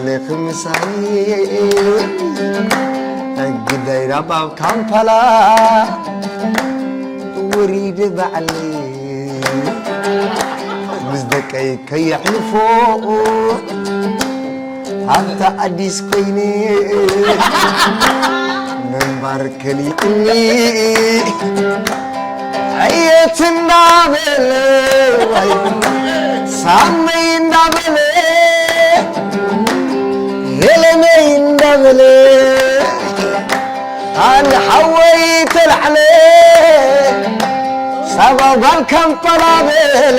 ምሳይ ግዳይ ናብ ኣብ ካምፓላ ውሪድ ባዕሊ ምስ ደቀይ ከየሕልፎ ኣብታ ኣዲስ ኮይነ ምንባር ከሊእኒ ዕየት እንዳበለ ሳመይ እንዳበለ ሄለነይ እንዳበለ ኣን ሓወይ ተላዕለ ሳባ ጓል ካምፓላ በለ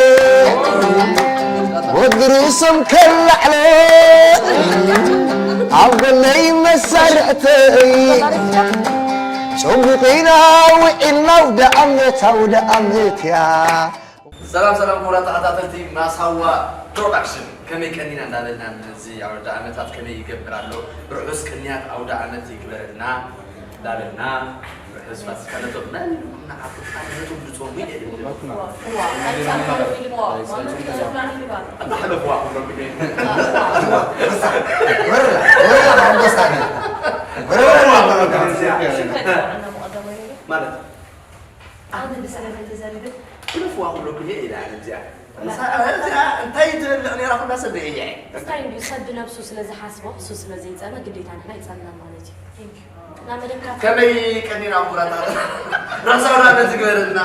ወዲ ርእሶም ከላዕለ ኣብ ጎነይ መሳርዕተይ ጨቡቂና ውዒልና ኣውደ ኣመት ኣውደ ኣመት እያ። ሰላም ሰላም ክቡራት ተኸታተልቲ ማሳዋ ፕሮዳክሽን ከመይ ቀኒና እንዳበልና ነዚ ኣውደ ኣመታት ከመይ ይገብር ኣሎ ርሑስ ቅንያት ኣውደ ኣመት ይግበረልና እንዳበልና ርሑስ ፋሲካ ነቶም መን ንዓኹም ነቶም ዝጾሙ ይደልዩ ኣታሕለፍዋ ኩሎም ግዜ ማለት ኣነ ብዛዕባ ተዛሪበ ክለፍዋ ኩሎም ግዜ ኢላ እዚኣ እንታይ ትበልዕ ነራ ኩላ ሰብ እየ እንታይ እንዲ ሰብ ብነብሱ ስለ ዝሓስቦ እሱ ስለ ዘይጸመ ግዴታ ንሕና ይጸምና ማለት እዩ ናብ መደብካ ከመይ ቀኒና ኩራታ ራሳውና ነዝግበረልና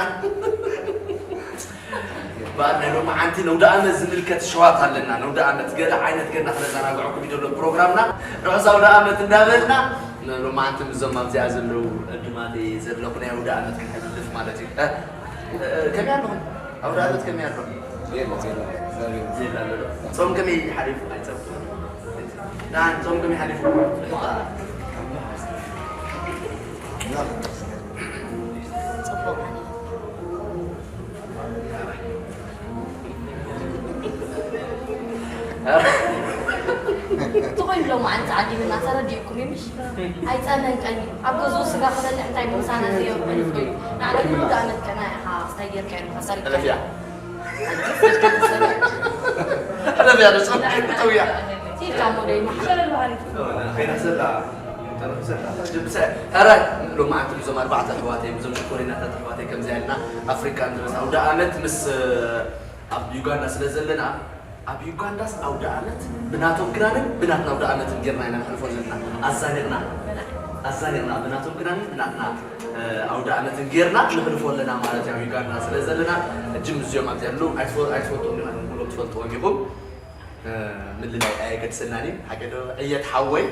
በዓል ናይ ሎማዓንቲ ነውደ ኣመት ዝምልከት ሸዋት ኣለና። ነውደ ኣመት ገለ ዓይነት ገና ክነዘናግዐኩም እዩ ዘሎ ፕሮግራምና። ርሑስ ኣውደ ኣመት እንዳበልና ንሎማዓንቲ ምዞም ኣብዚኣ ዘለዉ ዕዱማተይ ዘለኹ ናይ ኣውደ ኣመት ክነሕልፍ ማለት እዩ። እ፣ እ፣ ከመይ ኣለኹም? ኣውደ ኣመት ከመይ ኣሎ? ዜላ፣ ዜላ፣ ዜላ። ዜላ ኣሎ ዶ? ጾም ከመይ ሓሊፉ? ኣይጸብኩን። ደሓን፣ ጾም ከመይ ሓሊፉ? ጽቡቕ። ትኾይን ሎማዓንቲ ዓዲምና ተረዲእኩም እዩ ምሽ? ኣይጸመንቀን እዩ ኣብ ገዝኡ ስጋ ክበልዕ እንታይ ምምሳና ዘየብሉ ኮይኑ ንዓና ግን ወዲ ኣመት ቀና ኢኻ እንታይ ጌርካ ኢልካ ሰሪቅካ እለፍያ እለፍያ ዶ ጸም ጠውያ ሲልካ ሞደይ መሓ ኸይዳ ሰላ ኧረ ሎማዓንቲ ብዞም ኣርባዕተ ኣሕዋተይ ብዞም ሽኮሪናታት ኣሕዋተይ ከምዚኣ ኢልና ኣፍሪካ እንድረስ ኣውደ ኣመት ምስ ኣብ ዩጋንዳ ስለ ዘለና ኣብ ዩጋንዳስ ኣውደ ኣመት ብናቶም ክዳንን ብናትና ኣውደ ኣመትን ጌርና ኢና ነሕልፎ ዘለና ኣዛኒቕና ኣዛኒቕና ብናቶም ክዳንን ብናትና ኣውደ ኣመትን ጌርና ንሕልፎ ኣለና ማለት ኣብ ዩጋንዳ ስለ ዘለና እጅም እዚኦም ኣብዚኣ ኣለዉ ኣይትፈልጥዎም ኢኹም ኩሎም ትፈልጥዎም ኢኹም ምልላይ ኣየገድሰናን እዩ ሓቂ ዶ ዕየት ሓወይ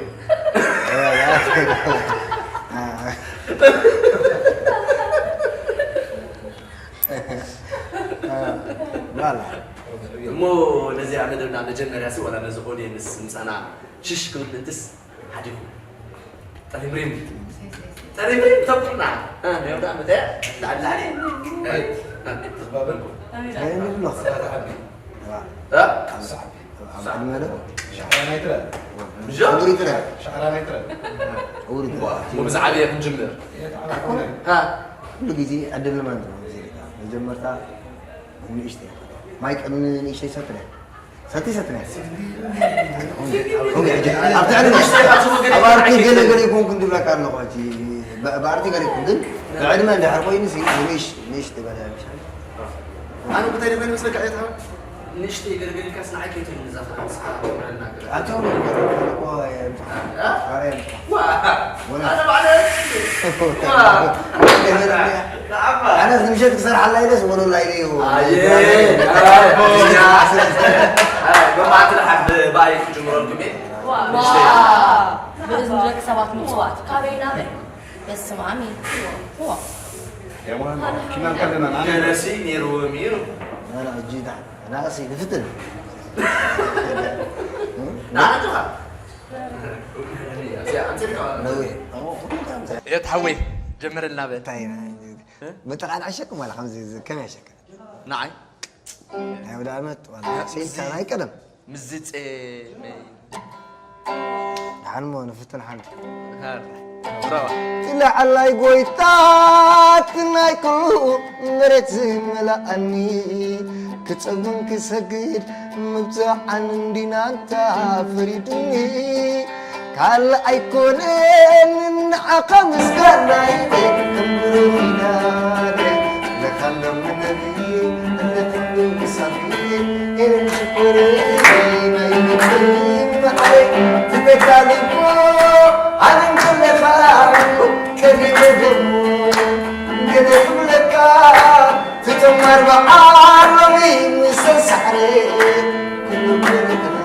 እሞ ነዚኣ መደብና መጀመርያ ሲ ዋላ ነዚ ኦድየንስ ምሳና ሽሽ ክብል ምእንትስ ሓዲኹ ጠሪምሪም ጠሪምሪም ተቁና ነዮም ዳ መተ ላዕላዕሊ ብዛዕበየ ክንጅምር ኩሉ ግዜ ዕድል ማለት ነው። መጀመርታ ንእሽተይ ማይ ቅድሚ ንእሽተይ ሰትነ ሰቲ ሰትነ ኣብቲ ዕድመ ኣብ ኣርቲ ገለ ገለ ይኮንኩ እንድብለካ ኣለኹ ብኣርቲ ገለ ይኮን ግን ብዕድመ እንድሕር ኮይኑ ንእሽ ንእሽ ትበለ ኣነ እንታይ ደበለ መስለካ ዕየት ሓወይ ንእሽተይ ገለገሊልካስ ንዓይ ከይትብል ንዛ ከዓ ንስኻ ትምረልና ገለ ኣቲ ኣነ ባዕለ ኣነ ምሸት ክሰርሓላ ኢለስ ወለላ ኢለ እዩ መማዕቲ ሓድ ብኣይ ክጅምረልኩም እየ ንእሽተይ ብእዝኒ ደቂ ሰባት ምፅዋት ካበይ ናበይ በስመ ኣሜን። ገለሲ ነይርዎም እዩ። ናእሲ ንፍትን። ንዓና ጆኻ። ነዊሕ። እዮት ሓወይ ጀምረልና በል። እንታይ ኢና? መጠቓልዓ ሸቅም ዋላ ከምዚ ከመይ ሸቅም? ንዓይ ናይ ኣውደ ዓመት ዋላ ስኢልካ ናይ ቀደም። ምስዚ ጸመይ። ደሓን እሞ ንፍትን ሓንቲ። ሃር። ብራዋ። እቲ ላዕላይ ጎይታ እቲ ናይ ኩሉ መሬት ዝመልኣኒ ክጸብን ክሰግድ ምብጽዓን እንዲናንታ ፈሪድኒ ካልእ ኣይኮነን ንዓኻ ምስጋናይ ክምብሩ ኢናለ ለኻሎም ነቢ እነትንዱ ምሳፊ ኢልን ሽኩር ናይ ምክሪ መዓይ ትተካልኮ ኣንን ከለኻ ከቢበ ደሞ ገለ ክብለካ ትጥመር በዓል ሎሚ ምስ ሳዕረ ኩሉ ክብለካ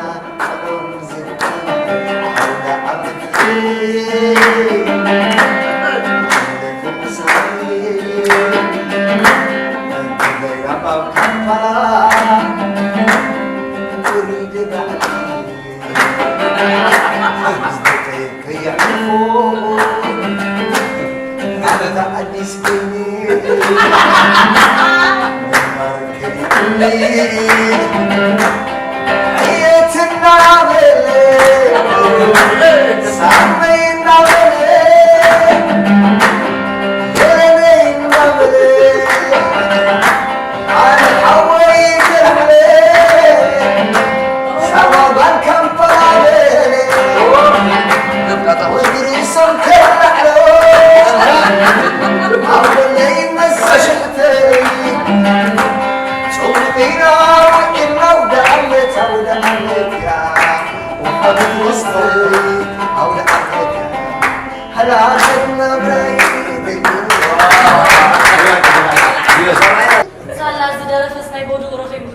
ሳላ ዝደረፈስ ናይ ቦድኡ ረኺቡ።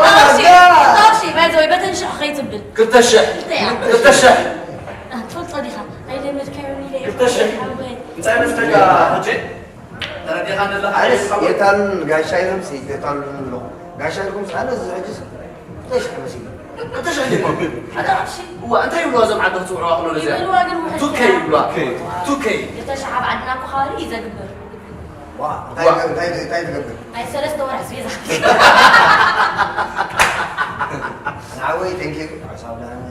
ታክሲ፣ ታክሲ፣ ባይ ዘ ወይ በተን ሽሕ ከይትብል። ክልተ ሽሕ። ክልተ ሽሕ። ትፈልጦ ዲኻ? ኣይለመድካዮን ኢለ እየ። ክልተ ሽሕ። ሓወይ። እንታይ መስለካ ሕጂ? ተረዲኻ ዘለኻ ኣነስ የታን ጋሻ ኢሎምሲ የታሉን ኣለኹ። ጋሻ ኢልኩም ኣነስ እዚ ሕጂ ክልተ ሽሕ መሲሉ። ክልተ ሽሕ ዲሞ? ሓደ ቅርሺ። እዋ፣ እንታይ ይብልዋ እዞም ዓዲ ክፅውዕዋ ከለዉ ነዚኣ? ይብልዋ ግን ውሕድ ቱከይ እያ። ይብልዋ። ቱከይ። ክልተ ሽሕ ኣብ ዓድና እኮ ከባቢ እዩ ዘግብር። ዋ፣ እንታይ እንታይ እንታይ ትገብር? ናይ ሰለስተ ወርሒ ኣስቤዛ። ንዓወይ thank you ሓሳብ ዳነ።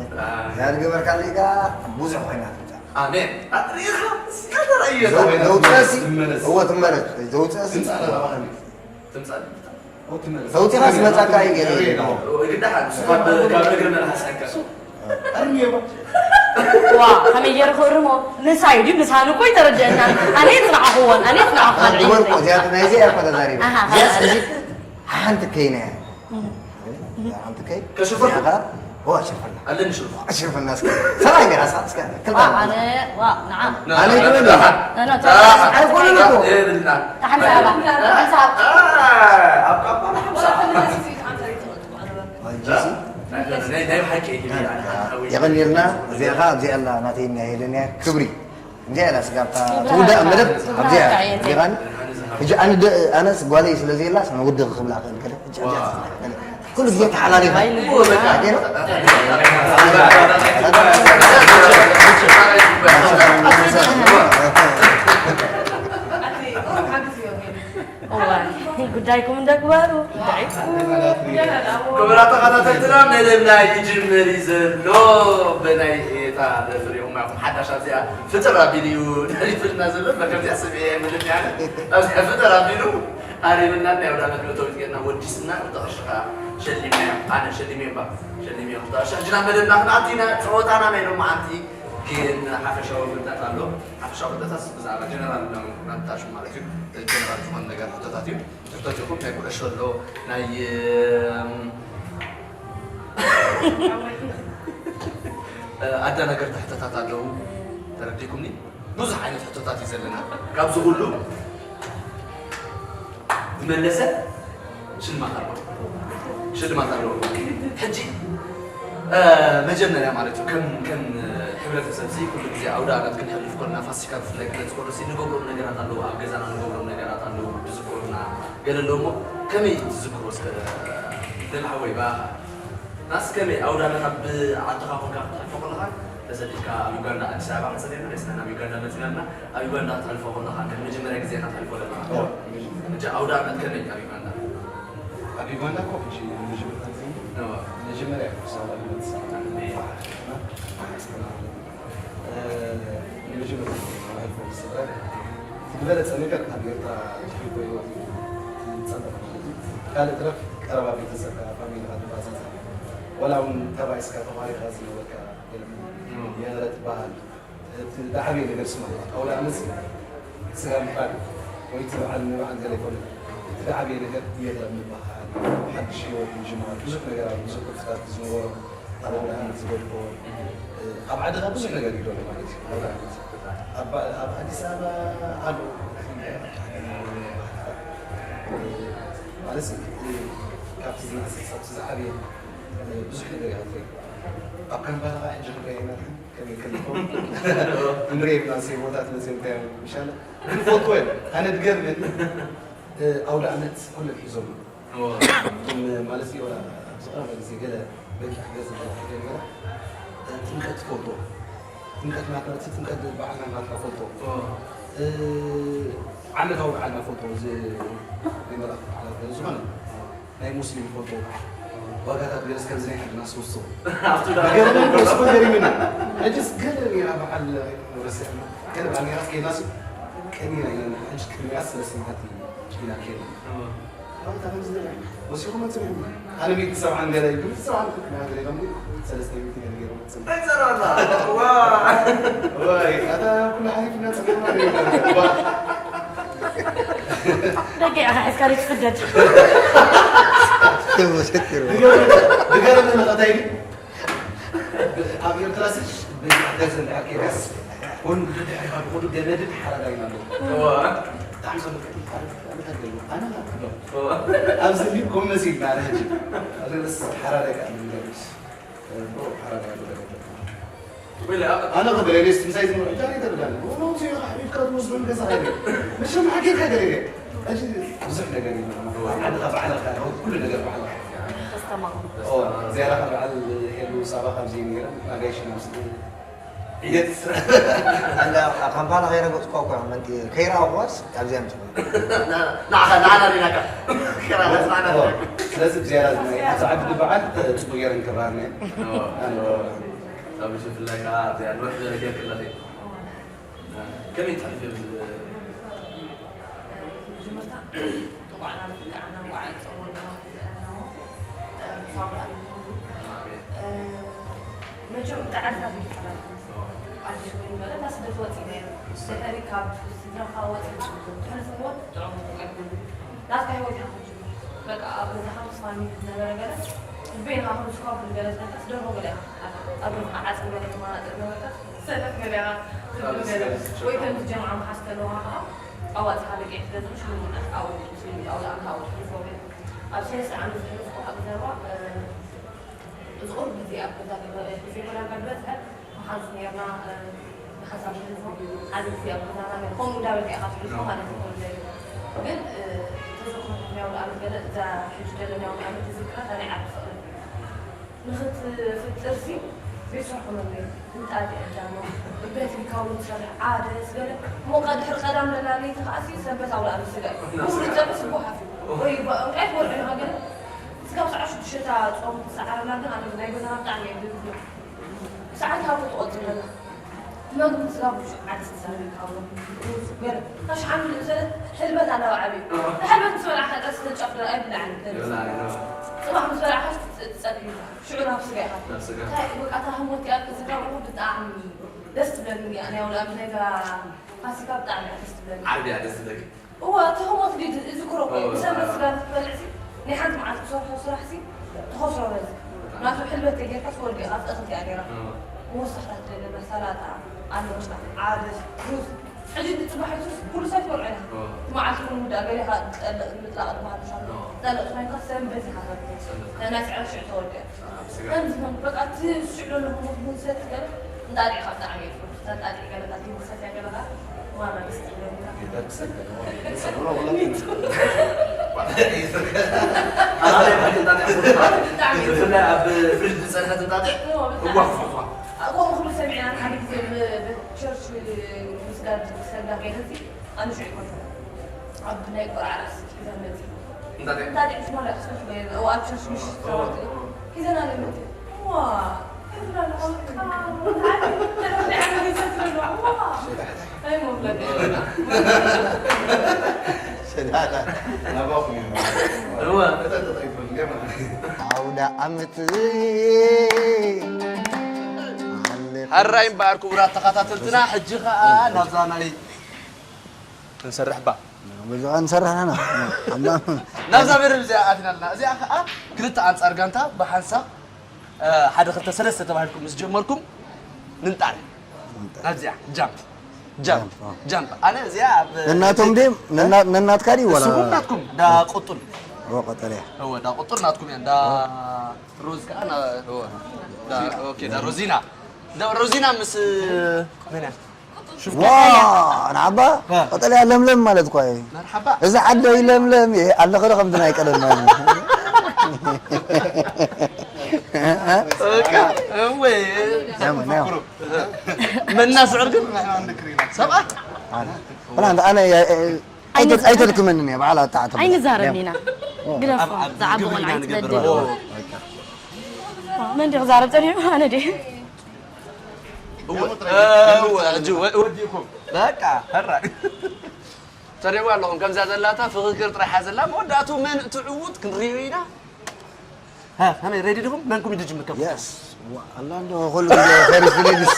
ያ ዝገበርካለይ ከኣ ብዙሕ ኮይና ትምጻእ። ኣሜን። ሪኢኻ እስከ ተረእዮ። ዘው- ዘውፅእሲ ይመለስ። እወ ትመለስ። ዘውፅእሲ ትምጻእ ኣለዋ ከመይ? ትምጻእ። ዘውፂኻ ዝመፃካ እዩ ገለ። ግዳሓ ንሱ ካብ ካብ እግሪ መልሓስ ኣይከ ኣርሚዮ። ዋ ከመይ ገይሩ ክእርሞ ንሳይ ድዩ ምሳኑ እኮ ይተረድአና። ኣነ የፅናዕኽዎን ኣነ የፅናዕኽዎን። ወርቆ እዚኣ ናይዚ እያ እኮ ተዛሪባ። ኣሃ፣ እዚኣ ሓንቲ ከይና እያ። ሓንቲ ከይ ከሽፈር ዋ ሽፈና ኣለኒ ሽርፋ ሽፈና እስከ ሰብኣይ ገራ እስከ ክልተ ኣነ ዋ ንዓ ኣነ ይትበል ኣይኮነን እኮ የብልና ሓምሳ ሃባ ሓምሳ ሃባ ኣብ ካባና ሓምሳ ናይ ናይ ሓቂ እዩ የቐኒልና እዚኣ ኸዓ ኣብዚኣ ኣላ ናተይ እያ ሄለን እያ ክብሪ እዚኣ ኢላ ስጋብታ ትውዳእ መደብ ኣብዚኣ ዲኻን ሕጂ ኣነ ደ- ኣነስ ጓለይ ስለ ዘየላስ ንውድኺ ክብላ ክእል ገለ ሕጂ ኣብዚኣ ትፍላ ገለ ኩሉ ግዜ ተሓላሊኻ እዋይ ጉዳይኩም እንደግባሩ ጉዳይኩም ክቡራ ተኸታተልትና መደብና ይጅምር እዩ ዘሎ ብናይ እታ ፍሪኹም ኢኹም ሓዳሽ ኣብዚኣ ፍጥር ኣቢሉ እዩ ደሪፍልና ዘሎ መከምዚኣ ስምዒ ኣይብልን ያለ ኣብዚኣ ፍጥር ኣቢሉ ኣሪምና ናይ ወዳ መግቢ ተዊት ጌርና ወዲስና ክልተ ቅርሺ ከዓ ሸሊምናዮ ኣነ ሸሊመ እባ ሸሊመ ክልተ ቅርሺ ሕጂ ናብ መደብና ክንኣቱ ኢና ፀወታና ናይ ሎማዓንቲ ግን ሓፈሻዊ ፍልጠት ኣሎ ሓፈሻዊ ፍልጠታት ብዛዕባ ጀነራል ናብታሹ ማለት እዩ ጀነራል ዝኾነ ነገር ሕቶታት እዩ ትሕተት ይኹን ናይ ኩዕሾ ኣሎ ናይ ኣደናገርቲ ሕቶታት ኣለዉ ተረዲኩምኒ ብዙሕ ዓይነት ሕቶታት እዩ ዘለና ካብዚ ኩሉ ዝመለሰ ሽልማት ኣለዎ ሽልማት ኣለዎ ሕጂ መጀመርያ ማለት እዩ ከም ከም ሕብረተሰብ ዚ ኩሉ ግዜ ኣውደ ኣመት ክንሕልፍ ኮልና ፋሲካ ብፍላይ ክመጽእ ከሎ ሲ ንገብሮም ነገራት ኣለዉ ኣብ ገዛና ንገብሮም ነገራት ኣለዉ ዝዝክሩና ገለ ኣለዉ እሞ ከመይ ትዝክሮ እስከ ደም ሓወይ ብኣኻ ናስ ከመይ ኣውደ ኣመት ኣብ ዓድኻ ኮንካ ክትሕልፎ ከለኻ ተሰዲድካ ኣብ ዩጋንዳ ኣዲስ ኣበባ ክንሰደና ደስና ናብ ዩጋንዳ መጺና ኣለና ኣብ ዩጋንዳ ክትሕልፎ ከለኻ ከም መጀመርያ ግዜ ኢኻ ትሕልፎ ዘለኻ ሕጂ ኣውደ ኣመት ከመይ ኣብ ዩጋንዳ ኣብ ዩጋንዳ እኮ ሕጂ መጀመርያ ግዜ መጀመርያ ክሳብ ኣመት ንመጀመርያ መራሒ ፎርስ ስድራ ዝበለጸ ነገር ኣብ ኤርትራ ዝሕልፎ ህይወት እዩ ዝጸበቕ ማለት እዩ። ካልእ ትረፍ ቀረባ ቤተሰብካ ፋሚሊኻ ትባጻጻ ወላ እውን ተባኢስካ ተዃሪኻ ዝነበርካ ገለ የረ ትበሃል። እቲ ዝዓበየ ነገር ስማ ኣውደ ዓመት ስጋ ምፍራድ ወይ እቲ በዓል ንበዓል ገለ ይኮነ እቲ ዝዓበየ ነገር የረ ምበሃል ሓድሽ ህይወት ምጅማር ብዙሕ ነገር ኣብ ብዙሕ ቅርጽታት ዝነበሮ ኣብ ኣውደ ዓመት ዝገድፎ ኣብ ዓድኻ ብዙሕ ነገር ይደሎ ማለት እዩ። ኣውደ ዓመት ኣብ ኣዲስ ኣበባ ኣሎ ማለት ካብቲ ዝነእሰ ክሳብ ዝዓበየ ብዙሕ ነገር ይኸፍል ኣብ ካምፓላ ሕጂ ክንሪኣ ኢና ከመይ ከለኹም ክንሪኦ ኢና ሴቦታት መፅዮም እንታይ ምሻለ ንፈልጥዎ እዮም ኣነ ድገርመኒ ኣውደ ዓመት ኩለን ሒዞም ማለት እዩ ኣብዚ ቀረበ ግዜ ገለ በጊዕ ገዝ ጀመረ ጥምቀት ትፈልጦ ጥምቀት ናትና እቲ ጥምቀት በዓልና ናትና ፈልጦ ዓመታዊ በዓልና ፈልጦ እዚ ናይ መላእክቲ በዓላት ዝኾነ ናይ ሙስሊም ፈልጦ ዋጋታት ገለስ ከምዚ ናይ ዓድና ስውስው ገረመን ገረመን ሕጅስ ገለ ኔራ በዓል ረስዕና ገለ በዓል ኔራ ከይናስ ቀሚና ኢና ሕጅ ቅድሚያ ስለ ስምዓት ኢና ከይና ወሲኹም መፅእ ኣነ ሚእቲ ሰብዓን ገለ እዩ ሰብዓን ክልተ ገለ ኢሎም ሰለስተ ሚእቲ ገለ ገይሮም መፅእ እንታይ ትሰራ ኣላ ዋ ወይ ኣታ ኩሉ ሓሊፍና ፀኒሕና ደቂ ኢኻ ሒዝካ ዶ ትስደድ ተመሰክሩ ብገረመ መኸታይ ኣብ ኤርትራ ሲ ብገንዘብ ድሕር ከይዳስ ወን ድሕር ካብ ብኹሉ ገመድን ሓራዳይን ኣለዉ ብጣዕሚ ሰብከ ኣነ ኣብዚ ሊብ ኮም መሲልና ኣነ ሕጂ ኣዘለስ ሓራዳይ ከዓ ምንገርስ ሓራዳይ ኣለዉ ኣነ ክበለ ሌስ ምሳይ ዝምርሑ እንታይ ተብላኒ ወኖም ሲዮ ሓቢብካ ትወስዶም ገዛ ሃይለ መሸም ሓጌካ ገለ ሕጂ ብዙሕ ነገር እዩ ዓድኻ ባዕልኻ ኩሉ ነገር ባዕልኻ ተስተማቕሩ ኦ ዝያዳ ካብ በዓል ሄሉ ሳባ ካብዚ ነይረ ኣጋይሽና ምስ ዕየት እንዳ ካምፓላ ከይረገፅኳ እኮ መንቲ ከይረኣኹዋስ ካብዚኣ ምፅእ ንዓኻ ንዓና ሪናካ ኦ ስለዚ ብዝያዳ ዝናይ ኣቲ ዓዲ በዓል ፅቡቅ ገይረ ንክብራሃና ኣብ ብፍላይ ከዓ ኣብዚኣ ንውሕ ዝበለ ጌርክላ ከመይ ትሓልፍ መጀመርታ እንኳዕ ናብ እንኳዕ ናብ በዓል ፀወልና ሳብራ መቸም ጣዕርታት ይፈላል ኣዲስ ወይ በለ ናብ ስደት ወፂእ ነይሩ ድሕሪ ካብ ስድራኻ ወፂእ ትሕልፍዎ ጥዑም ትቀብል ናትካ ህይወት ኢኻ ክትጅምር በቃ ኣብ ገዛኻ ምስ ፋሚሊ ዝነበረ ገለ ልቤና ከም ዝኳ ብዝገለጽ ነፈስ ደርሆ ገለ ኢኻ ኣብ ገዛኻ ዓፅም ገለ ተማናጥር ነበርካ ሰነፍ ገለ ኢኻ ትብል ገለ ወይ ከምዚ ጀምዓ መሓዝ ከለውኻ ከዓ ኣዋፅኻ ደቂዕ ትገዝእ ሽሙን ኣብኡ ኣብኡ ኣብኡ ትሕልፎ ግን ኣብ ሰለስተ ዓመት ዘሕለፍኩ ኣብ ዘረባ እዚ ቁሩብ ግዜ ኣብ ገዛ ሕልፎ ይኮና እምበር ዝበዝሐ መሓዙት ነርና ንሓንሳብ ሕልፎ ሓደ ግዜ ኣብ ገዛና ነር ከምኡ እንዳበልካ ኢኻ ትሕልፎ ማለት ይኮን ዘይ ግን ተዘክሮ ናይ ኣውደ ዓመት ገለ እዛ ሕጂ ዘለናዮ ዓመት ዝዝክራ እታ ናይ ዓዲ ፍቕሪ ንኽትፍጥርሲ ቤት ስርሑ መግቢ ምጣድ ዕዳኖ በትሪ ካውሎ ትሰርሕ ዓደስ ገለ እሞ ድሕሪ ቀዳም ለላ ለይቲ ከዓሲ ሰንበት ኣውላ ኣብ ስጋ እዩ ሙሉ ጸብሒ ስቡሕ ሓፊ ወይ እንታይ ትበልዑ ኢኻ ገለ ስጋብ ሰዓት ሽዱሽተ ጾም ትሰዓረና ግን ኣነ ናይ ገዛና ብጣዕሚ እየ ዝብሎ ሰዓት ካብ ትቆጽር ለላ መግቢ ስጋ ብሹ ዓደስ ትሰርሕ ካውሎ ሩዝ ገለ ካሽ ሓምል ዘለ ሕልበት ኣለዋ ዓብዩ ሕልበት ምስ በላዕካ ጠስ ተጨፍረ ኣይብላዕን ጽባሕ ምስ በላዕካ ትጸብሒ ሽዑ ናብ ስጋ ኢኻ እንታይ በቃ እታ ህሞት እያ ክዝከር ብጣዕሚ ደስ ትብለኒ እያ ናይ ወላ ናይ ፋሲካ ብጣዕሚ እያ ደስ ትብለኒ ዓርቢ እያ ደስ ትብለኒ እወ እቲ ህሞት ድዩ ዝዝክሮ እኮ እዩ ብሰንበት ስጋ ክትበልዕ ሲ ናይ ሓንቲ መዓልቲ ትሰርሖ ስራሕ ሲ ትኸስሮ ነዚ ናቱ ሕልበት ተጌርካ ትወዲ ኢኻ ትእኽልቲ እያ ነይራ መወሰኽታት ደለና ሰላጣ ኣለምና ዓደስ ሩዝ ሕጂ እቲ ፅባሕ ሕሱስ ኩሉ ሰብ ትበልዖ ኢና እቲ መዓልቲ እውን ውዳእ ገሊኻ ጠልቕ ምጥላቕ ዝበሃል ምሻ ጠልቕ ኮይንካ ሰንበት ኢኻ ናይ ስዕረ ሽዕ ተወዲኣ ከምዚ ከም በቃ እቲ ስዕሎ ኣለኹ ሞት ምንሰት ገለ እንጣጢዕኻ ብጣዕሚ እየ ዝፈቱ ተጣጢዕ ገለካ ትምሰት ገለካ ማራ ደስ ትብለኒ ብፍላይ ኣብ ፍሪጅ ዝፀንሐ ትንጣጢዕ እዋ ክፈትዋ ከምኡ ክብል ሰሚዕና ሓደ ግዜ ቸርች ምስጋድ ክሰግዳ ከይደ እዚ ኣነ ሽዑ ይኮንኩ ኣብ ናይ ቆልዓ ራእሲ ሒዘን መፂ እንታይ እንታይ ሽሞላ ክስኩሽ በይን እዋ ኣብ ቸርች ምሽ ተዋት ሒዘና ነመት ዋ ኣውደ ዓመት። ሓራይ እምበኣር ክቡራት ተኸታተልትና፣ ሕጂ ኸኣ ናብዛ ናይ ክንሰርሕ ባ። በዚ ኸኣ ንሰርሕ ኢና። ናብዛ መደብ እዚኣ ኣቲና ኣለና። እዚኣ ኸኣ ክልተ ኣንጻር ጋንታ ብሓንሳብ፣ እ፣ ሓደ ክልተ ሰለስተ ተባሂልኩም ምስ ጀመርኩም ንንጣር። ናብዚኣ ጃምፕ፣ ጃምፕ፣ ጃምፕ፣ ኦ። ጃምፕ። ኣነ እዚኣ ኣብ ነናቶም ድም? ነና-፣ ነናትካ ድዩ ወላ? ንስኹም ናትኩም፣ ዳ ቁጡል። ኦ፣ ቀጠልያ። እወ፣ ዳ ቁጡል ናትኩም እያ። ዳ ሮዝ ከኣ ና-፣ እወ። ዳ፣ ኦኬ፣ ዳ ሮዚና። ዳ ሮዚና ምስ መን እያ? ሽፍታ ዋ፣ ቀያ። ንዓባ እ። ቀጠልያ ለምለም ማለት እኮ እዩ። መርሓባ። እዚ ዓደይ ለምለም እየ፣ ኣለኸ ዶ ከምቲ ናይ ቀደም ማለት እዩ። በቃ፣ እወ። ያማ፣ ያማ። መና ስዕር ግን ሰብኣ። ኣነ፣ ኣነ፣ ኣነ፣ ኣይተ-፣ ኣይተድክመንን እየ፣ በዓል ኣታዕተ። ኣይንዛረብን ኢና። ግደፎ፣ ኣብ፣ ኣብ ዝዓቢ ግብር ኢና ቆልዓ ንገብር። ይትበደል። ኦ። መን ድዩ ክዛረብ ጸኒሑ? ኣነ ድየ? እወ፣ እወ፣ ሕጂ ወ-፣ ወዲእኩም። በቃ፣ ሕራይ። ተሪእዋ ኣለኹም፣ ከምዛ ዘላታ ፍኽክር ጥራይ ሓዘላ። መወዳእቱ መን ትዕውት ክንርእዮ ኢና። ሃ፣ ሃመይ፣ ሬዲ ዲኹም? መንኩም እዩ ዝጅምር ከብኩም? የስ። ዋ፣ ኣላ እንዶ ኩሉ ግዜ ፈሪስ ፊሊፕስ።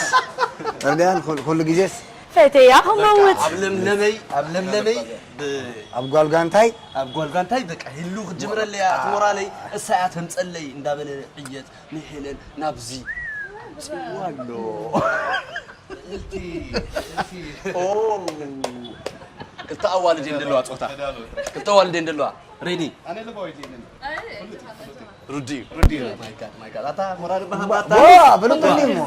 እርዳያን ኩሉ፣ ኩሉ ግዜስ። ፈተያ በቃ፣ ክመውት። ኣብ ለምለመይ፣ ኣብ ለምለመይ ብ-፣ ኣብ ጓል ጋንታይ። ኣብ ጓል ጋንታይ በቃ፣ ሂሉ ክትጅምረለይ እያ፣ እቲ ሞራለይ፣ እሳ እያ ተምጸለይ እንዳበለ ዕየት ንሄለን ናብዚ ኣምጺእዋ ኣሎ። እቲ፣ እቲ ኦ፣ ክልተ ኣዋልድ እየን ዘለዋ ጾታ። ክልተ ኣዋልድ እየን ዘለዋ። ሬዲ? ኣነ ልባዊ ዲነ። ሩዲ። ሩዲ። ማይ ጋድ፣ ማይ ጋድ። ኣታ ሞራል በሃባ ኣታ። ዋ፣ ብሉጥ እንዲሞ።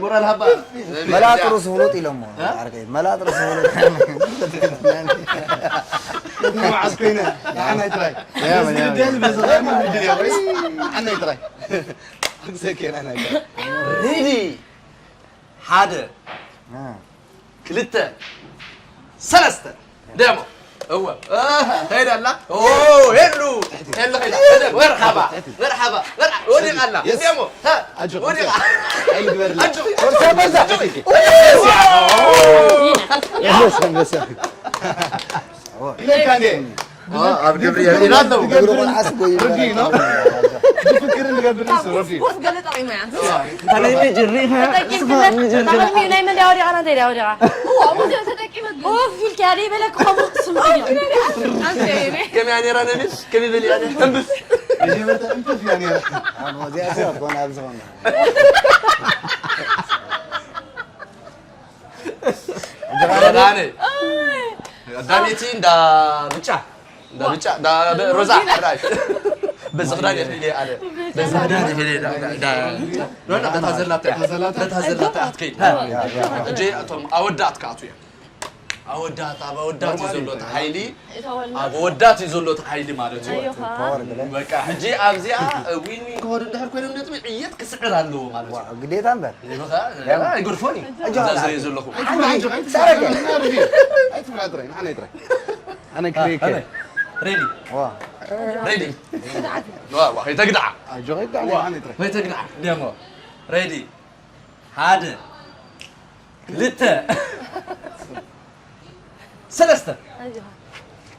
ሞራል ሃባ። መላጥ ሩስ ፍሉጥ ኢሎሞ። እ? ዓርከይ፣ መላጥ ሩስ ፍሉጥ። መዓስ ኮይነ? ንዓናይ ጥራይ። ያ፣ በዚ ያ፣ ግደል፣ ያ። በዚ ኸይኑ ግደል፣ ያ፣ ወይስ ንዓናይ ጥራይ? ኣግዘ ኬና ናይ ጥራይ። ሬዲ? ሓደ። እ። ክልተ። ሰለስተ። ደሞ። እወ። እ፣ ከይዳ ኣላ። ኦ፣ ሄሉ። ሄሉ ከይዳ። መርሓባ። መርሓባ። መርሓ-፣ ወዲቓ ኣላ። የስ። ደሞ። ሃ። ኣጆ። ወዲቓ። ኣይግበርላ። ኣጆ። ወርሳ፣ ወርሳ። ኣጆ። ኣንበሳ፣ ኣንበሳ። ኢለካ እንዴ? ኦ፣ ኣብ ግብሪ የብኢና ኣለዉ። ዝገብርን ርዲ ነው። ዝፍክርን ዝገብርን እሱ ርዲ። ቁርስ ገለ ጠቒሙ እያ። እንታይ ናይ ምጅሪ? ተጠቂምክለ? ተጠቂሙ ናይ መን ድያ ወዲቓ? ናተይ ድያ ወዲቓ? እዋ፣ እዋ፣ ተጠቂመ ግን። ኡፍ ኢልኪ፣ ኣደይ በለክ፣ ከምኡ ትስምዒ። ከመይ እያ ነይራ ነቢል? ከመይ በሊ እያ ነይራ? ተንብስ። መጀመርታ እንትን እያ ነይራ። ኣብ እዚኣ ሰብ ኣትኮን፣ ኣብ ዝኾነ። ዳነ። ቀዳመይቲ እንዳ ብጫ። እንዳ ብጫ፣ እንዳ ሮዛ፣ ሮዚና። ሕራይ። በዚ ክዳን የኽሊል እየ ኣነ። በዚ ክዳን የኽሊል እየ፣ ዳ-፣ ዳ-፣ ዳ-፣ ኖ፣ ኖ፣ በታ ዘላታ እያ። በታ ዘላታ እያ። በታ ዘላታ እያ ትከይድ። እጄ እቶም ኣወዳት ክኣትዉ እዮም። ኣወዳት፣ ኣብ ኣወዳት እዩ ዘሎ እቲ ሓይሊ። ኣብ ኣወዳት እዩ ዘሎ እቲ ሓይሊ ማለት እዩ። ኣዮኻ። በቃ፣ ሕጂ ኣብዚኣ ዊን ዊን ክኸዱ እንድሕር ኮይኖም ነጥቢ ዕየት ክስዕር ኣለዎ ማለት እዩ። ዋው፣ ግዴታ እምበር። ይብኻ፣ ኣይገድፎን እዩ። እዛ ዝሪኦ ዘለኹ። ኣጆኻ፣ ኣጆኻ፣ ኣይትፍራ፣ ኣይትፍራ፣ ኣይትፍራ፣ ጥራይ፣ ንዓና ጥራይ። ኣነ ክሪከ። ኣነ። ሬዲ። ዋ። ሬዲ። ዋ፣ ዋ፣ ከይተግድዓ። ኣጆኻ፣ ኣይትፍራ፣ ዋ። ኣነ ጥራይ። ከይተግድዓ። ደሞ። ሬዲ። ሓደ። ክልተ። ሰለስተ። ኣጆኻ።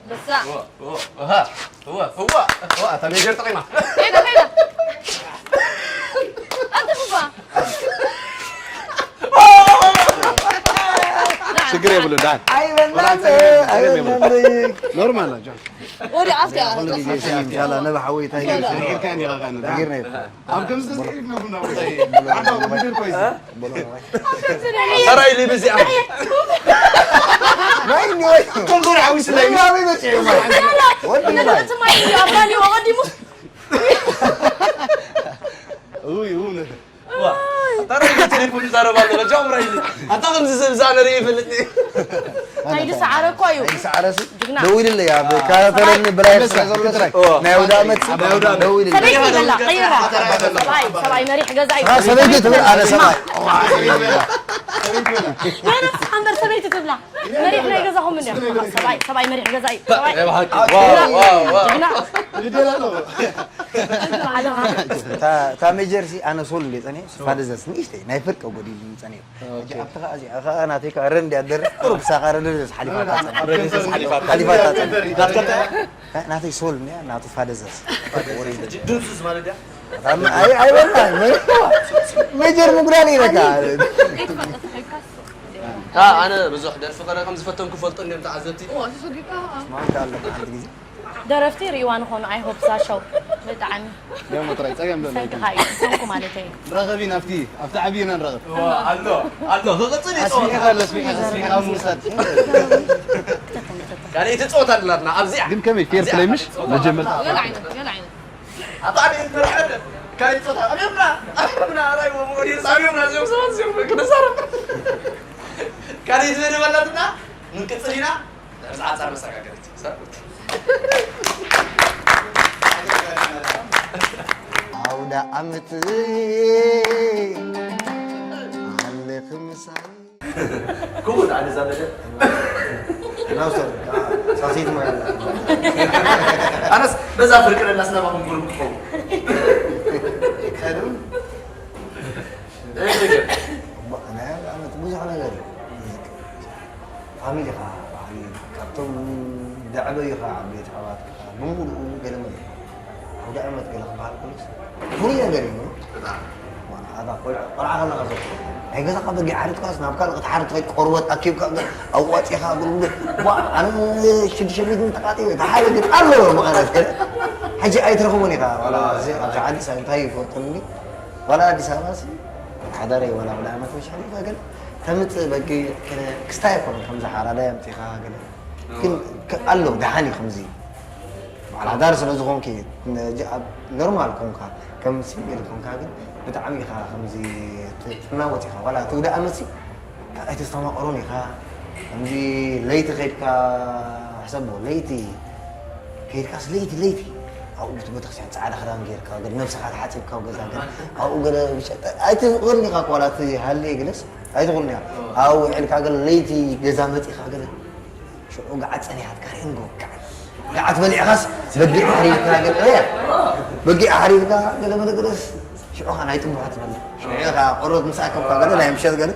በሳ። ዋ፣ ዋ፣ ኣሃ። ዋ፣ ዋ፣ ዋ፣ ኣታ ሜጀር ጠቒማ። ከይዳ፣ ከይዳ። ኣንተ ፉፋ። ችግር የብሉን፣ ዳን። ኣይ፣ በእናትህ፣ ኣይ፣ በእናትህ። ኖርማል ናቸው። ወዲቓ እስኪ። ኩሉ ግዜ ሲም፣ ያላ፣ ነብሓ ወይ ታይ። ጌርካ እንዲኻ፣ ጌርካ እንዲኻ። ጌርና። ኣብ ከምዚ ተዘይኢልና ቡና ወይ። ኣንታ ምድር ኮይዚ። ተራይ ሊብዚኣ። ማይ ኒወይ። ኮንጎር ዓዊስለይ። ማይ መጽእ ማይ። ወዲ ማይ። እቲ ማይ እዩ፣ ኣብ ባኒ ኣቐዲሙ። ውይ፣ ውይ፣ ነተ። ዋ፣ ተራይ ብቴሌፎን ይዛረብ ኣሎ፣ በጃ እምራይ። ኣታ ከምዚ ሰብ ዛነሪ ይፈልጥ። ኣይዲ ሰዓረ እኮ እዩ። ኣይዲ ሰዓረ ሲ? ግና ደዊልለይ ኣብ ከታተለኒ ብላይ ስለ ዘሎ ጥራይ ናይ ኣውደ ዓመት ደዊልለይ ሰበይቲ ይበላ ቀይራ ሰብኣይ ሰብኣይ መሪሕ ገዛ እዩ ሰበይቲ ትብል ኣነ ሰብኣይ ኣንበር ሰበይቲ ትብላ መሪሕ ናይ ገዛኹም እንዲ ሰብኣይ ሰብኣይ መሪሕ ገዛ እዩ ሰብኣይ ጅግና እታ ሜጀር ሲ ኣነ ሶል እንደ ፀኒሑ ፋደዘስ ንእሽተይ ናይ ፍርቂ ጎዲሉ ፀኒሑ ሕጂ ኣብቲ ከዓ እዚኣ ከዓ ናተይ ከዓ ረን እንዲያ ደርፍ ቁሩብ ሳኻ ረደደስ ሓሊፋታ ሓሊፋታ ናተይ ሶል እንዲያ ናቱ ፋደዘስ ኣይበላ ሜጀር ምጉዳል ኢለካ ኣነ ብዙሕ ደርፊ ከረ ከም ዝፈተንኩ ፈልጦ እንዲዮም ተዓዘብቲ ማንካ ኣለካ ሓንቲ ግዜ ደረፍቲ ርእይዋ ንኾኑ I hope እዛ ሸው ብጣዕሚ ደሞ ጥራይ ጸገም ዘሎ ሰንኪ ኻዩ ሰንኩ ማለተይ ንራኸብ ኢና ኣብቲ ኣብቲ ዓብዪ ኢና ንራኸብ ኣሎ ኣሎ ክቕፅል እዩ ኣስሚዕኻ ኣሎ ኣስሚዕኻ ኣስሚዕኻ ምውሳድ ካልኣይቲ ፀወታ ኣለና ኣብዚኣ ግን ከመይ ፌር ፕለይ ምሽ መጀመርታ ገለ ዓይነት ገለ ዓይነት ኣጣዕሚ እንተርሐደ ካልኣይቲ ፀወታ ኣብዮምና ኣብዮምና ኣራይ ወሞዲር ሳብዮምና እዚኦም ሰባት እዚኦም ክንዛረብ ካልኣይቲ መደብ ኣለትና ንቅፅል ኢና ብዛዕባ ፃር መሰጋገሪት ኣውደ ዓመት ኣለኺ ምሳይ ክቡር ኣነ እዛ መደብ ናውሰድ ሳሴት ማለት ኣነስ በዛ ፍርቅን እናስናባኹም ጉሩብ ክኸውን ከድም እንታይ ነገር ናይ ዓመት ብዙሕ ነገር እዩ ፋሚሊኻ ባዕሉ ካብቶም ደዕበዩኻ ዓበይቲ ኣሕዋትካ ብምሉኡ ገለመለ ኣውደ ዓመት ገለ ክበሃል ከሎስ ፍሉይ ነገር እዩ ኣታ ቆልዓ ከለኻ ዘ ናይ ገዛኻ በጊዕ ሓሪድካስ ናብ ካልእ ክትሓርድ ትኸይድ ቆርበት ኣኪብካ ኣዋፂኻ ብልብሉ ኣነ ሽዱሽተ ሚእቲ ተቃጢበ ተሓረ ግን ኣሎ ብቐረት ሕጂ ኣይትረኽቦን ኢኻ ዋላ ኣብዚ ዓዲስ እንታይ ይፈልጠኒ ዋላ ኣዲስ ኣበባ ሲ ሓዳረይ ዋላ ወላ ዓመት መሻሪፋ ገለ ተምፅእ በጊዕ ክስታይ ኣይኮነን ከምዚ ሓራዳይ ኣምፂኻ ገለ ግን ኣሎ ደሓን እዩ ከምዚ በዓል ሓዳር ስለ ዝኾንኪ ኖርማል ኮንካ ከም ሲንግል ኮንካ ግን ብጣዕሚ ኢኻ ከምዚ ትናወፅ ኢኻ ዋላ እቲ ውደ ኣመት ኣይተስተማቕሮን ኢኻ ከምዚ ለይቲ ከድካ ሕሰቦ ለይቲ ከይድካስ ለይቲ ለይቲ ኣብኡ ቤተክርስትያን ፃዕዳ ክዳን ጌርካ ገለ ነብስኻ ተሓፂብካ ኣብ ገዛ ገለ ኣብኡ ገለ ብሸጠ ኣይትቕርን ኢኻ እኮ ዋላ እቲ ሃልየ ገለስ ኣይትቕርን ኢኻ ኣብኡ ውዒልካ ገለ ለይቲ ገዛ መፂኻ ገለ ሽዑ ገዓት ፀኒሓትካ ሪንጎ ገዓት ገዓት በሊዕኻስ በጊዕ ሓሪድካ ገለ በጊዕ ሓሪድካ ገለ መለ ገለስ ሽዑኻ ናይ ጥቡሓት በለ ሽዑ ኢኻ ቆርበት ምስ ኣከብካ ገለ ናይ ምሸት ገለ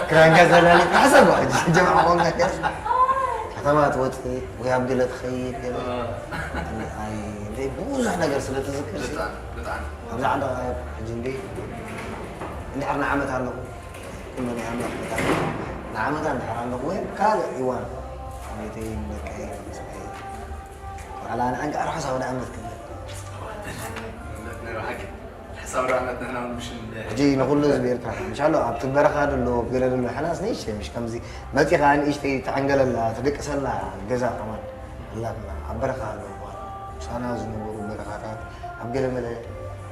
ክራንጋ ዘላሊ ሓሰብ ጀምዓ ኮንካ ከተማ ትወፅእ ወይ ኣብ ገለ ትኸይድ ገለ ኣይ እንደ ብዙሕ ነገር ስለ ትዝክር ሲ ኣብዚ ዓንዳ ሕጂ እንደ እንድሕር ንዓመት ኣለኹ ኩሉ ናይ ኣምላኽ ፈቃድ ንዓመት እንድሕር ኣለኹ ወይ ካልእ እዋን ቤተይ ደቀይ ምሳይ ቆላ ንዓንካ ኣርሓስ ኣብ ንዓመት ክብል ሕጂ ንኩሉ ህዝቢ ኤርትራ ምሻሎ ኣብቲ በረኻ ደሎ ኣብ ገለ ደሎ ሕናስ ንእሽተይ ምሽ ከምዚ መፂኻ ንእሽተይ ትዕንገለላ ትድቅሰላ ገዛ ከማን ኣላትና ኣብ በረኻ ኣሎ ምሳና ዝነበሩ በረኻታት ኣብ ገለ መለ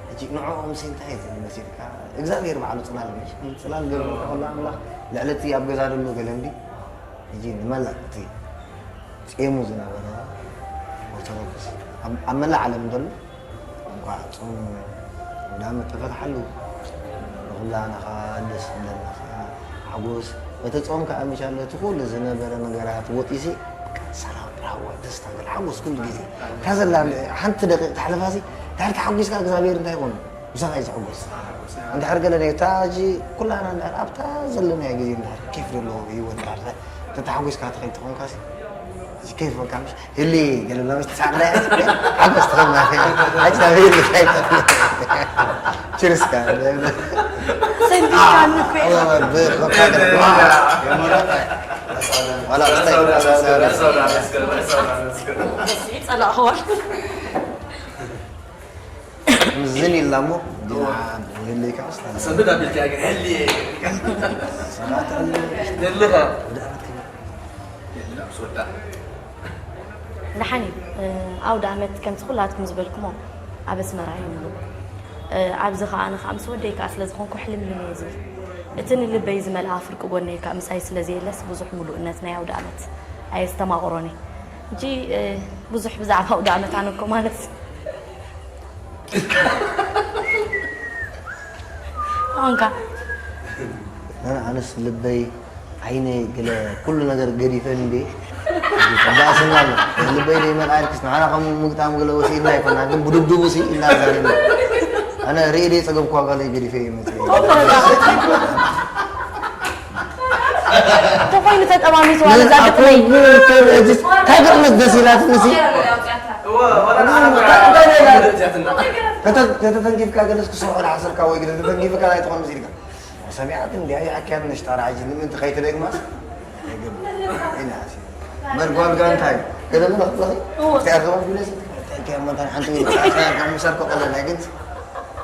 ሕጂ ንዕኦም ሲ እንታይ ዝብል መሲልካ እግዚኣብሔር ባዕሉ ፅላል ምሽ ፅላል ገብርካ ከሎ ኣምላኽ ልዕለቲ ኣብ ገዛ ደሎ ገለ እንዲ ሕጂ ንመላእ እቲ ጼሙ ዝነበረ ኦርቶዶክስ ኣብ መላእ ዓለም ዘሎ እንኳዕ ጾም እንዳመት ተፈትሓሉ ንኹላና ከዓ ደስ እንደና ከዓ ሓጎስ በቲ ጾም ከዓ ምሻለ እቲ ኩሉ ዝነበረ ነገራት ወጢሲ ሰላም ራህዋ ደስታ ገለ ሓጎስ ኩሉ ግዜ እታ ዘላ ሓንቲ ደቂቕ ተሕልፋሲ ድሕር ተሓጒስካ እግዚኣብሔር እንታይ ይኾኑ ምሳኻ እዩ ዝሕጎስ እንድሕር ገለ ነታ ሕጂ ኩላና እንድሕር ኣብታ ዘለናዮ ግዜ እንድሕር ኬፍ ዘለዎ ህይወት እንድሕር ተተሓጒስካ ትኸይድ ተኾንካሲ እዚ ኬፍ በቃ ምሽ ህሊ ገለ ብላ ምሽ ትሳቕለ ሓጎስ ትኸማ ኣጅታ ህሊ ኬፍ ችርስካ ሰንዲካ ንኩ ዋላ ጸላእኽዋ ዝን ኢልና እሞ ዲና ህልይ ከዓ ስለ ሰንብድ ኣቢልካ ግን ህልየ ሰባት ኣለ ደልኻ ደሓን እዩ ኣውደ ኣመት ከምቲ ኩላትኩም ዝበልኩሞ ኣብ ኣስመራ እዩ ምሉእ ኣብዚ ከዓ ኣነ ከዓ ምስ ወደይ ከዓ ስለ ዝኾንኩ ሕልም ኢለ እየ ዝብል እቲ ንልበይ ዝመልኣ ፍርቂ ጎነይ ከዓ ምሳይ ስለ ዘየለስ ብዙሕ ምሉእነት ናይ ኣውደ ኣመት ኣየስተማቕሮን እየ። ሕጂ፣ እ፣ ብዙሕ ብዛዕባ ኣውደ ዓመት ኣነ እኮ ማለት እዩ። ኣንካ። ኣነ፣ ኣነስ ልበይ፣ ዓይነይ፣ ገለ ኩሉ ነገር ገዲፈ እንዴ? ጽባእ ስና ኣሎ። ልበይ ደይ መልኣልክስ፣ ንዓና ከም ምግጣም ገለ ወሲድና ኣይኮና፣ ግን ብድብድቡ ሲ ኢልና ዛሪብና። ኣነ ርእየ ደይ ጸገብኳ ጋለይ ገዲፈ እየ መጽእ። ተኾይኑ ተጠማሚትዋ ነዛ ግጥመይ። እንታይ ግጥመት ደስ ኢላትኒ ሲ? ተተ-፣ ተተተንኪፍካ ገለስ ክሰርሖ ዝሓሰርካ ወይ ግደ ተተንኪፍካ ኣይትኾን መሲልካ። ሰሚዓት እንዲ ኣይሓክያን ንሽጣራ ሕጂ ንምንቲ ከይትደግማስ? ኣይግብን። ኢና ሲ። መርጓል ጋንታይ? ገለ ብለኽ ብለኺ? እወ። እቲ ኣርገባል ቢለሲ? እንታይ ከያ መታን ሓንቲ ወይ ብጻዕታ ካብ ምሳር ከቐለል ናይ ግን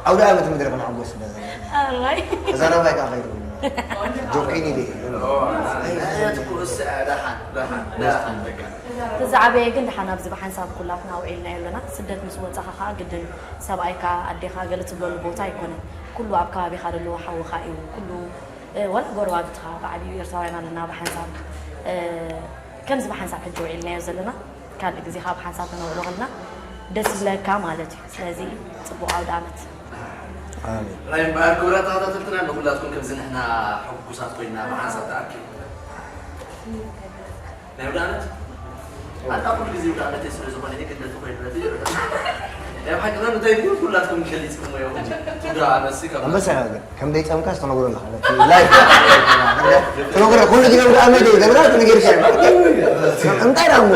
ኣውደ ዓመት ምድሪ ክንሓጎስ ስለ ዘለና። ኣራይ። ተዛረባይ ከኣ ከይትብሉ። ጆኪኒ ዲ። ኣያት ኩርሲ ደሓን፣ ደሓን፣ ደሓን በቃ። እቲ ዝዓበየ ግን ደሓን ኣብዚ ብሓንሳብ ኩላትና ውዒልናዮ ኣለና። ስደት ምስ ወጻኻ ከኣ ግድን ሰብኣይካ፣ ኣዴኻ ገለ ትብለሉ ቦታ ኣይኮነን። ኩሉ ኣብ ከባቢኻ ዘሎ ሓውኻ እዩ። ኩሉ፣ እ፣ ወላ ጎረባብትኻ ብዓቢኡ ኤርትራውያን ኣለና ብሓንሳብ፣ እ፣ ከምዚ ብሓንሳብ ሕጂ ውዒልናዮ ዘለና። ካልእ ግዜ ካብ ሓንሳብ ተነውዕሎ ከለና ደስ ይብለካ ማለት እዩ። ስለዚ ጽቡቕ ኣውደ ዓመት። ኣሜን። ራይ እምበኣር ክቡራት ተኸታተልትና ንኹላትኩም ከምዚ ንሕና ሕጉሳት ኮይና ብሓንሳብ ተኣኪቡ ናይ ኣውደ ዓመት ኣታ ኩሉ ግዜ ኣውደ ዓመት ስለ ዝኾነ እየ ክልተ ኮይኑ ነቲ ናይ ሓቂ ዘር እንታይ ድዩ ኩላትኩም ገሊጽኩሞ ኢኹም። ኣውደ ዓመት ሲ ካብ ኣንበሳ ኢኻ ግን ከም ደይጸምካ ዝተነግሮ ኣለኻ። ነቲ ላይፍ ትነግሮ ኩሉ ግዜ ኣውደ ዓመት እዩ። ዘግራ ትነግር ሲ እንታይ ዳሞ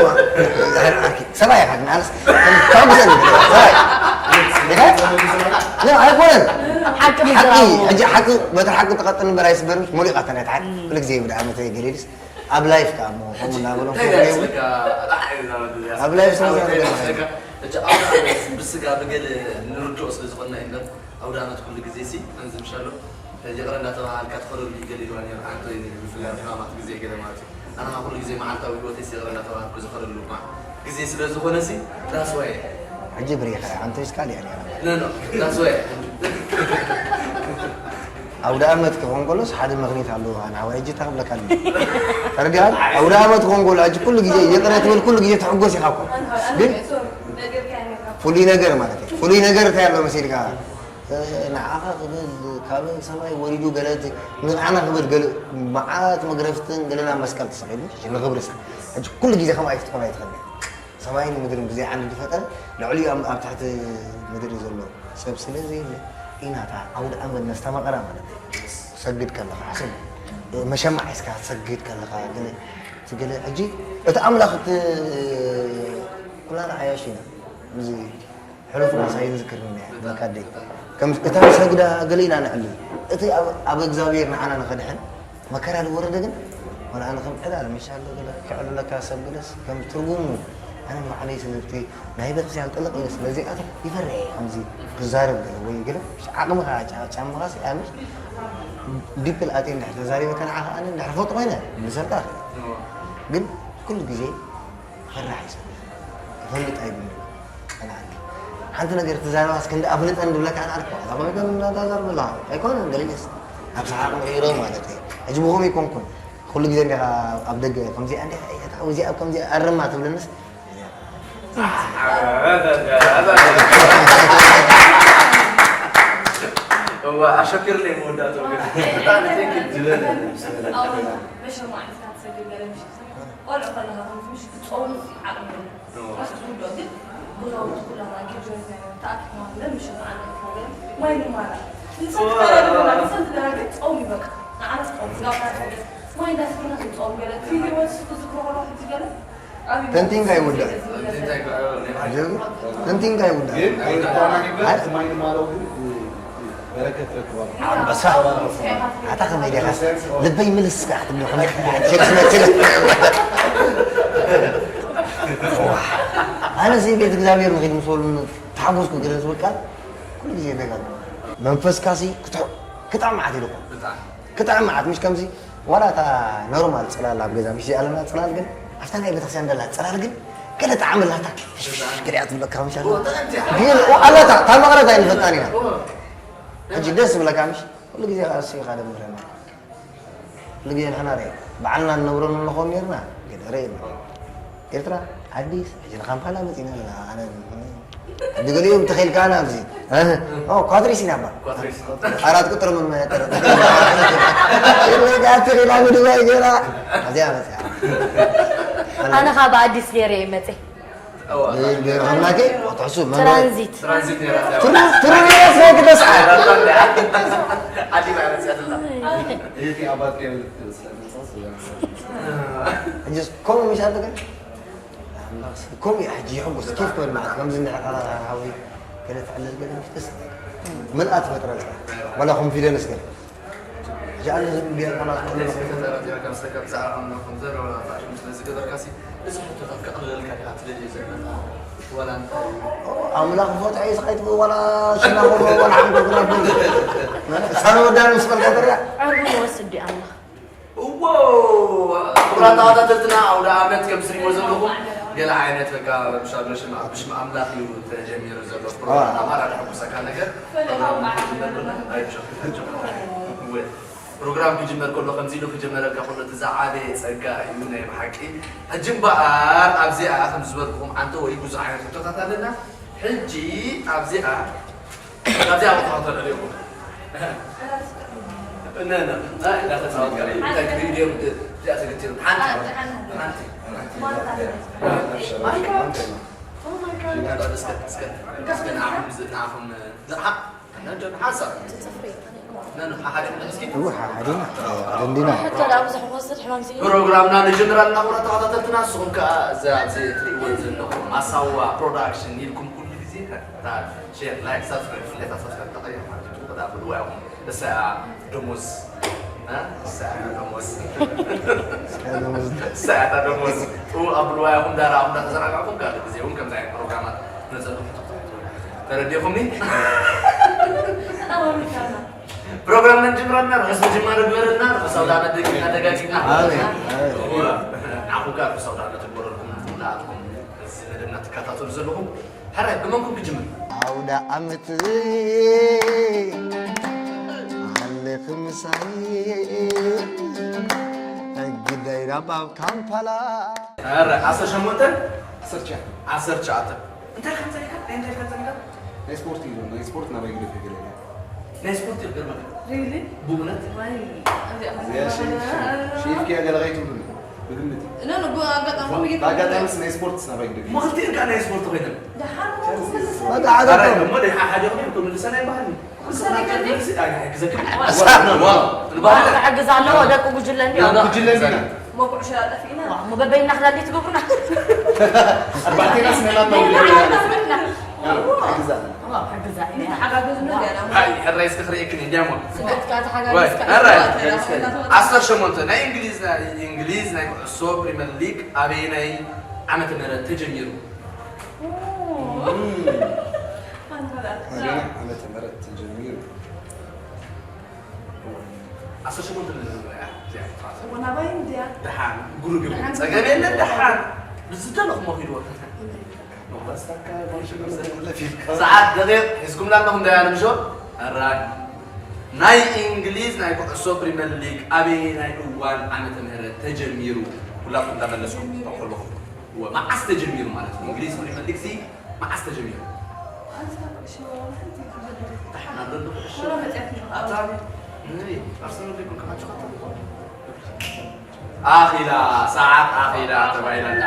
ሰብኣይ ኢኻ ግን ኣነስ ተጉሰን ሰብኣይ ኢኻ? ኖ፣ ኣይኮነን። ሓቂ ሓቂ፣ ምዝራቡ። ሕጂ ሓቂ፣ በቲ ሓቂ ትቐጥል እምበር ኣይስበርምሽ። ሙሉእ ኢኻ ተናይት ሓቂ። ኩሉ ግዜ ኣውደ ዓመት ገሊልስ ኣብ ላይፍ ከኣ እሞ ከምኡ እናበሎም እንታይ ከምኡ ይብሉ። ይመስለካ? ኣሕ፣ እዛ ወዲ እዚኣ። ኣብ ላይፍ ስለ እንታይ ዘለካ? ይመስለካ? ሕጂ ኣውደ ዓመት ብስጋ ብገለ ንርድኦ ስለ ዝኾንና እዩ እምበር፣ ኣውደ ዓመት ኩሉ ግዜ ሲ፣ ከምዚ ምሻሎ፣ ይቕረ እንዳተባሃልካ ትኸደሉ እዩ ገለ ኢልዋ ነይሩ። ኣንቶይ ብፍላይ ኣብ ሕማማት ግዜ ገለ ማለት እዩ። ኣነ ኸዓ ኩሉ ግዜ መዓልታዊ ህይወተይ ሲ ይቕረ እንዳተባሃልኩ ዝኸደሉ እኳ ግዜ ስለ ዝኾነ ሲ፣ that's why። ሕጂ ብሬኻ ኣንቶይስ ካልእ እያ ነይራ። No, no, that's why። ኣውደ ዓመት ክኾን ከሎስ ሓደ ምኽኒት ኣለዎ። ኣነ ሓዋይ ሕጂ እንታይ ክብለካ ኣለኒ? ተረዲኻ? ኣውደ ዓመት ክኾን ከሎ ሕጂ ኩሉ ግዜ ይቕረ ትብል፣ ኩሉ ግዜ ትሕጎስ ኢኻ እኮ። ግን ፍሉይ ነገር ማለት እዩ። ፍሉይ ነገር እንታይ ኣሎ መሲልካ? እ፣ ንዓኻ ክብል ካብ ሰማይ ወሪዱ ገለ እቲ ንዓና ክብል ገለ መዓት መግረፍትን ገለና መስቀል ተሰቒሉ ንኽብሪ ሰብ። ሕጂ ኩሉ ግዜ ከምኣ ኣይትኾን ኣይትኽእልን። ሰማይን ምድርን ብዘይ ዓንዲ ዝፈጠረ፣ ልዕሊኡ ኣብ፣ ኣብ ትሕቲ ምድሪ ዘሎ ሰብ ስለ ዘየለ፣ ኢና እታ ኣውደ ኣመት ነስተማቕራ ማለት እዩ። ትሰግድ ከለኻ፣ ሓሰብ፣ መሸማዕ ሒዝካ ትሰግድ ከለኻ፣ ገለ፣ እቲ ገለ፣ ሕጂ እቲ ኣምላኽ እቲ ኩላና ዓያሹ ኢና። እዚ ሕሉፍ ራእሲ ኣይንዝክርን እያ፣ በቃ ኣደይ። ከም እታ ሰግዳ ገለ ኢና ነዕሊ። እቲ ኣብ፣ ኣብ እግዚኣብሔር ንዓና ንኸድሕን መከራ ዝወረደ ግን፣ ወላ ኣነ ከም ዕላል፣ ምሻ ኣሎ ገለ ክዕልለካ ሰብ ገለስ፣ ከም ትርጉሙ፣ ኣነ ንባዕለይ ስለ እቲ ናይ ቤተክርስትያን ጥልቕ ኢለ ስለ ዘይኣትው፣ ይፈርሕ እየ ከምዚ ክዛረብ ገለ ወይ ገለ፣ ምሽ ዓቕምኻ፣ ጫ-፣ ጫማኻስ እያ፣ ምሽ ዲፕል ኣትየ እንድሕር ተዛሪበካ ንዓኻ ኣነ እንድሕር ፈልጦ ኮይነ፣ ምሰልካ እኽእል። ግን ኩሉ ግዜ ክፈርሕ ኣይሰብን። ክፈልጥ ኣይብሉን። ቀናኣኒ። ሓንቲ ነገር ትዛረባስ ክንዲ ኣፍልጠን ዝብለካ ኣነ ኣልኩ። እዛ ኮይንካ እንዳዛረብ ኣለኻ። ኣይኮነን፣ ገሊስ ኣብ ሰሓቕ ንቕይሮ ማለት እዩ። ሕጂ ብኸመይ ይኮንኩን? ኩሉ ግዜ እንዲኻ ኣብ ደገ ከምዚኣ እንዲኻ እያ፣ እዚኣ ኣብ ከምዚኣ ኣርማ ትብለንስ፣ እዋ፣ ኣሸኪርለይ መወዳእትኡ ግን። ብጣዕሚ ቴንክ ዩ። ዝበለ መሸማዕ ኢልካ ትሰግር ገለ ምሽ ቆልዑ ከለኻ ከምዚ ምሽ ክጸውሩ ዓቕሚ የለን። እዎ። ኣስ ትውልዶ ግን ጎዛውቲ ኩላና ጌጆ ተኣኪብና ምሽ ንዓና ይፈገር ማይ ንማራ። ንጸውቲ ገለ ንበላ፣ ንጸውቲ ገለ ግን ጸውም ይበቃ። ንዓና ጸውም፣ ስጋብና ይፈገር። ማይ እንዳሰተና ክንጸውም ገለ። ፊልም ወስዱ ዝክሮ ከሎ ሕጂ ገለ። ተንቲንካ ይውዳእ። ተንቲንካ ይውዳእ። ግን ኣይተቋማሪበት ማይ ንማረው ግን በረከት ረክባሉ። ኣንበሳ። ኣታ ከመይ ዲኻ? ልበይ ምልስ ከኣ ክትብሎ ከመይ ሸክስ መችል። ኣነ እዚ ቤት እግዚኣብሔር ንኺድ ምስ በሉ ተሓጎስኩ ገለ ዝብል ቃል ኩሉ ግዜ ይደጋግሞ። መንፈስካሲ ክጥዕ-፣ ክጥዕም መዓት ኢሉ እኮ። ብጣዕሚ። ክጥዕም መዓት፣ ምሽ ከምዚ ዋላ እታ ኖርማል ጽላል ኣብ ገዛ ምሽ ኣለና ጽላል ግን፣ ኣብታ ናይ ቤተክርስትያን ዘላ ጽላል ግን ገለ ጣዕሚ ኣላታ። ገሊኣ ትብለካ ምሽ ኣላ። ግን ኣላታ፣ እታ መቕረት ኣይንፈልጣን ኢና። ሕጂ ደስ ዝብለካ ምሽ፣ ኩሉ ግዜ ከኣ እሱ ኢኻ ደምረና። ኩሉ ግዜ ንሕና ርእ፣ ባዕልና ንነብረሉ ንኾን ኔርና፣ ግደ ሬማ ኤርትራ ኣዲስ ሕጂ ንካምፓላ መጺና ኣለና። ኣነ ሕጂ ገሊኦም ተኸይልካ ኣነ ኣብዚ እ፣ ኦ፣ ኳትሪስ ኢና እባ። ኳትሪስ። ኣራት ቁጥር ምን መጠረ ተኸይልካ ምድባይ ገይራ እዚኣ መጺኣ። ኣነ ካብ ኣዲስ ገይረ እየ መጸ። እዋ። ገይር ገይር ኸምላከ ትሕሱብ መንበሪ ትራንዚት። ትራንዚት ነይራ እዚኣ። ትሩ ትሩ ነይራ ስለ ግደስ። ኣዲስ ኣበባ መጺኣ ዘላ። እቲ ኣባት ከይብል ስለምንጻስ እዛ ሕጂስ ከምኡ ምሽ ኣለካ? ከምኡ እዩ ሕጂ ይሕጉስ ኬፍ ክብል ማለት ከምዚ እንድሕር ሓወይ ገለ ትዕልል ገለ ምሽ ደስ ይብል። ምልኣት ይፈጥረልካ። ዋላ ኮንፊደንስ ገለ። ሕጂ ኣነ ዝብል ብሄር ዋላ ዝኾነ ሰብ ተጠራጢርካ ምስ ተካ ብዛዕባ ኣምላኽ ከም ዘረባ ፋሽን ስለ ዝገበርካ ሲ እዚ ሕቶታት ከቕልለልካ ዲኻ ትደሊ ዘለኻ? ዋላ እንታይ እዩ? ኣምላኽ ይፈትሖ እዩ ዝኸይድ ዋላ ሽና ኾሎ ዋላ ሓንጎ ግና ሳነ ወዳነ ምስ በልካ ተሪያ። ዕርቡ ንወስድ ድዩ ኣምላኽ? እዎ፣ ክቡራት ተኸታተልትና፣ ኣውደ ዓመት ከም ትሪእዎ ዘለኹም፣ ገለ ዓይነት በቃ፣ ብሻሎ ሽም፣ ብሽም ኣምላኽ እዩ ተጀሚሩ ዘሎ ፕሮግራም። ኣዋ። ኣማራ፣ ደሕጉሰካ ነገር፣ ፕሮግራም ክጅመር ከሎ፣ ኣይ፣ ብሻሎ፣ እወ። ፕሮግራም ክጅመር ከሎ፣ ከምዚ ኢሉ ክጀመረልካ ከሎ፣ እቲ ዝዓበየ ጸጋ እዩ፣ ናይ ብሓቂ። ሕጂ እምበኣር፣ ኣብዚኣ፣ ከም ዝበልኩኹም፣ ዓንተ ወይ ብዙሕ ዓይነት ሕቶታት ኣለና። ሕጂ፣ ኣብዚኣ፣ ካብዚ ኣብ ተኸተል ሪኹም። ነ፣ ነ፣ ነ፣ እንዳተጻወትካ ሪኢ። እንታይ ክሪኡ ድዮም? እዚኣ ተገቲሩ። ሓንቲ፣ ሓንቲ፣ ሓንቲ። ማይካ። ኦ ማይ ጋድ። እስከ፣ እስከ፣ እስከ ንዓኹም ዝ-፣ ንዓኹም፣ ዝሓ-፣ ነ፣ ነ፣ ሓንሳብ። ነ፣ ነ፣ ሓሓዲኹም እስኪ። እወ፣ ሓሓዲና። ደንዲና። ሕቶ ደኣ ብዙሕ ክወስድ ሕማም ስኢኑ። ፕሮግራምና ንጅምር ኣለና፣ ክቡራት ተኸታተልትና። ንስኹም ከኣ እዛ ኣብዚ እትርእይዎ ዘለኹም ማሳዋ ፕሮዳክሽን ኢልኩም ኩሉ ግዜ እታ ሼር፣ ላይክ፣ ሳብስክራይብ፣ ፍልጠት ሳብስክራይብ ተቐይሩ ማለት እዩ። ወደ ኣብል ዋይ ሆም እሳ ደሞዝ፣ እ? እሳ ደሞዝ። እሳ ደሞዝ። እሳ ደሞዝ። ኡ፣ ኣብል ዋይ ሆም ዳራ፣ ኣሁን እንዳተዘናጋዕኩም ካልእ ግዜ እውን ከምዚ ዓይነት ፕሮግራማት ነዘልኩም። ተረዲኹምኒ? ፕሮግራምና ንጅምረና፣ ርሑስ ምጅማር ይግበረልና፣ ርሑስ ኣውደ ዓመት ደጊምና ደጋጊምና። ኣሜን፣ ኣሜን። እወ፣ ንዓኹም ከኣ ርሑስ ኣውደ ዓመት ይግበረልኩም፣ ንኹላትኩም እዚ መደብና ትከታተሉ ዘለኹም። ሕራይ፣ ብመንኩም ክጅምር? ኣውደ ዓመት ኣለኺ ምሳይ፣ ግዳይ ራባብ ካምፓላ። ሕራይ፣ ዓሰርተ ሸሞንተ? ዓሰርተ ትሽዓተ። ዓሰርተ ትሽዓተ። እንታይ ከም ዘሪካ? ናይ እንታይ ከም ዘሪካ? ናይ ስፖርት እዩ፣ ናይ ስፖርት ናባይ ግደፍ ይገለ። ናይ ስፖርት እዩ፣ ገርመካ። ሪሊ? ብእውነት? ዋይ፣ እዚኣ እዚኣ ሸ-፣ ሸ-፣ ሸይፍኪ ገለ ከይትብሉኒ። ብግምት እዩ። ኖ፣ ኖ፣ ብኣጋጣሚ ብኣጋጣሚ ስ-፣ ናይ ስፖርት ናባይ ግደፍ። እሞ ክልቲኤን ከኣ ናይ ስፖርት ኮይነን። ደሓን በቃ፣ ሓደ ኣረ፣ እኮ። እሞ ደሓ ሓደ ኮይኑ ክምልሰና ይበሃል። ክምልሰና ይከብድ። ኣይ፣ ክዘክር። ዋ፣ ዋ፣ ንባህል። ክሕግዝ ኣለዎ፣ ደቂ ጉጅለ እንዲዮም። ጉጅለ እንዲና። እሞ ኩዕሾ ኣጠፊእና። ዋ፣ እሞ በበይና ክላሊ ትገብሩና። ኣርባዕቴና ስነና በይና ተውልና። ክሕግዛ። ዋ፣ ክሕግዛ እያ። ንተሓጋገዝና ዲያና። ኣይ፣ ሕራይ እስኪ ክርእየክን እንዲያሞ። ስደትካ ተሓጋገዝካ። ወይ፣ ሕራይ። ዓሰርተ ሸሞንተ ናይ እንግሊዝ፣ ናይ እንግሊዝ ናይ ኩዕሶ ፕሪምየር ሊግ ኣበየናይ ዓመተ ምህረት ተጀሚሩ? ኦ። እም። ኣንተ በጣም ኣበየናይ ዓመተ ምህረት ተጀሚሩ? ዓሰርተ ሸሞንተ ንዝነበረ እያ እዚኣ። ወናባይ እንድያ። ደሓን፣ ጉርግር። ደሓን። ጸገም የለን፣ ደሓን። ብዝደለኹሞ ኺድዎ። መባስታካ፣ ሰዓት፣ ደቂቕ፣ ሒዝኩምላ ኣለኹም፣ ዳያ ንምሾ? ኣራግ። ናይ እንግሊዝ ናይ ኩዕሶ ፕሪምየር ሊግ ኣበየናይ እዋን ዓመተ ምህረት ተጀሚሩ? ኩላትኩም እንዳመለስኩም ከለኹም። እወ፣ መዓስ ተጀሚሩ ማለት እዩ? እንግሊዝ ፕሪምየር ሊግ ሲ መዓስ ተጀሚሩ? ኣንታ ኩዕሾ፣ ሓንቲ ኩዕሾ። ደሓን ኣሎ ኩዕሾ። ወላ መጽያት ነው። ኣታ፣ ንይ፣ ኣርሰናል ደይኮንካ ማንቸስተር። ኣኺላ፣ ሰዓት ኣኺላ ተባሂላ ኣላ።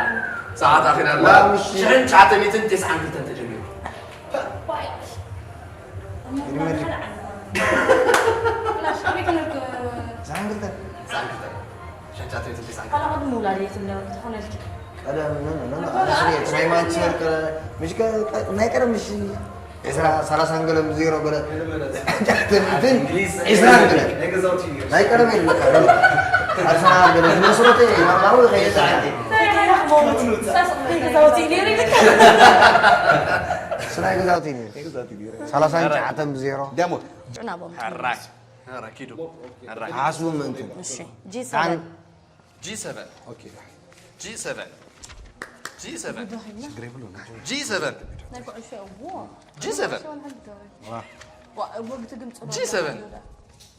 ሰዓት ኣኺላ ኣላ። ዋው፣ ምሽ-፣ ሽሕን ትሽዓተ ሚእትን ተስዓን ክልተን ተጀሚሩ። ዋይ። ቅድሚ ሪ-፣ ፍላሽ፣ ኣበይ ከለርክ? ተስዓን ክልተን። ተስዓን ክልተን። ሽሕን ትሽዓተ ሚእትን ተስዓን ክልተን። ካልእ ቅድሚ ውላደይ ትብለ ትኾነልኪ። ቀደም፣ ኖ፣ ኖ፣ ኖ፣ ኖ፣ ኣነ ስለ ናይ ማንቸስተር ቀ-፣ ምሽ ከ-፣ ቀ-፣ ናይ ቀደም ምሽ ዕስራ፣ ሰላሳ ገለ ዜሮ ገለ። እንግሊዝ ዒስራ ገለ። ናይ ገዛውቲ እዩ። ናይ ቀደም የለ፣ በቃ፣ በቃ። ኣርሰናል ገለ ዝመስረተ ይመርማሩ ይኸይድ። ናይ ገዛውቲ ነይሩ ይልካ። እሱ ናይ ገዛውቲ ነይሩ። ናይ ገዛውቲ ነይሩ። ሰላሳ ትሽዓተ ብዜሮ። ደሞ። ጭና ቦምብ። ሕራይ። ሕራይ፣ ኪዱ። ሕራይ። ሓስቡ ምእንቲ። እሺ፣ ጂ ሰቨን። ጂ ሰቨን። ኦኬ። ጂ ሰቨን። ጂ ሰቨን። ችግር የብለውም። ጂ ሰቨን። ናይ ኩዕሾ እዎ። ጂ ሰቨን። ዋ። ዋ፣ እዎ፣ ግትግም ጽቡቅ ጂ ሰቨን።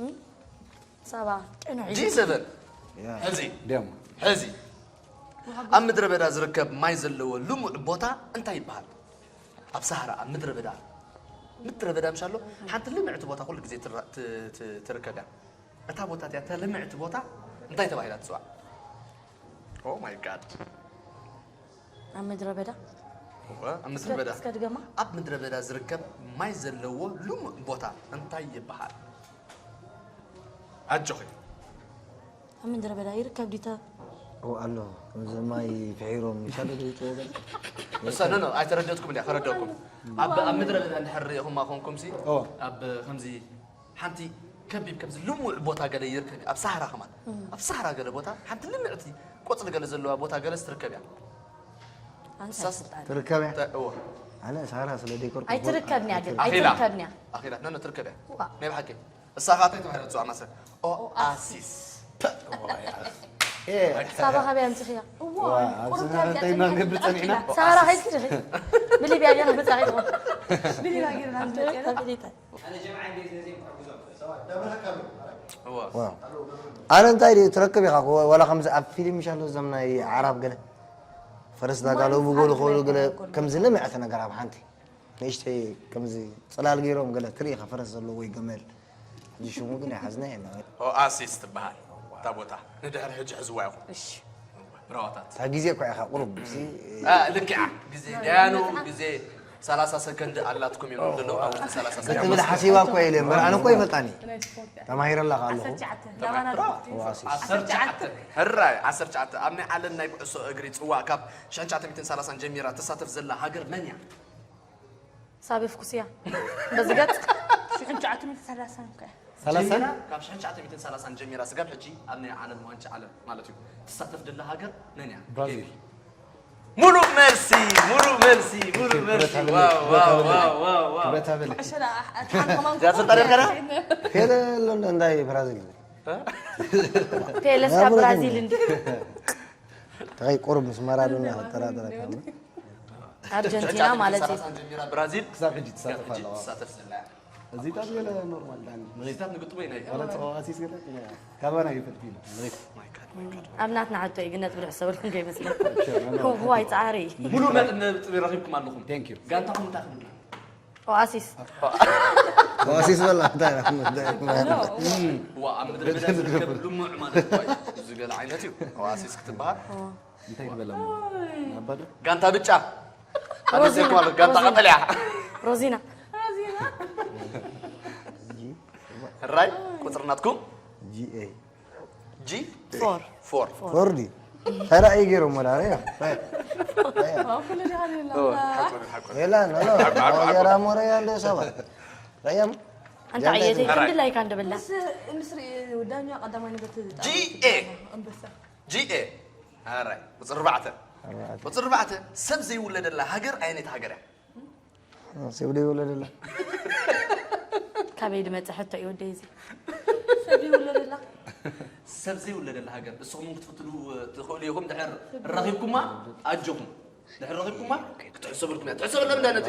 እም? ሰባ። ጂ ሰቨን። ያ። ሕዚ። ደም። ሕዚ። ኣብ ምድረ በዳ ዝርከብ ማይ ዘለዎ ልሙዕ ቦታ እንታይ ይበሃል? ኣብ ሰሃራ ኣብ ምድረ በዳ፣ ምድረ በዳ ምሻሎ፣ ሓንቲ ልምዕቲ ቦታ ኩሉ ግዜ ትረ- ት- ት- ትርከብ እያ። እታ ቦታ እቲኣ፣ እታ ልምዕቲ ቦታ እንታይ ተባሂላ ትፅዋዕ? Oh my God። ኣብ ምድረ በዳ እወ፣ ኣብ ምድረ በዳ። እስከ ድገማ። ኣብ ምድረ በዳ ዝርከብ ማይ ዘለዎ ልሙዕ ቦታ እንታይ ይበሃል? ኣጆኺ። ኣብ ምድረ በዳ ይርከብ ዲተ ኦ ኣሎ ከምዚ ማይ ፍሒሮም ይሻለ ዶ ይጥወበል እሳ ኖ ኖ ኣይተረደትኩም እንዲያ ከረደኩም። ኣብ ኣብ ምድረ በዳ እንድሕር ርኢኹማ ኮንኩም ሲ ኦ። ኣብ ከምዚ ሓንቲ ከቢብ ከምዚ ልሙዕ ቦታ ገለ ይርከብ እዩ። ኣብ ሳህራ ከማን ኣብ ሳህራ ገለ ቦታ ሓንቲ ልምዕቲ ቆፅሊ ገለ ዘለዋ ቦታ ገለ ስትርከብ እያ። ኣንሳ እሳስ ስልጣን ትርከብ እያ ተ- እዎ ኣነ ሳራ ስለ ዴኮር ኣይትርከብንያ ግን ኣኺላ ኣይትርከብንያ ኣኺላ ኖ ኖ ትርከብ እያ። ዋ። ናይ ብሓቂ እሳ ኻታይ ተባሂላ ትፅዋዕ ማሰ ኦኣሲስ። ኤ ሳባ ካበይ ኣምፅኽያ እዎ ዋ፣ ኣብዚ ቁርብ ሰዓት እንታይ እናገበጸን ኢና? ሳራ ኸይድኪ ዲኺ ብሊብያ ጌርና መፃኺ ብሊብያ ጌርና ንመፅእ ኢና። ፈሊጠ እዎ ዋው። ኣነ እንታይ ድዩ ትረክብ ኢኻ እኮ፣ ዋላ ከምዚ ኣብ ፊልም ይሻሎ እዞም ናይ ዓራብ ገለ ፈረስ ዳጋለቡ ጎሉ ኾሉ ገለ ከምዚ ልምዕቲ ነገር ኣብ ሓንቲ ንእሽተይ ከምዚ ጽላል ገይሮም ገለ ትርኢ ኢኻ ፈረስ ዘለዎ ወይ ገመል። ሕጂ ሽሙ ግን ኣይሓዝና ኢና። ኦኣሲስ ትበሃል እታ ቦታ። ንድሕሪ ሕጂ ሕዝዋ ኢኹም። እሺ ብራዋታት። እታ ግዜ እኮ ኢኻ ቁሩብ ሲ አ፣ ልክዓ ግዜ ደያኑ ግዜ ሰላሳ ሰከንድ ኣላትኩም እዮም ዘለዉ ኣብ ውሽጢ ሰላሳ ሰከንድ ክትብል ሓሲባ እኮ ኢለ እምበር ኣነ እኮ ይፈልጣኒ። ተማሂረላ ከ ኣለኹ። ዓሰርተ ትሽዓተ ናባና ኦኣሲስ ዓሰርተ ትሽዓተ ሕራይ ዓሰርተ ትሽዓተ ኣብ ናይ ዓለም ናይ ኩዕሶ እግሪ ፅዋዕ ካብ ሽሕን ትሽዓተ ሚእትን ሰላሳን ጀሚራ ትሳተፍ ዘላ ሃገር መን እያ? ሳብ የፍኩስያ በዚ ገፅ ሽሕን ትሽዓተ ሚእትን ሰላሳን ከ ሰላሳን ጀሚራ ካብ ሽሕን ትሽዓተ ሚእትን ሰላሳን ጀሚራ ስጋብ ሕጂ ኣብ ናይ ዓለም ዋንጫ ዓለም ማለት እዩ ትሳተፍ ዘላ ሃገር መን እያ? ብራዚል። ሙሉእ መልሲ ሙሉእ መልሲ ሙሉእ መልሲ ዋው ዋው ዋው ዋው ዋው ክብረት ሃበል። ዕሸላ ኣትሓን ከማን እዚኣ ትፈልጣ ዶ ከዳ? ሄለ ኣሎ እንታይ ብራዚል ፔለስ ካብ ብራዚል እንዲ እንታይ ቁሩብ ምስ ማራዶና ተራተራ ካብ ኣርጀንቲና ማለት እዩ ጀሚራ ብራዚል ክሳብ ሕጂ ትሳተፍ ኣለዋ። ትሳተፍ ዘላ እያ። እዚ ጣብ ገለ ኖርማል ዳኒ። እዚታት ንግጥሞ ኢና እዩ። ማለት ኦኣሲስ ገለ ከመና ይፈልጥ ኢሉ። ኣብ ናትና ሕቶ እዩ ግን ነጥቢ ድሕሰበልኩም ከይመስለኩም ዋይ ፃዕሪ ሙሉእ መጥ ነጥቢ ረኺብኩም ኣለኹም። Thank you። ጋንታኹም እንታይ ክብልና? ኦኣሲስ ኦኣሲስ በላ እንታይ ዋ ኣብ ምድሪ በዳ ዝርከብ ልሙዕ ማለት እኮ እዩ። እዚ ገለ ዓይነት እዩ። ኦኣሲስ ክትበሃል እንታይ ይበላ? ኣባዶ ጋንታ ብጫ ሮዚና። ኣነዘይኳሉ ጋንታ ቀጠልያ ሮዚና ሕራይ ቁፅሪ ናትኩም ጂኤ ጂ ፎር ፎር ፎርዲ ተራእዩ ገይሮም ወላ ያ ኩሉ ዲኻ ሌላ ሌላ ኖ ኖ ገራ ሞረያ እንደ ሰባት ረያም ኣንታ ዓየተይ ክንዲ ላይካ እንደበላ ምስ ምስ ዳኛ ቀዳማይ ነገር ትጣ ጂ ኤ። ኣንበሳ ጂ ኤ ሕራይ ቁፅሪ ኣርባዕተ ቁፅሪ ኣርባዕተ ሰብ ዘይውለደላ ሃገር ኣየነይቲ ሃገር እያ? ሰብ ዘይወለደላ ካበይ ድመፀ ሕቶ እዩ ወደይ እዚ ሰብ ይውለደላ ሰብ ዘይውለደላ ሃገር ንስኹም ክትፍትኑ ትኽእሉ ኢኹም ድሕር ረኺብኩማ ኣጆኹም ድሕር ረኺብኩማ ክትሕሰበልኩም እያ ትሕሰበሎም እንዳ ነቲ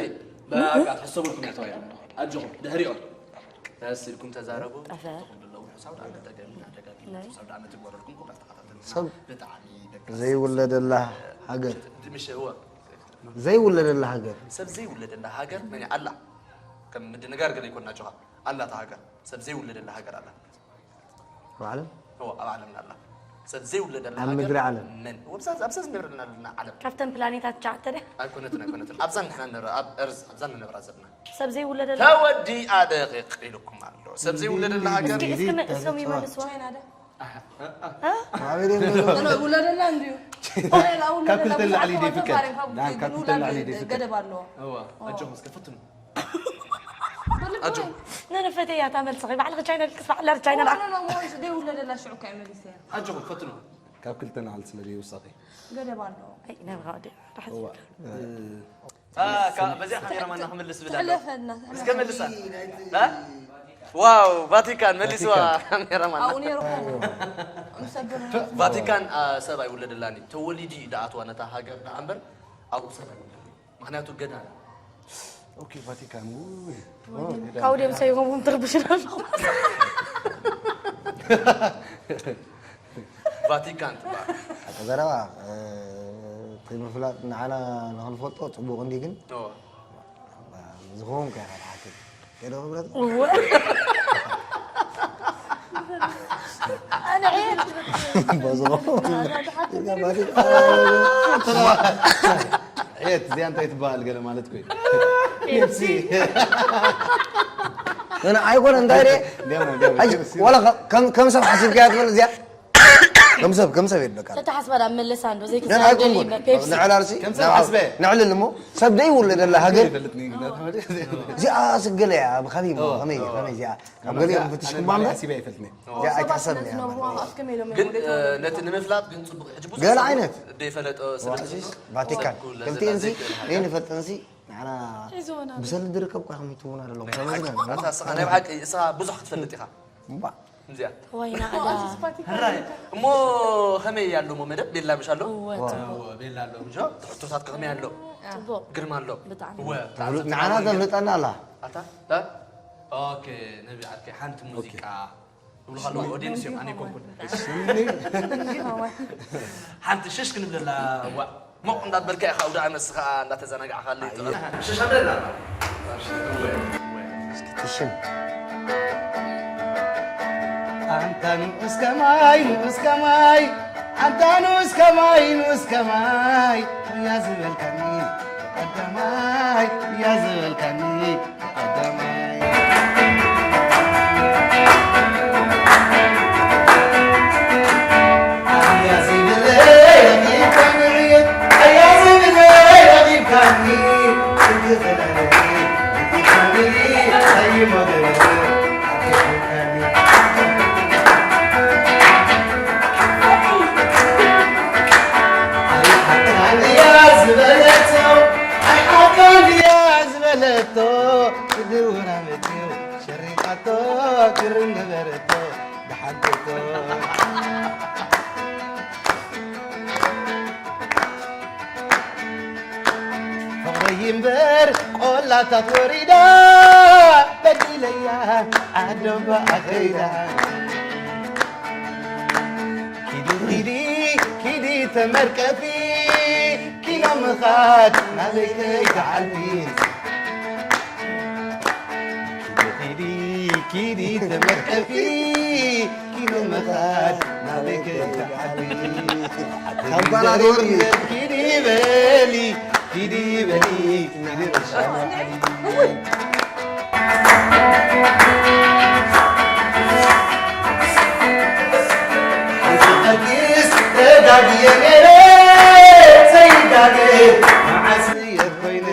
በቃ ትሕሰበልኩም እያ ተባሂሉ ኣጆኹም ድሕሪኦም ተስ ኢልኩም ተዛረቡ ጠፈ። ትኽእሉ ኣለዉ ሕሳብ ደኣ ንጠገም ኢና ደጋጊም ናይ። ሕሳብ ደኣ ነቲ ጎረድኩም ክብራ ተኸታተል ሰብ ብጣዕሚ ደቂ ዘይውለደላ ሃገር ትምሽ እወ ዘይውለደላ ሃገር ሰብ ዘይውለደላ ሃገር መን እያ ኣላ ከም ምድንጋር ገለ ይኮና ጆኻ ኣላ እታ ሃገር ሰብ ዘይውለደላ ሃገር ኣላ ባዕለም እወ ኣብ ዓለምና ኣላ ሰብ ዘይውለደላ ኣብ ሃገር ምድሪ ዓለም። መን እወ ብዛ- ኣብዛ ዝነብረና ዘለና ዓለም ካብተን ፕላኔታት ትሽዓተ ድያ ኣይኮነትን ኣይኮነትን ኣብዛ ንሕና ንነብራ ኣብ እርዝ ኣብዛ ንነብራ ዘለና ሰብ ዘይውለደላ ተወዲኣ ደቂቕ ኢልኩም ኣሎ ሰብ ዘይውለደላ ሃገር እስኪ እስኪ እስኪ ይመልስዋ ቻይና ዳ ማዕበል የብለሎ ውለደላ እንድዩ ካብ ክልተ ንላዕሊ ደይ ፍቀድ። ዳን ካብ ክልተ ንላዕሊ ደይ ፍቀድ። ገደብ ኣለዎ እወ ኣጆኹም እስከ ፈትኑ ኣጆኹም ነነፈተያ ታመልስኺ ባዕልኺ ቻይና ልክስ ባዕላ ቻይና ዘይውለደላ ሽዑ እኮ እየ መሊሰያ ኣጆኹም ፈትኑ ካብ ክልተ ንላዕሊ ስለ ዘይውሳኺ። ገደብ ኣለዎ ነብኻ ወዲ ራሕዚ እዋ። አ፣ ካ- በዚኣ ካሜራማን ክምልስ ብላ ትሕለፈና እስከ መልሳ አ? ዋው ቫቲካን መልስዋ ካሜራማን ኣብኡ ነይሩ ምስ ኣቦና ቫቲካን አ፣ ሰብ ኣይውለደላን እዩ ተወሊዱ እዩ ደኣትዋ ነታ ሃገር ደኣ እምበር ኣብኡ ሰብ ኣይውለድ ምክንያቱ ገዳ ኦኬ ቫቲካን ውይ። ካብኡ ድዮም ሰይቦም ትርብሽና ኣለኹም ቫቲካን ትበሃል ዘረባ እ፣ ምፍላጥ ንዓና ንኽንፈልጦ ጽቡቕ እንዲ ግን ዝኸውን ከ ሓኪም ገለ ክብረት ዕየት እዚኣ እንታይ ትበሃል ገለ ማለት ኮይ ኣይኮነ እንታይ ደ ወላ ከም ሰብ ሓሲብካ ትበል እዚኣ ከም ሰብ ከም ሰብ የድበካ ተተሓስባ ዳ መለሳ እንዶ ዘይክሳን ኣይኮንኩን ንዕላልሲ ንዕልል እሞ ሰብ ደይብሉ ደላ ሃገር እዚኣ ስገለ እያ ከመይ ከመይ ከመይ እዚኣ ካብ ገሊኦም ፍትሽ ክባምበር እዚኣ ኣይትሕሰብን እያ ግን ነቲ ንምፍላጥ ግን ፅቡቅ ሕጂ ብዙሕ ገለ ዓይነት ደይፈለጠ ስለዝኖ ቫቲካን ክልቲኤንሲ ነይንፈልጠንሲ ንዓና ብሰልዲ ርከብካ ከመይ ትውን ኣለኹም ተመስገን ኣታ ስኻ ናይ ብሓቂ እስኻ ብዙሕ ክትፈልጥ ኢኻ እምዚኣ ወይ ናዕዳ እሞ ከመይ ኣሎ ሞ መደብ ቤላ ምሽ ኣሎ ቤላ ኣሎ ምሽ ትሕቶታት ከመይ ኣሎ ጽቡቅ ግርማ ኣሎ ብጣዕሚ እወ ንዓና ተፍልጠና ኣላ ኣታ ኦኬ ነቢ ዓርከይ ሓንቲ ሙዚቃ ይብሉ ከለዉ ኦዲየንስ እዮም ኣነ ይኮንኩን ሓንቲ ሽሽ ክንብለላ ዋእ ሞቕ እንዳበልካ ኢኻ ኣውደ ኣመት ስኻ እንዳተዘናጋዕካለይ ጥቕም ሽሽ ኣብለና ትሽም ኣንታ ንኡስ ከማይ ንኡስ ከማይ ኣንታ ንኡስ ከማይ ንኡስ ከማይ እያ ዝበልካኒ ቀዳማይ እያ ዝበልካኒ ቀዳማይ ፍቕረይ እምበር ቆላታት ወሪዳ በዲለያ ዓዶባ ኣኸይዳ ኪዲ ኪዲ ኪዲ ተመርቀፊ ኪሎ ምኻድ ናበይ ከይትሓልፊ ኪዲ ኪዲ ኪዲ ተመርቀፊ ኪዲ ምኻድ ናበይ ከይትሓልፊ ካምፓላ ትወርዲ ኪዲ በሊ ኪዲ በሊ ኪዲ ረሻ ሓንቲ ቀዲስ ተጋግየ ነይረ ዘይጋገ መዓስ እየ ኮይነ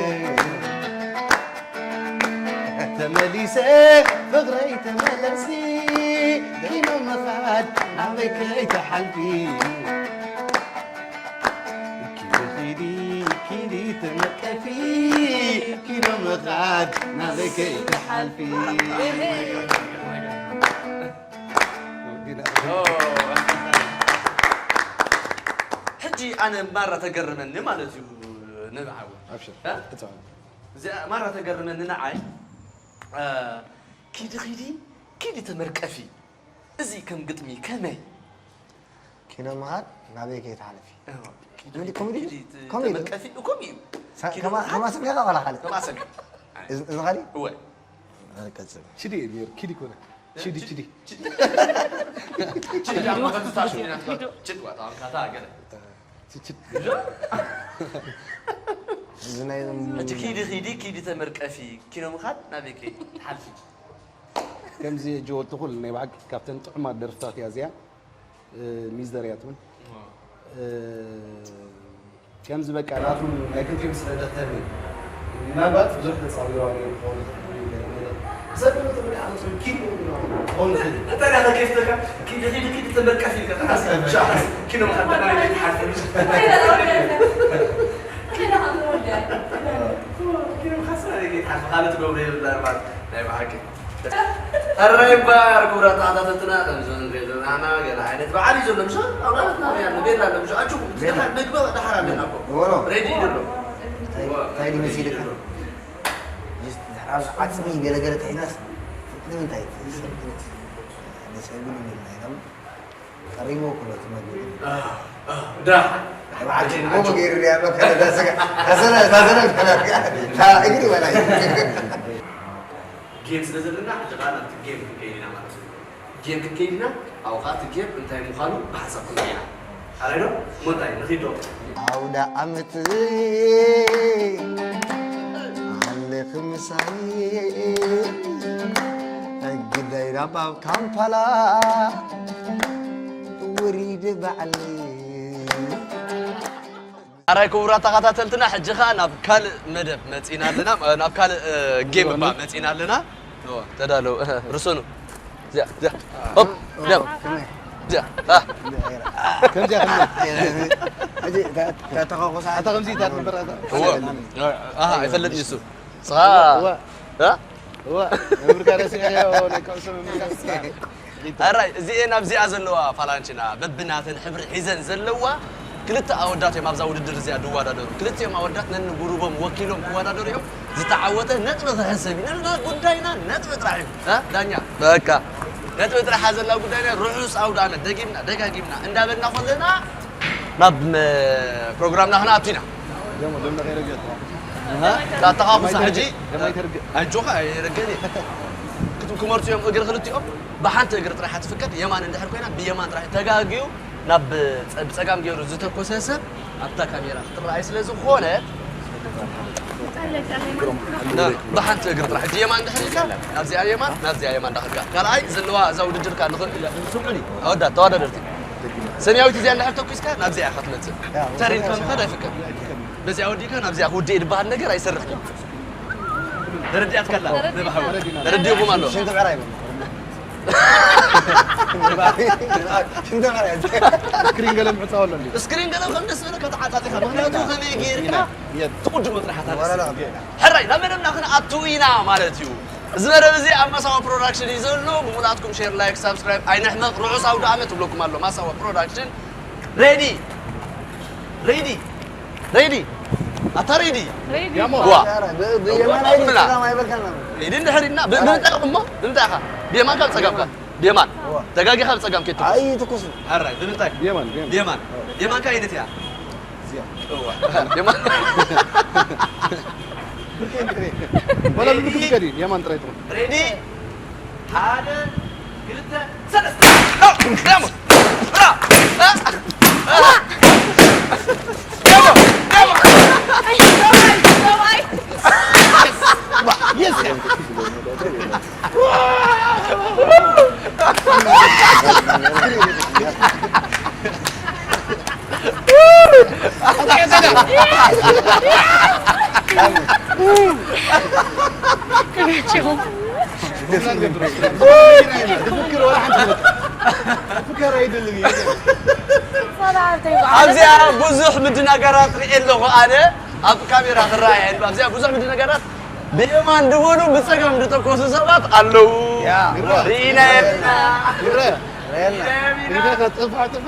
ተመሊሰ ፍቕረይ ተመለሲ ኪኖ ምኻድ ናበይ ከይትሓልፊ ኪዲ ኪዲ ኪዲ ተመቀፊ ኪኖ ምኻድ ናበይ ከይትሓልፊ ሕጂ ኣነ ማራ ተገርመኒ ማለት እዩ ንብዓዊ ኣብሽር እዚኣ ማራ ተገርመኒ ንዓይ ኪዲ ኺዲ ኪዲ ተመርቀፊ እዚ ከም ግጥሚ ከመይ ኪኖ ምኻድ ናበይ ከይትሓልፊ ኮሜዲ ኮሜዲ ተመርቀፊ ኮሜዲ እዩ ከማስም ከኻ ዋላ ካልእ ከማሰም እዚ ካልእ እወ ቀጽል ችዲ ነይሩ ኪዲ ኮነ ችዲ ችዲ እዚ ናይ ኪዲ ኪዲ ኪዲ ተመርቀፊ ኪኖ ምኻድ ናበይ ከይትሓልፊ ከምዚ ጅወል ትኹል ናይ ብሓቂ ካብተን ጥዑማት ደርፍታት እያ እዚኣ ሚዝደር እያ ትብል ከምዚ በቃ ናቱ ናይ ክልቲኦም ስለ ደኸመ ምናልባት ብዙሕ ተፃዊራ ክኸውን ይኽእል እዩ ገለ ነገር ብሰብ ትኽእል ዓመት ኪድ ክኸውን ይኽእል እዩ እንታይ ዳኸ ከይፍተካ ኪድ ኪድ ኪድ ተመርቀፍ ኢልካ ተሓስብ ሻ ኪኖ መሓደና ይሓስብ ኪኖ ሓሳ ይሓስብ ካልእ ትገብሮ የብላ ማለት ናይ ብሓቂ ሕራይ እምበር ክቡራት ተኸታተልትና ከምዚ ንሪኦ ዘለና ገለ ዓይነት በዓል እዩ ዘሎ ምሽ ኣብራትና ያለ ቤላ ኣሎ ምሽ ኣችሁ ምግቢ ደሓር ኣለና እኮ ሬዲ እዩ ዘሎ እንታይ ድመሲልካ ዓፅሚ ገለገለ ተሒዛስ ንምንታይ ሰብግን ሰብግን ኢልና ኢሎም ቀሪሞ ኩሎ ትመግብ ደሓ ዓዲ ጎቦ ገይሩ ኣሎ፣ ከለዳ ስጋ፣ ከሰለ፣ ከሰለ፣ ከለዳ፣ እግሪ በላይ። ጌም ስለ ዘለና፣ ሕጂ ኸኣ ናብቲ ጌም ክንከይድ ኢና ማለት እዩ። ጌም ክንከይድ ኢና፣ ኣብኡ ኸኣ እቲ ጌም እንታይ ምዃኑ ብሓንሳብ ክንርኢ ኢና። ኣራይ ዶ? እሞ እንታይ፣ ንኺድ ዶ? ኣውደ ዓመት ኣለኺ ምሳይ፣ ግዳይ ናብ ካምፓላ፣ ውሪድ በዓል። ኣራይ ክቡራት ተኸታተልትና፣ ሕጂ ኸኣ ናብ ካልእ መደብ መጺና ኣለና፣ ናብ ካልእ፣ እ፣ ጌም እባ መጺና ኣለና። እወ፣ ተዳለዉ፣ ርስኑ። እዚኣ፣ እዚኣ። ሆፕ፣ እዚኣ። ከመይ? እዚኣ። አ። ከምዚኣ፣ ከምዚኣ። ሕጂ፣ ተ-፣ ተ-፣ ተተኻኹሳ። ኣታ ከምዚ ኢታ ትንበር፣ ኣታ። እወ። ኣሃ፣ ኣይፈልጥን እዩ እሱ። ስኻ-፣ እወ። እ? እወ፣ መምህርካ ረሲዐዮ፣ ናይ ኩዕሶ መምህርካ። ኣራይ፣ እዚኤን ኣብዚኣ ዘለዋ ፋላንቺና በብናተን ሕብሪ ሒዘን ዘለዋ ክልተ ኣወዳት እዮም ኣብዛ ውድድር እዚኣ ዝወዳደሩ። ክልቲኦም ኣወዳት ነንጉሩቦም ወኪሎም ክወዳደሩ እዮም። ዝተዓወተ ነጥቢ ክሕሰብ እዩ። ንሕና ጉዳይና ነጥቢ ጥራሕ እዩ። እ? ዳኛ፣ በቃ። ነጥቢ ጥራሕ እያ ዘላ ጉዳይና። ርሑስ ኣውደ ዓመት። ደጊምና፣ ደጋጊምና እንዳበልና ከለና ናብ መ-፣ ፕሮግራምና ክንኣቱ ኢና። ደሞ፣ ደሞ ከይረገጥ። ኣሃ፣ ታተኻኹሳ ደማይ ሕጂ። ተርግ-፣ ደማይ ተርግ-፣ ኣጆኻ፣ ኣይረገን እየ። ክት-፣ ክመርጹ እዮም እግሪ ክልቲኦም። ብሓንቲ እግሪ ጥራሕ ትፍቀድ። የማን እንድሕር ኮይና፣ ብየማን ጥራሕ ተጋግዩ ናብ ጸ-፣ ብጸጋም ገይሩ ዝተኮሰ ሰብ ኣብታ ካሜራ ክትረኣይ ስለ ዝኾነ፣ ና፣ ብሓንቲ እግሪ ጥራሕ። ሕጂ የማን እንድሕር ኢልካ፣ ናብዚኣ የማን፣ ናብዚኣ የማን እንዳኸድካ። ካልኣይ ዘለዋ እዛ ውድድር ከኣ ንኽ-፣ ስምዑኒ፣ ኣወዳት ተወዳደርቲ። ሰማያዊት እዚኣ እንድሕር ተኩስካ፣ ናብዚኣ ኢኻ ትመጽእ። ተሪር ከም ምኻድ ኣይፍቀድ። በዚኣ ወዲእካ ናብዚኣ ክውድእ ዝበሃል ነገር ኣይሰርሕን። ተረዲኣትካ ኣላ፣ ነባሓዊ። ተረዲእኩም ኣሎ። ሽንቲ ብዕራይ በሉ። ሽንቲ ብዕራይ። ስክሪን ገለ ምዕጻው ኣሎ እንዴ? ስክሪን ገለ ከም ደስ ዝበለካ ተዓጻጺኻ። ምኽንያቱ ከመይ ጌርካ የት? ትቕድሞ ጥራሕ ኣታ ወላ ደስ ላ ይብል። ሕራይ፣ ናብ መደብና ክንኣቱ ኢና ማለት እዩ። እዚ መደብ እዚ ኣብ ማሳዋ ፕሮዳክሽን እዩ ዘሎ። ብምልኣትኩም ሼር፣ ላይክ፣ ሳብስክራይብ ኣይንሕመቕ። ርሑስ ኣውደ ዓመት እብለኩም ኣሎ። ማሳዋ ፕሮዳክሽን ሬዲ፣ ሬዲ፣ ሬዲ። ኣታ ሬዲ? ሬዲ። ያሞ። ዋ። ብ-፣ ብየማን ኣይበልካና። ኢድ እንድሕር ኢድና፣ ብ-፣ ብምንታይ እሞ? ብምንታይ ኢኻ? ብየማን ካብ ጸጋምካ? ብየማን። እዋ። ተጋጊኻ ብጸጋም ከይትኩስ። ኣይትኩስ። ሕራይ፣ ብምንታይ? ብየማን፣ ብየማን። ብየማን። የማንካ ኣይነት እያ? እዚኣ። እዋ። የማን። ወላ ብብክም ከዲ፣ የማን ጥራይ ትኹን። ሬዲ? ሓደ፣ ክልተ፣ ሰለስተ። ኖ! ደሞ! ብራ! እ! እ! ደሞ! ደሞ! የስ! ኣብዚኣ ብዙሕ ምድናጋራት ርኢ ኣለኹ ኣነ። ኣብ ካሜራ ክረኣይ እየ። ኣብዚኣ ብዙሕ ምድናጋራት ብየማን ድበሉ ብጸጋም ዝተኮሱ ሰባት ኣለዉ። ያ። ርኢና የብልና። ይረ። ርኢና የብልና። ይረ፣ ጥፋ፣ ጥፋ።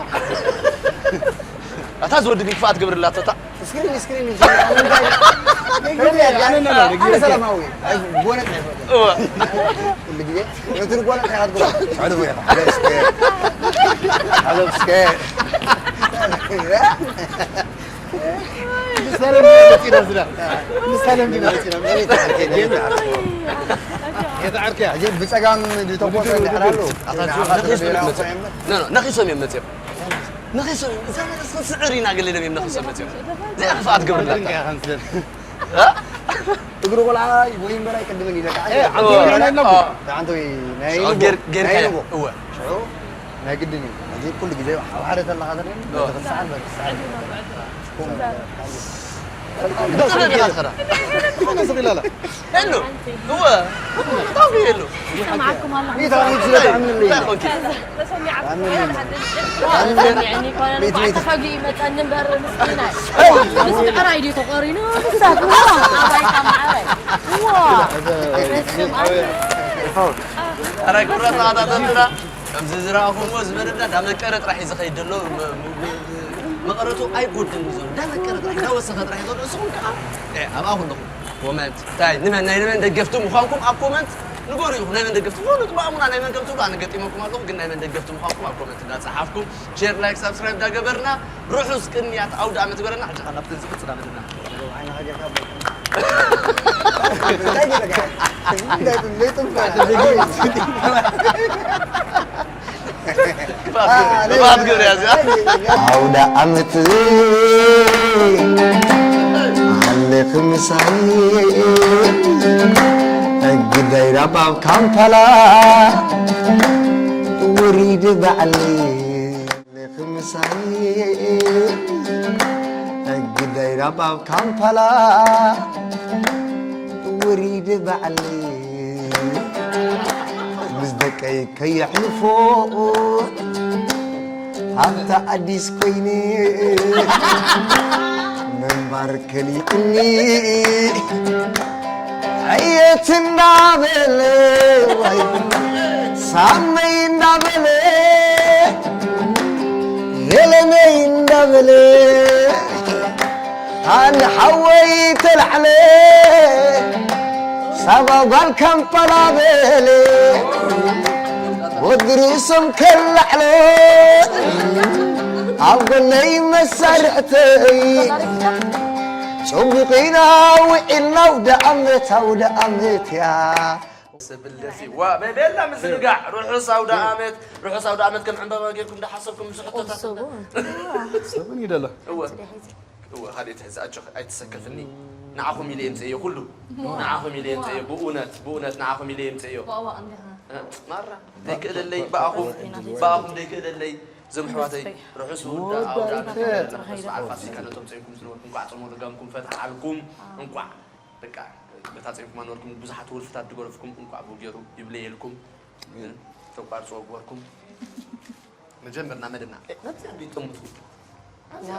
ኣታ ዝወዲ ግን ክፍኣት ግብርላት ኣታ። ስክሪን፣ ስክሪን፣ ስክሪን። ኣነ፣ ኣነ፣ ኣነ፣ ኣነ፣ ኣነ ሰላማዊ። ኣይ፣ ጎነጽ ኣይፈ-፣ እወ። ኩሉ ግዜ ነቲ ጎነጽ ኣይፈ-፣ ኣዕልቦ ኢኻ። ኣዕልቦ እስከ። ኣዕልቦ እስከ። ምሳሌ እንዲና መፂና ዝዳ። ምሳሌ እንዲና መፂና። የትዓርከያ። ሕጂ ብጸጋም ዝተኮሰ ድሕር ኣሎ። ኣታ ንዓኻ ዝወዲ ትብል ግን ብሔራዊ መጽእ። ኮይምበር። ኖ፣ ኖ፣ ነኺሶም እዮም መጽኦም። ነኺሶም እዮም። እዛ ነገር ስዕር ኢና ገሊሎም እዮም ነኺሶም መጽኦም። እዚኣ ክፍኣት ግብርላት። ድንጋይ ኻንስደን። እ? እግሪ ቆልዓ ወይ እምበር ኣይቅድምን ኢለካ። እ፣ ዓንቶ ወይ ናይ ነጎ። ኦ። ዓንቶ ወይ ናይ ሽዑ ነጎ። ጌር-፣ ጌርካዮ። ናይ ነጎ። እወ። ሽዑ ናይ ግድን እዩ። ሕጂ ኩሉ ግዜ ኣብ ሓደ ተለኻ ተሪእኒ፣ ኦ። በቲ ክትሰዓር፣ በቲ ክትሰዓር። ከምኡ። ብጣዕሚ ኢና ንኸዳ። ዝኾነ ስቕ ኢላላ። የሎ። እወ። ብጣዕሚ የሎ። ይሰማዓኩም ኣሎ። እንታይ ኮንኪ? ተሰሚዓኩም። ተሰሚዐኒ እኮ፣ ተፈጊኡ ይመጸኒ እምበር ምስኪናይ። ምስ ብዕራይ ድዩ ተቆሪኑ? ንሳት፣ ዋ፣ ኣባይ ካብ ማዕረ። ዋ። ኣረ፣ ክብረት ተኸታተልትና፣ ከምዚ ዝረኣኹምዎ እዚ መደብና እንዳመቀረ ጥራሕ እዩ ዝኸይድ ዘሎ። መ-፣ መ-፣ መ-፣ መቐረቱ ኣይጎድልን እዩ ዘሎ። እንዳመቀረ ጥራሕ፣ እንዳወሰኸ ጥራሕ እዩ ዘሎ። ንስኹም ከኣ፣ እ፣ ኣብኣ ኩለኹም ኮመንት፣ እንታይ፣ ንመን፣ ናይ ንመን ደገፍቲ ምዃንኩም ኣብ ኮመንት ንገሩ ኢኹም ናይ መን ደገፍቲ ምዃኑ። ጽቡቕ ኣሙና ናይ መን ከም ትብሉ ኣነ ገጢመኩም ኣለኹ፣ ግን ናይ መን ደገፍቲ ምዃንኩም ኣብ ኮመንት እንዳጸሓፍኩም፣ ሼር፣ ላይክ፣ ሳብስክራይብ እንዳገበርና ርሑስ ቅንያት ኣውደ ኣመት ግበረና። ሕጂ ኸኣ ናብቲ ዝቕጽል ኣመትና። ዓይንኻ ጌርካ እንታይ ገይረካ? እንታይ ትብለይ? ክፋት ግብሪ ያዝ። ኣውደ ዓመት ኣለኺ ምሳይ፣ ግዳይ ራባብ ካምፓላ፣ ውሪድ ባዕሊ። ኣለኺ ምሳይ፣ ግዳይ ራባብ ካምፓላ፣ ውሪድ ባዕሊ። ምስ ደቀይ ከየሕልፎ ኣብታ ኣዲስ ኮይነ ምንባር ከሊእኒ። ዕየት እንዳበለ ዋይ ሳመይ እንዳበለ ገለመይ እንዳበለ ኣነ ሓወይ ተላዕለ ሳባ ጓል ካምፓላ በለ ወዲ ርእሶም ከላዕሎ ኣብ ጎነይ መሳርሕተይ ጽቡቕ ኢና ውዒልና ኣውደ ኣመት ኣውደ ኣመት እያ። ስብል ደርፊ ዋ በቤላ ምዝንጋዕ ርሑስ ኣውደ ኣመት ርሑስ ኣውደ ኣመት ከም ዕምበባ ጌርኩም እንዳሓሰብኩም ምስ ሕቶታት ሰብን ይደሎ። እወ እወ ሃዲት ሕዚ ኣጆኺ ኣይትሰከፍኒ። ንዓኹም ኢለ የምፅእዮ ኩሉ ንዓኹም ኢለ የምፅእዮ ብእውነት ብእውነት ንዓኹም ኢለ የምፅእዮ። ማራ ዘይክእለለይ ብኣኹም ብኣኹም ዘይክእለለይ እዞም ኣሕዋተይ ርሑስ ውዳ ኣውዳ ርሑስ በዓል ፋሲካ ነቶም ፀይንኩም ዝነበርኩም እንኳዕ ፆሞ ልጋምኩም ፈትሓልኩም። እንኳዕ በቃ በታ ፀይንኩም ኣነበርኩም ብዙሓት ወልፍታት ድገረፍኩም እንኳዕ ብኡ ገይሩ ይብለየልኩም። ተቋርፅዎ ግበርኩም። መጀመርና መደብና ነብዚኣ ቢጥምቱ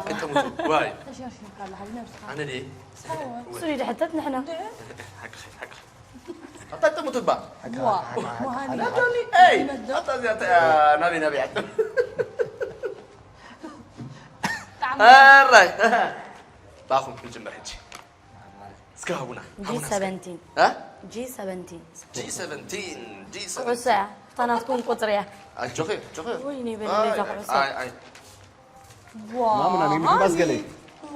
ቢጥምቱ ዋይ ኣነ ድየ ጽሩይ ድሕተት ንሕና ሓቅኺ ሓቅኺ ኣታ ጥምቱ ባ ዋ ወሃኒ ኣይ ኣታ እዚኣ ናበይ ናበይ ኣጥም ኣራይ ባኹም ክንጅምር ሕጂ እስከ ሃቡና ሃቡና እስከ። G seventeen እ? G seventeen G seventeen G seventeen ኩዕሶ እያ እታ ናትኩም ቁፅሪ እያ ኣጆኺ ኣጆኺ ወይኔ በለለይ እዛ ኩዕሶ ኣይ ኣይ ማሙና፣ እኔ ምሕባስ ገለይ።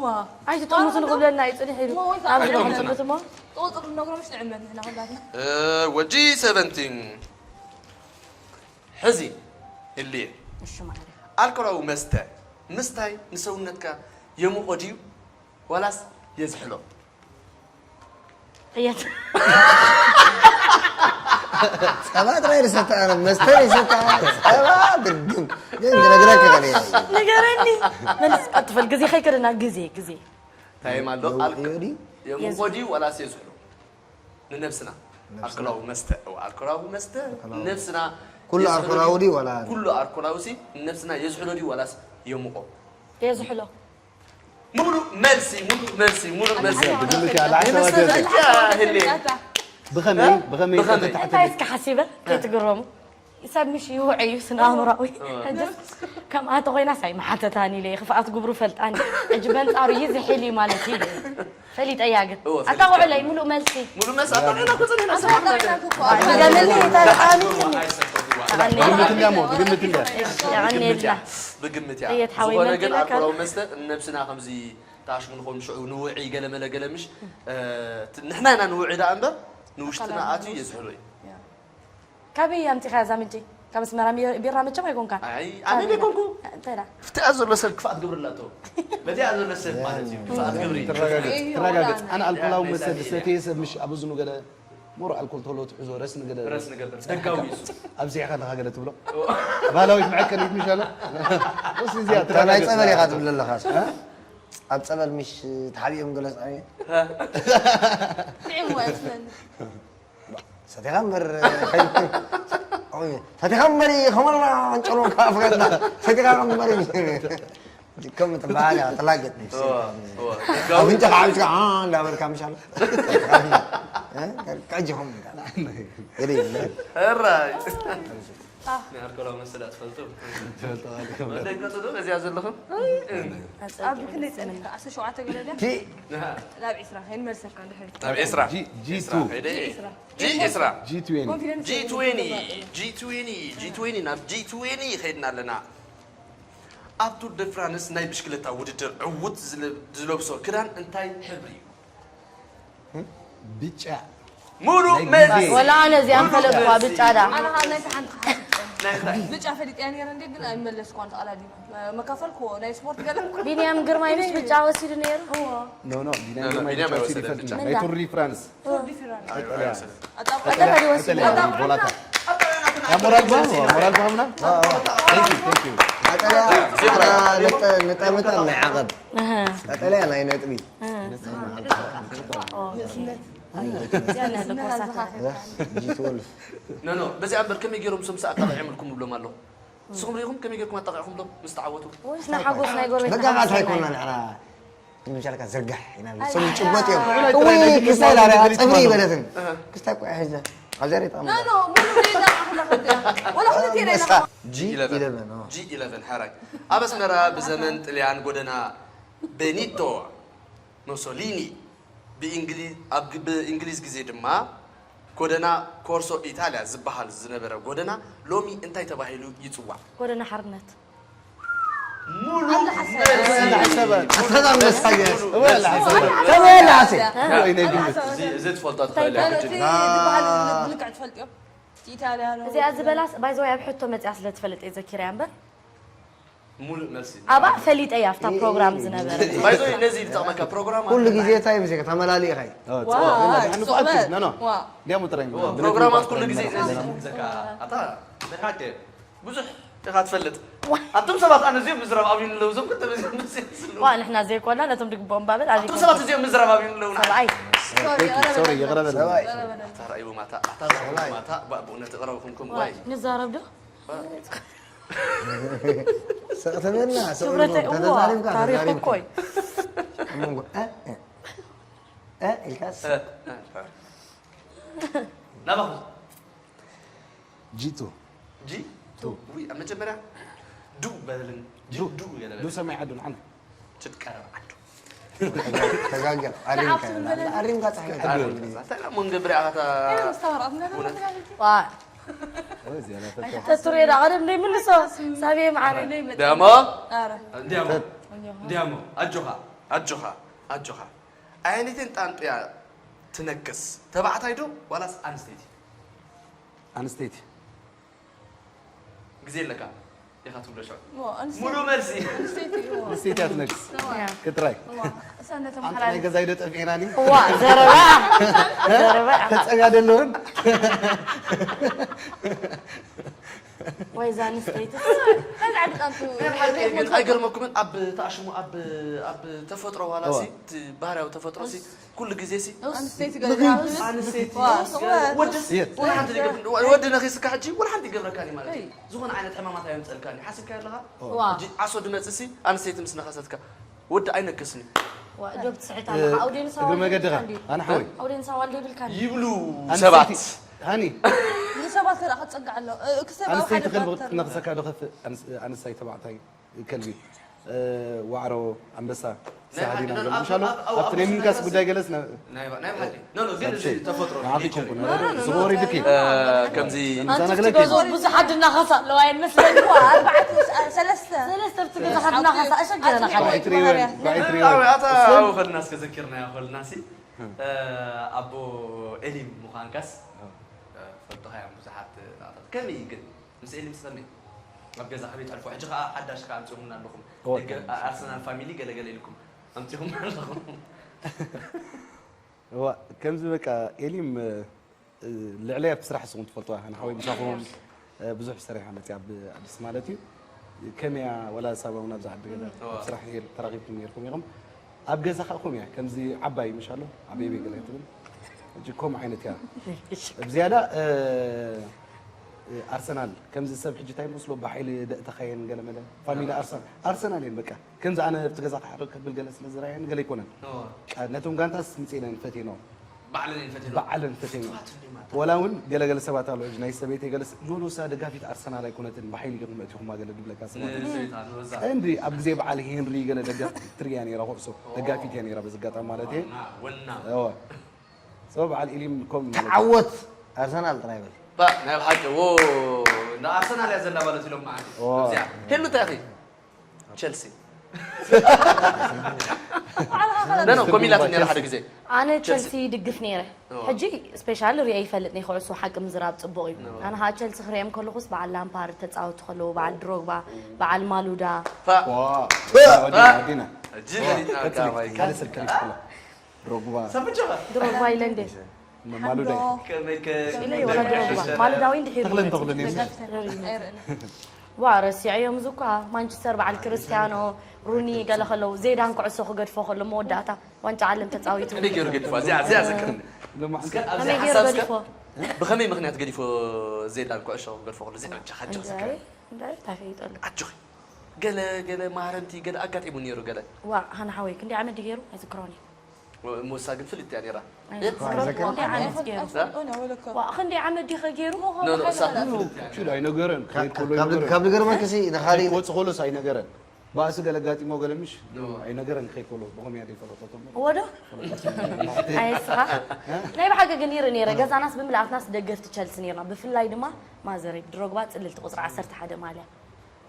ዋ። ኣይትጠምቱ ንኽብለና እዩ፣ ጽኒሕ ኢሉ። ዋ፣ ወይ ናብ ዝረኽበ ኣይጠምቱና። እሞ። ቁጽሪ ንነግሮምሽ ንዕመት ንሕና ኩላትና። እ፣ ወጂ ሰቨንቲን። ሕዚ፣ እልየ። እሺ፣ ማዕረ። ኣልኮላዊ መስተ ምስታይ ንሰውነትካ የሙቖ ድዩ ዋላስ የዝሕሎ? እየት ጸባ ጥራይ ዝሰተ ኣነ መስተ ይሰተ ጸባ ድርግም ግን ዝነግረክ ከለ ንገረኒ መልስ ቀጥፈል ግዜ ከይከደና ግዜ ግዜ እንታይ ማለት ኣሎ የሙቆ ድዩ ዋላስ የዝሕሎ ንነብስና ኣልኮላዊ መስተ ኣልኮላዊ መስተ ነብስና ኩሉ ኣልኮላዊ ድዩ ዋላ ኩሉ ኣልኮላዊ ሲ ነብስና የዝሕሎ ድዩ ዋላስ የሙቆ የዝሕሎ ሙሉእ መልሲ ሙሉእ መልሲ ሙሉእ መልሲ ብግምት እያ፣ ለዓል ይመስል ሰባት እያ። ህሌ ብኸመይ ብኸመይ ብኸመይ? እንታይ እስከ ሓሲበ ከይትግረሙ ሰብ ምሽ ይውዕ እዩ ስነ ኣእምራዊ ሕጅስ ከምኣ ተኾይናስ ኣይመሓተታን ኢለ ክፍኣት ግብሩ ፈልጣን ሕጂ በንጻሩ ይዝሕል እዩ ማለት እዩ ፈሊጠያ ግን እወ፣ ኣታ ፈሊጠያ። ውዕለይ ሙሉእ መልሲ ሙሉእ መልሲ ኣታ ሌላ እኮ ጸኒሕና ሰማዕና። ብገምልኒ እንታይ ተቃኒ ግምት እንዲያ ሞ ግምት እንዲያ የዕንየልና ብግምት እያ እየት ሓወይ ዝኾነ ግን መልኪ ኣልኮላዊ መስተ ነብስና ከምዚ ታሽሙ ንኸውን ሽዑ ንውዒ ገለመለ ገለምሽ ንሕና ኢና ንውዒ ደኣ እምበር ንውሽጥና ኣትዩ የዝሕሎ እዩ ካበይ ኣምፂኻ እዛ ምንጪ ካብ ኣስመራ ቢራ መቸም ኣይኮንካ ኣይ ኣነ ዘይኮንኩ እንታይ ዳ ፍትኣ ዘሎ ሰብ ክፍኣት ግብሪ ኣላቶ በዚኣ ዘሎ ሰብ ማለት እዩ ክፍኣት ግብሪ ተረጋገፅ ኣነ ኣልኮላዊ መስተ ዝሰተየ ሰብ ምሽ ኣብ እዝኑ ገለ ሞሮ ኣልኮል ተሎ ትሕዞ ረስ ንገለ ረስ ንገብር ደጋዊ እዩ ኣብዚሕካ ኣለካ ገለ ትብሎ ባህላዊት መዐቀኒት ምሽ ኣሎ ወስ እዚኣ ናይ ተረጋገፅ ጸበል ኢኻ ትብል ኣለኻ ኣብ ጸበል ምሽ ተሓቢኦም ገለ ጸዓየ ጥዕም ወእስመን ሰቲኻ እምበር ሰቲኻ እምበር ከመላ ኣንጨሎካ ኣፍረና ሰቲኻ እምበር ከም ትበሃል እያ ተላገጥ ኣፍንጫ ከዓብስካ እንዳበልካ ምሻሎ ቀጅኹም ገለ የለ ናይ ኣልኮላዊ መስተ ዳ ትፈልጡ? ደንገጹ ዶ በዚኣ ዘለኹም? ኣብ ክንደይ ጸኒሕካ? ዓሰርተ ሸውዓተ ገለ ድያ? ናብ ዒስራ ከይንመልሰካ እንድሕር። ናብ ዒስራ። ጂ ቱ። ዒስራ ከይደ። ጂ ዒስራ። ጂ ዒስራ። ጂ ትዌንቲ። ኮንፊደንስ ጂ ትዌንቲ፣ ጂ ትዌንቲ፣ ጂ ትዌንቲ፣ ናብ ጂ ትዌንቲ ከይድና ኣለና። ኣብ ቱር ደ ፍራንስ ናይ ብሽክለታ ውድድር ዕዉት ዝለ-፣ ዝለብሶ ክዳን እንታይ ሕብሪ እዩ? ብጫ። ሙሉእ ናይ መልሲ። ግዜ። ወላ ኣነ እዚኣ ምፈለጥኳ፣ ብጫ ዳ። ኣነ ካብ ናይቲ ሓንቲ ክሓስብ። ናይ እንታይ? ብጫ ፈሊጠያ ነይረ እንዴ፣ ግን ኣይመለስኳን፣ ተቓላዲመ። መካፈልኩዎ፣ ናይ ስፖርት ገለ። ቢንያም ግርማይ ምስ ብጫ ወሲዱ ነይሩ። እዎ። ኖ፣ ኖ፣ ቢንያም ኖ፣ ኖ፣ ግርማይ ቢንያም ብጫ ወሲዱ ኣይወሰደን ይፈልጥ ብጫ። ናይ ቱሪ ፍራንስ። ቱር ዲ ፍራንስ። ኣይ፣ ኣይወሰደን። ኣጣ-፣ ቀጠለ ቀጠለ ወሲዱ። ቀጠለ ቦላታ። ያ ሞራል ባም፣ ሞራል ባም ና። Thank you, thank you። ቀጠልያ፣ ዜብራ። ንጠ-፣ ንጠምጠም ናይ ዓቐብ። ኣሃ። ቀጠልያ ናይ ነጥቢ። ኣሃ። ኦ፣ ኦኬ። ኣይ፣ እዚኣ ናይ ኮርሳት። ጂ ትወልቭ። ኖ፣ ኖ፣ በዚኣ እምበር ከመይ ገይሮም እሶም ኣጣቒዖምልኩም ንብሎም ኣለኹ። ንስኹም ርኢኹም ከመይ ገይርኩም ኣጣቒዕኹምሎም ምስ ተዓወቱ? ወይስ ናይ ሓጎስ ናይ ጎረቤት መጋባእቲ ሓጎስ ኣይኮንና ናይ ንሕና። ንምሻልካ ዝርጋሕ ኢና ንብል። እሶም ይጭበጥ እዮም። ኣይ፣ እውይ፣ ኣይ፣ ክስታይ ዳርያ ኣይ፣ ጸጉሪ ኣይ፣ ይበለትን። ኣሃ። ክስታይ ቆያ ሒዘ። ኣብ ዘር ይጣም። ኖ፣ ኖ፣ ሙሉ ሌላ ኣኽላ ከብዳ። ወላ ክልተ ሌላ። ጂ ኢለቨን። ኢለቨን፣ ኦ። ጂ ኢለቨን፣ ሓራይ። ኣብ ኣስመራ ብዘመን ጥልያን ጎደና ቤኒቶ ሞሶሊኒ፣ ብእንግሊ-፣ ኣብ ግ-፣ ብእንግሊዝ ግዜ ድማ ጎደና ኮርሶ ኢታልያ ዝበሃል ዝነበረ ጎደና ሎሚ እንታይ ተባሂሉ ይጽዋዕ? ጎደና ሓርነት። ሙሉ ኣላ ሓሳብ። መልሲ። ኣላ ሓሳብ። ሙሉ ኣታ መልሲ። መሳገስ። ሙሉ ወላ መልሲ። ሓሳብ። ሙሉ ተበላ መልሲ። ኣሴ። ያ። ወይ ናይ ግሊ። እዚ፣ እዚ ትፈልጦ እንታይ ትኽእል እያ፣ እንታይ ግድን። እቲ ዝበሃል ብልክዕ ትፈልጥዮ? እቲ ኢታልያ ነው። እዚኣ ዝበላስ፣ ባይ ዘ ወይ፣ ኣብ ሕቶ መጽያ ስለ ትፈልጥ እየ ዘኪረያ እምበር። ሙሉእ መልሲ። ኣብኣ ፈሊጠያ ኣብታ ፕሮግራም ዝነበረ። ባይ ዘ ወይ፣ ነዚ ዝጠቕመካ ፕሮግራም ኩሉ ኣለ። ግዜ እንታይ ምስካ ተመላሊእካ እዩ። ኦ፣ ዋ፣ ጽቡቕ። ጽቡቕ። ኖ፣ ኖ። ዋ። ዲያሙ ጥራይ። ኦ፣ ፕሮግራማት ኩሉ ግዜ ነዚ ዝሕግዘካ። ኣታ፣ ናይ ሓቂ ብዙሕ ኢኻ ትፈልጥ። ዋ። ኣቱም ሰባት ኣነ እዚኦም ምዝራብ ኣብዩኒ ኣለዉ፣ እዞም ክልተ በዚኦም ምስ ዝስሉ። ዋ፣ ንሕና ዘይኮና ነቶም ድግቦም ባብል ኣቱም ኣበይ ሰባት ኮንኩም? እዚኦም ምዝራብ ኣብዩኒ ኣለዉ። ሰብኣይ። ሶሪ፣ ሶሪ፣ ይቕረ በል። ሰብኣይ። ኣታ ርኣይዎም ኣታ፣ ኣታ ርኣይዎም ኣታ፣ ባ-፣ ብእውነት ይቕረ በልኩም፣ ዋ፣ ዋይ። ንዛረብ ዶ? ዋ። ስቕ ትበልና፣ ስቕ ክብረተይ፣ ኢልኩም፣ እዋ፣ ተተዛሪብካ፣ ታሪኽ ተዛሪብካ። እኮ እዩ። ኣብ መንጎ፣ እ፣ እ፣ እ፣ ኢልካስ? እ፣ እ፣ እ። ናባኹም። ጂ ቱ። ጂ ቱ። ውይ፣ ኣብ መጀመርያ ዱ በልን። ጂ ዱ። ዱ ገለ ዱ በልን። ሰማይ ዓዱ ንዓና። ትትቀረብ ዓዱ። ተጋግያ። ኣሪምካ። ንዓኹም በለን። ኣሪምካ ጻሕል። ዓዱ። እንታይ ደኣ መንገ ብርያ ኣታ። ኣይ፣ ምስተዋራእኩም እውነት? ዋ። ኦ፣ እዚኣ ናፈታ። ተትሬዳ ቀደም ደይ ምልሶ። ሳብየ መዓረ። ደሞ? ኣረ። እንዲያሞ። እንዲያሞ። ኣጆኻ፣ ኣጆኻ፣ ኣጆኻ። ኣየነይተን ጣንጡ እያ ትነክስ? ተባዕታይ ዶ ዋላስ ኣንስተይቲ? ኣንስተይቲ። ግዜ ኣለካ ኢኻ ትብሎ ሽዑ። ዋ፣ ኣንስተይቲ። ሙሉእ መልሲ። ኣንስተይቲ፣ ዋ። ኣንስተይቲ እያ ትነግስ። ዋ። ያ። ክትራይ። ዋ፣ እሳ ነቶም ሓንቲ ሓላል። ናይ ገዛይ ዶ ጠፊኤናኒ? ዋ፣ ዘረባ። ዘረባ። ተጸጋ ደለውን? ወይ እዛ ኣንስተይቲ። ከዛ ዓዲ ጣንጡ ናይ ብሓቂ ግን ኣይገርመኩምን? ኣብ ተኣሽሙ፣ ኣብ፣ ኣብ ተፈጥሮ ዋላ እዋ። ሲ፣ እቲ ባህርያዊ ተፈጥሮ ሲ፣ ኩሉ ግዜ ሲ፣ ኣንስተይቲ ገለ ብግልጺ ዝኣምር? ኣንስተይቲ ዋ፣ ገለ ወ-፣ ወድስ የት? ወላ ሓንቲ ይገብር-፣ ወዲ ነኺስካ ሕጂ ወላ ሓንቲ ይገብረካን እዩ ማለት እዩ። እይ። ዝኾነ ዓይነት ሕማማት ኣየምጸልካን እዩ። ሓሲብካዮ ኣለኻ? ዋ። ሕጂ ዓሶ ድመጽእ ሲ፣ ኣንስተይቲ ምስ ነኸሰትካ፣ ወዲ ኣይነክስን እዩ። ዋ፣ ዶብ ትስሕት ኣለኻ። ኣውዴንሳ እግሪ ዋልዶ መገድኻ፣ ይብልካ እንድዩ? ኣነ ሓወይ። ኣውዴንሳ ዋልዶ ይብልካ እንድዩ? ይብሉ ኣንስተይቲ ሰባት። ሃኒ። ንሰባት ከኣ ክትጸግዕ ኣሎ። እ፣ ክሰብ ኣብ ኣንስተይቲ ሓደ ከልቢ ፋክተር ክትነኽሰካ ዶ ከፍ-፣ ኣንስ-፣ ኣንስታይ ተባዕታይ? ከልቢ፣ እ፣ ዋዕሮ፣ ኣንበሳ፣ ናይ ሳህዲና ሓቂ፣ ገምሻሎ። ኣብ፣ ኣብ፣ ኣብቲ ናይ ኣብ ምንካስ ብዙሕ ጉዳይ ገለስ ና-፣ ናይ፣ ናይ ሓቂ። ኖ፣ ኖ፣ ግን እዚ ሳብሰይ። ተፈጥሮ፣ ንዓኺ ኔቸር ኮንኩን፣ እዩ። ኖ፣ ኖ፣ ኖ፣ ዝጎሪ ድኪ። ኖ፣ ኖ፣ ኖ። ከምዚ ኣንቲ ምሳና ክቲ ገለኪ። ገዞ ብዙሕ ሓዲ እናኸሳ ኣለዋ እየን መስለኒ። ዋ፣ ኣርባዕተ፣ ስ-፣ ኣ፣ ሰለስተ። ሰለስተ ኣብቲ ገዛ ሓዲ እናኸሳ፣ ኣሸገረና ኣቲ ሓዲ። ጓዒት ሪወን፣ ጓዒት ሪወን። ኣታ እሱ ኣብኡ ከልና እስከ ዘኪርናዮ ከልና ሲ፣ እ፣ ኣቦ ኤሊም ምዃንካስ፣ እ፣ ፈልጦኻ እዮም ብዙሓት ናታት። ከመይ ግን? ምስ ኤሊ ምስ ከመይ? ኣብ ገዛ ከመይ ትሕልፎ? ሕጂ ከኣ ሓዳሽ ከኣ ኣምጺኹምና ኣለኹም። ኦ፣ ደገ-፣ ኦ። ኣርሰናል ፋሚሊ ገለ ገለ ኢልኩም ኣምጺኹምና ኣለኹም። እዋ፣ ከምዚ በቃ ኤሊም፣ እ፣ ልዕለይ ኣብቲ ስራሕ ንስኹም ትፈልጥዋ። ኣነ ሓወይ ምሳኹም፣ እ፣ ብዙሕ ሰሪሓ መጽያ ኣብ ኣዲስ ማለት እዩ። ከመያ ወላ ሳባ እውን ኣብዚ ዓዲ ገለ እዋ። ኣብ ስራሕ ነይር-፣ ተራኺብኩም ነይርኩም ኢኹም። ኣብ ገዛ ከኣ ከምኡ እያ፣ ከምዚ ዓባይ ምሽ ኣሎ፣ ዓበይ በይ ገለ ትብል። ሕጂ ከምኡ ዓይነት እያ። ብዝያዳ፣ እ፣ እ፣ ኣርሰናል፣ ከምዚ ሰብ ሕጂ እንታይ መስሎ፣ ብሓይሊ ደእተኻየን ገለ መለ። ፋሚሊ ኣርሰናል፣ ኣርሰናል እየን በቃ። ከምዚ ኣነ ኣብቲ ገዛ ክሓርቕ ከብል ገለ ስለ ዝረኣየን ገለ ኣይኮነን። እዋ። ቃ-፣ ነቶም ጋንታስ ምጽእ ኢለን ፈትየንኦ። ባዕለን እየን ፈትየንኦ። ባዕለን ፈትየንኦ። ወላ እውን ገለገለ ሰባት ኣሎ፣ ሕጂ ናይ ሰበይተይ ገለስ፣ "ኖ፣ ኖ፣ እሳ ደጋፊት ኣርሰናል ኣይኮነትን፣ ብሓይሊ ኢኹም ኣእቲኹማ" ገለ ድብለካ ሰባት ኣሎ። ንሰበይታ ንወዛ ቀንዲ ኣብ ግዜ በዓል ሄንሪ ገለ ደጋፊት ትርኢ እያ ነይራ፣ ኩዕሶ ደጋፊት እያ ነይራ፣ በዚ ኣጋጣሚ ማለት እየ። ወና እወ። So በዓል ኢሊም ከም ማለት እዩ። ተዓወት ኣርሰናል ጥራይ በል። ባ ናይ ብሓቂ ዎ እንዳ ኣርሰናል እያ ዘላ ማለት ኢሎም መዓት ዎ። እዚኣ ሄሉ እንታይ ኢኺ ቸልሲ ነኖ ኮሚላት ነራ ሓደ ግዜ ኣነ ቸልሲ ይድግፍ ነይረ። ሕጂ ስፔሻል ሪአ ይፈልጥ ናይ ኩዕሶ ሓቂ ምዝራብ ፅቡቕ እዩ። ኣነ ከዓ ቸልሲ ክሪኦም ከለኹስ በዓል ላምፓርድ ተፃወቱ ከለዉ በዓል ድሮግባ በዓል ማሉዳ ፋ ዋ፣ ወዲና፣ ወዲና። ሕጂ ፈሊጥና ቀጽሊ፣ ካባይ ሓደ ስልክ ሪስኩላ። ድሮግባ፣ ሰምጨኻ ድሮግባ ኢለ እንዴ ማሉዳ። ከመይ ከ ኢለ ወላ ድሮግባ ማሉዳዊ እንድሒሩ ተኽለን ተኽለን ይመስል። ዋ ረሲዐዮም እዚ እኳ ማንቸስተር በዓል ክርስቲያኖ ሩኒ ገለ ከለዉ ዜዳን ኩዕሶ ክገድፎ ከሎ መወዳእታ ዋንጫ ዓለም ተፃዊቱ ክንደይ ገይሩ ገዲፋ እዚኣ እዚኣ ዘክርኒ ሎማዓንቲ እስከ ኣብዚ ከመይ ገይሩ ሓሳብ እስከ ገዲፎ ብኸመይ ምኽንያት ገዲፎ ዜዳን ኩዕሾ ክገድፎ ከሎ ዜዳን ጃኻ ጃኻ እንታይ እንታይ ፈይጠሉ ኣጆኺ ገለ ገለ ማህረምቲ ገለ ኣጋጢሙ ነይሩ ገለ ዋ ሃና ሓወይ ክንደይ ዓመት ድዩ ገይሩ ኣይዝክሮን እዩ ሞሳ ግን ፍልጥ እያ ነይራ ኣይዝክሮን ክንደይ ዓመት ገይሩ ዋ ክንደይ ዓመት ዲኸ ገይሩ ኖ ኖ እሳ ፍልጥ እያ ቹድ ኣይነገረን። ክኸይድ ከሎ ካብ ኣይነገረን። ካብ ነገር መከሲ ንኻሊእ ክወፅእ ከሎስ ኣይነገረን። ባእሲ ገለ ኣጋጢሞ ገለምሽ ኣይነገረን። ክኸይድ ከሎ ብኸመይ እያ ዘይፈለጠቶ? ወዶ ኣይስኻ ናይ ብሓቂ ግን ይርኢ ነይረ ገዛናስ ብምልኣትናስ ደገፍቲ ቸልሲ ነይርና ብፍላይ ድማ ማዘረይ ድሮግባ ፅልልቲ ቁፅሪ ዓሰርተ ሓደ ማልያ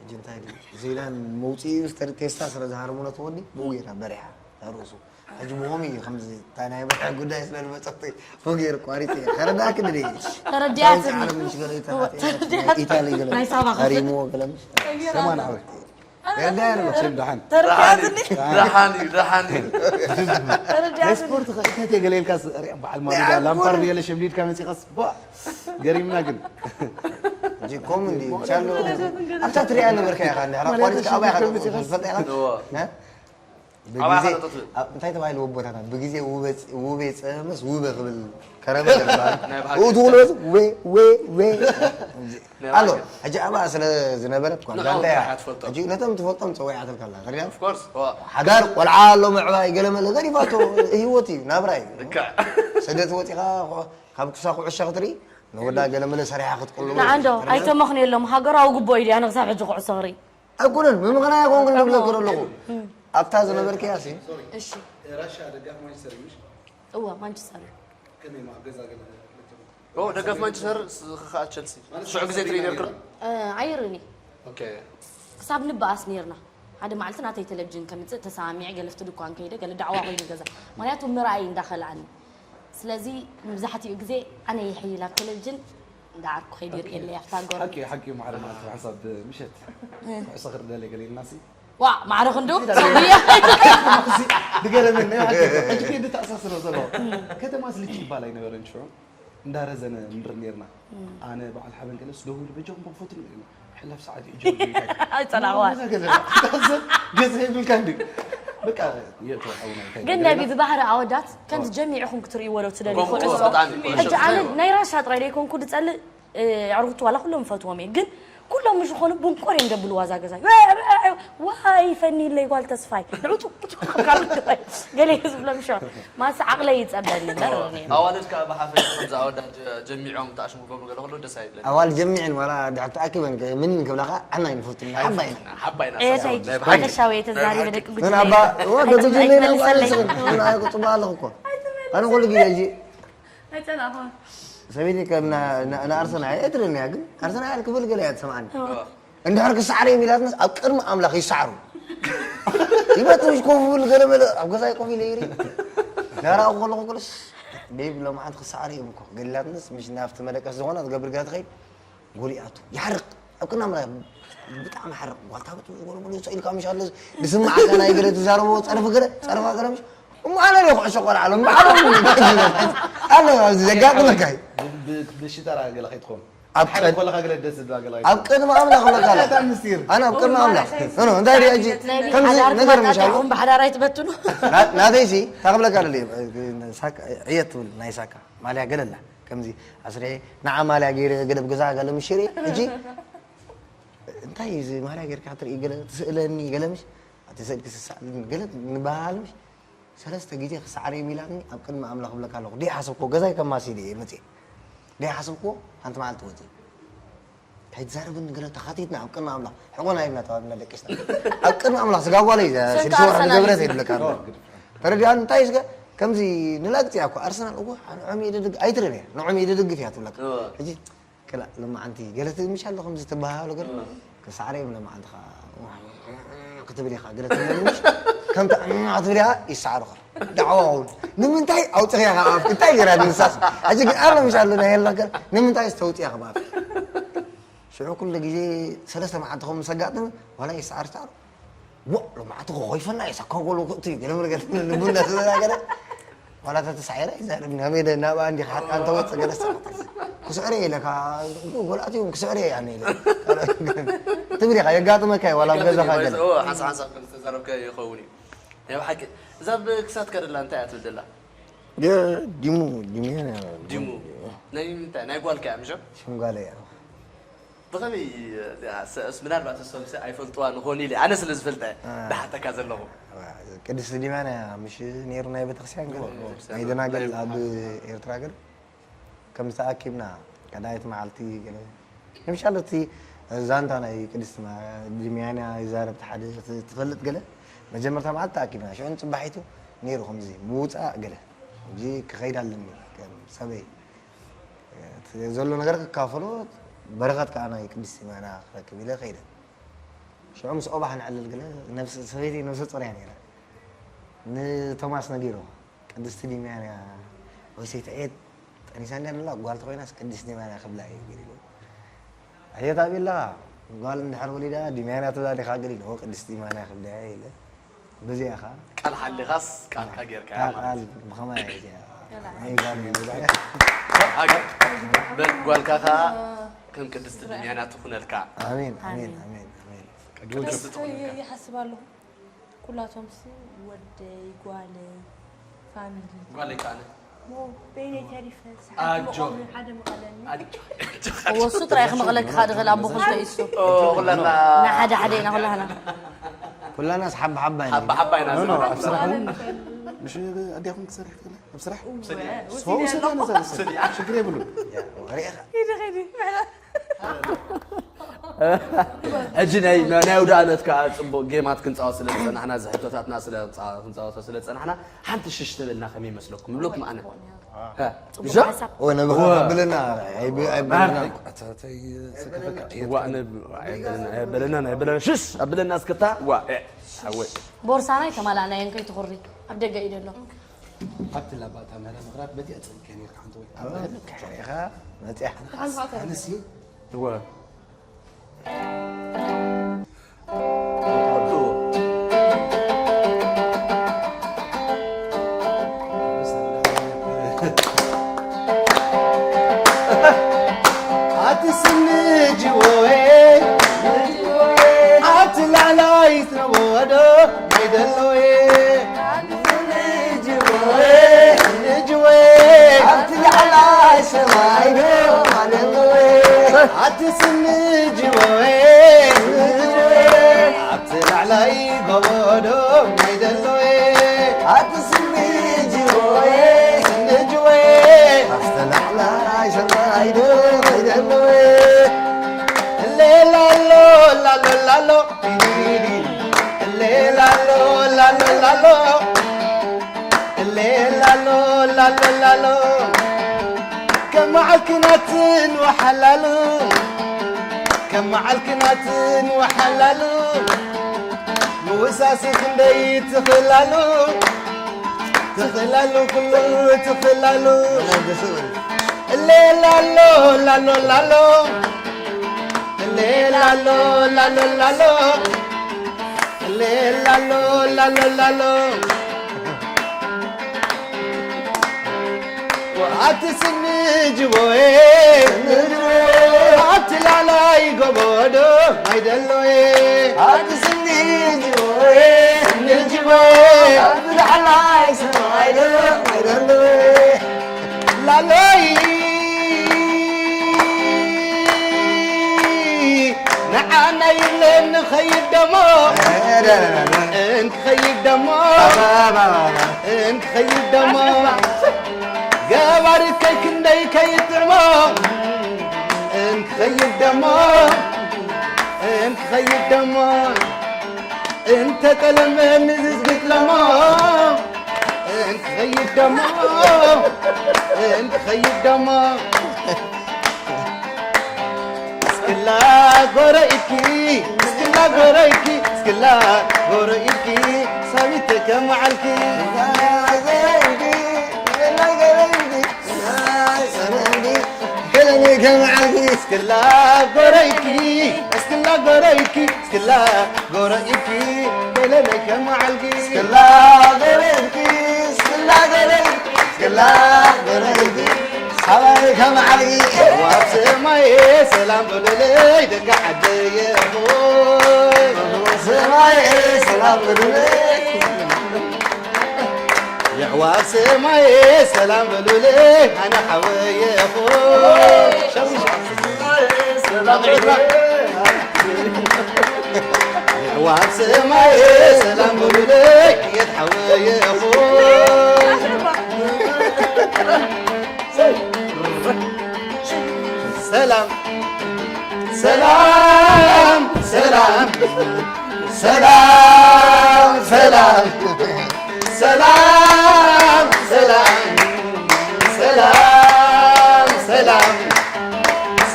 ሕጂ እንታይ ድዩ ዜዳን መውፅኢኡ ስተር ቴስታ ስለ ዝሃርሙ ነቲ ወዲ ብኡ ጌራ በሪሓ ርእሱ ሕጂ ብኸምኡ እዩ ከምዚ እንታይ ናይ በርሒ ጉዳይ ስለ ዝመፀት ብኡ ገይሩ ቋሪፅ እየ ተረዳእክ ድደ ተረዲኣትኒ ኢታሊ ገለ ናይ ሳባ ክፍል። ሃሪምዎ ገለ ምሽ ሰማን ዓወት ተረዳእያ ኣለኹ ሸም ደሓን ደሓን እዩ ደሓን እዩ ደሓን እዩ ናይ ስፖርት ከእተት የገለ ኢልካ ሪያ በዓል ማሉዳ ላምፓርድ ገለ ሸምዲድካ መፂኻስ ባ ገሪምና ግን ሕጂ ከምኡ እንዲ ቻሎ ኣብታ ትሪኣ ነበርካ ኢኻ እንዲ ሓራ ቋሪፅካ ኣባይ ኢኻ ትፈልጣ ኢኻ እዎ እ? ኣባይ ብግዜ ኢኻ ትብል ኣብ- እንታይ ተባሂሉ ወቦታታት ብግዜ ውበ ውቤ ፀመስ ውበ ክብል ከረበ ናይ ብሓቂ። ኡ ትብሎ ወ ወ ወ ኣሎ ሕጂ ኣብኣ ስለ ዝነበረት ኳ ንዕኡ ጋንታ እያ ጥራሕ ትፈልጦ። ሕጂ ነቶም ትፈልጦም ፀዊዓትልካ ኣላ ተሪዳም Of course እዎ ሓዳር ቆልዓ ኣሎ ምዕባይ ገለ መለ ገዲፋቶ ህይወት እዩ ናብራ እዩ ልክዕ ስደት ወፂኻ ካብ ክሳ ኩዕሾ ክትርኢ ንወዳ ገለ መለ ሰሪሓ ክትቅሉ ንዓንዶ ኣይተመኽንየሎም ሃገራዊ ግቦ እዩ ድያ ንክሳብ ሕጂ ኩዕሶ ክርኢ ኣይኮነን ምምኽናይ ኣይኮንኩን ዝብለክር ኣለኹ ኣብታ ዝነበርክያ ሲ እሺ ራሻ ደጋፍ ማንቸስተር እዩ ምሽ እዋ ማንቸስተር እዩ ከመይ ማ ገዛ ገለ ኦ ደጋፍ ማንቸስተር ዝኸዓ ቸልሲ ሽዑ ግዜ ትርኢ ነርኩም እ፣ ኣይርእን እየ ኦኬ ክሳብ ንበኣስ ነርና ሓደ መዓልቲ ናተይ ቴሌቭዥን ከምፅእ ተሰማሚዐ ገለፍቲ ድኳን ከይደ ገለ ዳዕዋ ኮይኑ ገዛ ምክንያቱ ምርኣይ እንዳኸልኣኒ ስለዚ መብዛሕትኡ ግዜ ኣነ ይሕይል ኣብ ቴሌቭዥን እንዳዓርኩ ከይደ ይርእየለይ ኣብታ ጎረ ሓቂ ሓቂ ማዕረ ማለት ሓሳብ ምሸት ኩዕሶ ክርደለ ገለ ኢልና ሲ ዋ ማዕረ ክንዱ ድገረመኒ ሕጂ ከይዲ ተኣሳስሮ ዘሎ ከተማ ስልች ይባል ኣይነበረን ሽዑ እንዳረዘነ ንርኢ ነርና ኣነ በዓል ሓበን ገለስ ደዊሉ በጃኹም በክፈቱ ንርኢ ሕላፍ ሰዓት እዩ ጀምሩ ኣይጸላእዋ ገዛ ይብልካ እንዲ በቃ የእተው ሓውና እንታይ ግን ነቢ ብባህሪ ኣወዳት ከምዚ ጀሚዕኹም ክትርእይዎ ዶ ትደልዩ ከምኡ ኩዕሶ ብጣዕሚ ሕጂ ኣነ ናይ ራሻ ጥራይ ደይኮንኩ ዝጸልእ ኣዕሩኽቱ ዋላ ኩሎም ፈትዎም እየ ግን ኩሎም ምስ ዝኾኑ ብንቆር እዮም ደብሉ ዋዛ ገዛ ዋይ ፈኒለይ ጓል ተስፋይ ንዑ ገለ ዝብሎም ሸ ማስ ዓቕለይ ይጸበኒ እምበር ነይሩ ኣዋልድ ከዓ ብሓፈሻ ከምዚ ኣወዳት ጀሚዖም ተኣሽሙ ክገብሩ ገለ ከሎ ደስ ኣይብለኒ ኣዋል ጀሚዕን ዋላ ድሕር ተኣኪበን ምንን ክብላኻ ዓና ይንፈቱ ሓባይ ኢና ሓባይ ኢና ኤተይ ናይ ብሓቂ ሓፈሻዊ ተዛሪበ ደቂ ምን ኣባ ጉጅለይ ወደ ጉጅለና ኣይትመልሰለይ ጽቡቅ ኣለኹ እኮ ኣነ ኩሉ ግዜ እዚ ኣይጸላእኹን ሰበይቲ ከም ንኣርሰናል እያ ትብለኒ እያ ግን ኣርሰናል ክብል ገለ እያ ትሰምዓኒ እንድሕር ክሰዓር እዮም ኢላትነስ ኣብ ቅድሚ ኣምላኽ ይሰዓሩ ይመት ምሽ ኮፍ ብል ገለ መለ ኣብ ገዛይ ኮፍ ኢለ ይርኢ ናራኡ ከለኹ ገለስ ቤብ ሎምዓንቲ ክሰዓር እዮም እኮ ገሊላትነስ ምሽ ናብቲ መደቀስ ዝኾነ ትገብር ገለ ትኸይድ ጎሊኣቱ ይሓርቕ ኣብ ቅድሚ ኣምላኽ ብጣዕሚ ሓርቕ ጓልታ ክትብል ጎለ ጎለ ውፅእ ኢልካ ምሽ ኣሎ ዝስማዓካ ናይ ገለ ትዛረቦ ፀርፊ ገለ ፀርፋ ገለ ምሽ እሞ ኣነ ዶ ኩዕሾ ቆልዓ ኣሎ እምበዓሎም ኣሎ ኣብዚ ዘጋጥመካ እዩ ብሽጠራ ገለ ከይትኾን ኣብ ሓደ ቀድ- ኮለኻ ገለ ደስ ዝብላ ገለ ኣብ ቅድሚ ኣምላኽ ኣለካ ኣላ እንታይ ምስጢር ኣነ ኣብ ቅድሚ ኣምላኽ ኖ እንታይ ዲ ሕጂ ናይ ከምዚ ሓዳር ነገር ምሻሉ ትመጣኹም ብሓዳር ኣይትበትኑ ናተይሲ ታክብለካ ደለ ዕየት ትብል ናይ ሳካ ማልያ ገለላ ከምዚ ኣስሪሐ ንዓ ማልያ ገይረ ገለ ብገዛ ገለ ምሽሪ ሕጂ እንታይ እዚ ማልያ ጌርካ ትርኢ ገለ ትስእለኒ ገለ ምሽ እቲ ስእልኪ ስሳእልኒ ገለ ንበሃል ምሽ ሰለስተ ግዜ ክሳዕረዮም ኢላትኒ ኣብ ቅድሚ ኣምላኽ እብለካ ኣለኹ። ደይሓሰብክዎ ገዛይ ከማሲ ድየ መፅየ። ደይሓሰብክዎ ሓንቲ መዓልቲ ወፅየ። ከይትዛረብኒ ገለ ተኻቲትና ኣብ ቅድሚ ኣምላኽ ሕቆና ይብላ ተባብና ደቂስና። ኣብ ቅድሚ ኣምላኽ ስጋ ጓለይ ሽንቲ ወርሒ ዝገብረ ዘይብለካ ኣሎ። ተረዲኣኒ እንታይ ስጋ ከምዚ ንላግፂ እያ እኮ ኣርሰናል እኮ ንዖም እየ ደድግ ኣይትረን እያ ንዖም እየ ደድግፍ እያ ትብለካ። ሕጂ ክላ ሎማዓንቲ ገለ ትምሽ ኣሎ ከምዚ ትበሃሉ ገለ ክሳዕረዮም ሎማዓንቲ ከዓ ክትብል ኢኻ ገለ ትብል ምሽ ከምቲ ክትብል ኢኻ ይሰዓሩኻ። ዳዕዋ እውን ንምንታይ ኣውፅኽያ ካብ ኣፍኪ እንታይ ገይራ ንሳስ ሕጂ ግን ኣሎ ምሽ ኣሎ ናይ የላ ገለ ንምንታይ ዝተውፅያ ካብ ኣፍኪ ሽዑ ኩሉ ግዜ ሰለስተ መዓልቲ ከም ምስ ኣጋጥም ዋላ ይሰዓር ሰዓር ዋ ሎማዓንቲ ክኾይፈና እዩ ሰካጎሎ ክእቱ እዩ ገለ መርገ ልቡና ተዘናገረ ዋላ ተተሳዒረ ይዛረብ ናብ ሜደ ናብ ኣንዲ ሓቃ እንተወፅእ ገለ ሰዓት ክስዕረ ኢለካ ጎልኣት እውን ክስዕረ እየ ኣነ ኢለ ትብል ኢኻ የጋጥመካ እዩ ዋላ ኣብ ገዛኻ ገለ ሓንሳብ ሓንሳብ ከም ዝተዛረብካ ይኸውን እዩ ናይ ብሓቂ እዛ ብክሳት ከደላ እንታይ እያ ትብል ደላ ዲሙ ዲሙ ዲሙ ናይ ምንታይ ናይ ጓልካ እያ ምሸ ሽምጓለ እያ ብኸመይ እዚኣ ሰ- እስ ምናልባት እሶም ሰ ኣይፈልጥዋ ንኾኑ ኢለ ኣነ ስለ ዝፈልጠ አ። ዝሓተካ ዘለኹ ቅድስቲ ዲማና ምሽ ነይሩ ናይ ቤተክርስትያን ገለ ናይ ደናግል ኣብ ኤርትራ ገለ ከም ዝተኣኪብና ቀዳይት መዓልቲ ገለ ንምሻል እቲ ዛንታ ናይ ቅድስቲ ማ- ዲምያና ይዛረብ ሓደ ትፈልጥ ገለ መጀመርታ መዓልቲ ተኣኪብና ሽዑን ጽባሒቱ ነይሩ ከምዚ ምውፃእ ገለ እዚ ክኸይድ ኣለኒ ከም ሰበይ እቲ ዘሎ ነገር ክካፈሎ በረኸት ከዓ ናይ ቅድስቲ ማና ክረክብ ኢለ ከይደ ሽዑ ምስ ኦባሕ ንዕልል ገለ ነብስ- ሰበይቲ ነብሰ ጾር እያ ነይራ ንቶማስ ነጊሩ ቅድስቲ ዲምያን እያ ወይሰይቲ ዕየት ጠኒሳ እንዲያ ንላ ጓል ተኮይናስ ቅድስቲ ዲምያን እያ ክብላ እዩ ገሊሉ ዕየት ኣብይ ኣለኻ ጓል እንድሕር ወሊዳ ዲምያን እያ ትብላ ዲኻ ገሊሉ ቅድስቲ ዲምያን እያ ክብላ እየ ኢለ በዚኣ ኸዓ ቃል ሓሊኻስ ቃልካ ጌርካ እያ ማለት ቃል ብኸማይ እያ እዚኣ ናይ ጓል እዩ ዝብላ። ሃገር በል ጓልካ ኸዓ ከም ቅድስቲ ድንያና ትኹነልካ። ኣሜን ኣሜን ኣሜን ኣሜን። ቅድስቲ ትኹነልካ። ይሓስብ ኣለኹ ኩላቶምሲ ወደይ ጓለይ ፋሚሊ ጓለይ ከዓነ ሞ በይነይ ተሪፈ ኣጆ። ሰሓትኩም ሓደ መቐለኒ ኣጆ። ወሱ ጥራይ ክመቕለኪ ካድኸል ኣቦ ክልተ ኢሱ ኩላና ንሓደ ሓደ ኢና ኩላህና ኩላናስ ሓባ ሓባ ኢና ሓባ ሓባ ኢና ኖ፣ ኖ፣ ዝብላ። ኣብ ስራሕ እውን ምሽ ኣዲኹም ክሰርሕ ትኽእላ ኣብ ስራሕ ሰው ስጋ ነዛ መሰል ሽግር የብሉ ሪኢኻ ሕጂ ናይ ናይ ኣውደ ኣመት ከዓ ፅቡቅ ጌማት ክንፃወት ስለ ዝፀናሕና እዚ ሕቶታትና ስለ ክንፃወቶ ስለ ዝፀናሕና ሓንቲ ሽሽ ተበልና ከመይ ይመስለኩም ይብለኩም ኣነ እ፣ ጽቡቕ እዛ? ሓሳብ። ወ፣ ነብኻ እወ። ብልና፣ ኣይብ-፣ ኣይብልና። ኣታ፣ ኣታ፣ ኣታ፣ ኣታ፣ ዋ፣ ነ-፣ ኣይበለና፣ ኣይበለና፣ ኣይበለና። ሽሽ፣ ኣብለና እስክታ። ዋ፣ እ፣ ኣወ። ቦርሳና ኣይተማላእናዮን ከይትኹሪ። ኣብ ደገ እዩ ዘሎ። ኣብቲ ላባታ መረ ምኽራት በቲ ኣጽብቀ ነርካ ሓንቲ ወይ። ኣብ ደገ ኢኻ መጺኣ። ኣነሲ እወ። ኣቲ ስኒ ጅቦዬ፣ ኣቲ ላዕላይ ትረቦዶ ናይ ደሎዬ። ኣቲ ስኒ ጅቦዬ፣ ኣቲ ላዕላይ ሰማይ ዶ ማለሎዬ። ኣቲ ስኒ ጅቦዬ፣ ኣቲ ላዕላይ ጎቦ ዶ ናይ ደሎዬ። ኣቲ ስኒ ጅቦዬ፣ ስኒ ጅቦዬ፣ ኣቲ ላዕላይ ሰማይ ዶ ናይ ደሎዬ። ሌላሎ ላሎ ላሎ ዲዲዲ ሌላሎ ላሎ ላሎ ሌላሎ ላሎ ላሎ ከም መዓልክናትን ወሓላሉ ከም መዓልክናትን ወሓላሉ ምውሳሲ ክንደይ ትኽእላሉ ትኽእላሉ ኩሉ ትኽእላሉ ሌላሎ ላሎ ላሎ ሌላሎ ላሎ ላሎ ሌላሎ ላሎ ላሎ ኣቲ ስኒ ጅቦዬ ኣቲ ላዕላይ ጎቦዶ ኣይደሎዬ ኣቲ ስኒ ጅቦዬ ስኒ ጅቦዬ ኣቲ ላዕላይ ሰማይ ዶ ኣይደሎዬ ላሎይ ንዓና ይብለኒ ኸይድ ደሞ እንክኸይድ ደሞ እንክኸይድ ደሞ ገባሪ ከይ ክንደይ ከይጥዕሞ እንክኸይድ ደሞ እንክኸይድ ደሞ እንተ ቀለመ ንዝዝግት ለሞ እንክኸይድ ደሞ እንክኸይድ ደሞ እስክላ ጎረኢኪ እስክላ ጎረኢኪ እስክላ ጎረኢኪ ሳቢተ ከመዓልኪ እስክላ ጎረይኪ እስክላ ጎረይኪ እስክላ ጎረይኪ ገለለይ ከመዓልኪ እስክላ ጎረይኪ እስክላ ጎረይኪ እስክላ ጎረይኪ ሓባይ ከመዓልኪ ዋብ ሰማየ ሰላም በሉለይ ደቂ ዓደየ ሆይ ሰማየ ሰላም በሉለይ የሕዋት ሰማየ ሰላም በሉለይ ኣነ ሓወየ ሆይ የሕዋት ሰማየ ሰላም በሉለይ የት ሓወየ ሆይ ሰላም ሰላም ሰላም ሰላም ሰላም ሰላም ሰላም ሰላም ሰላም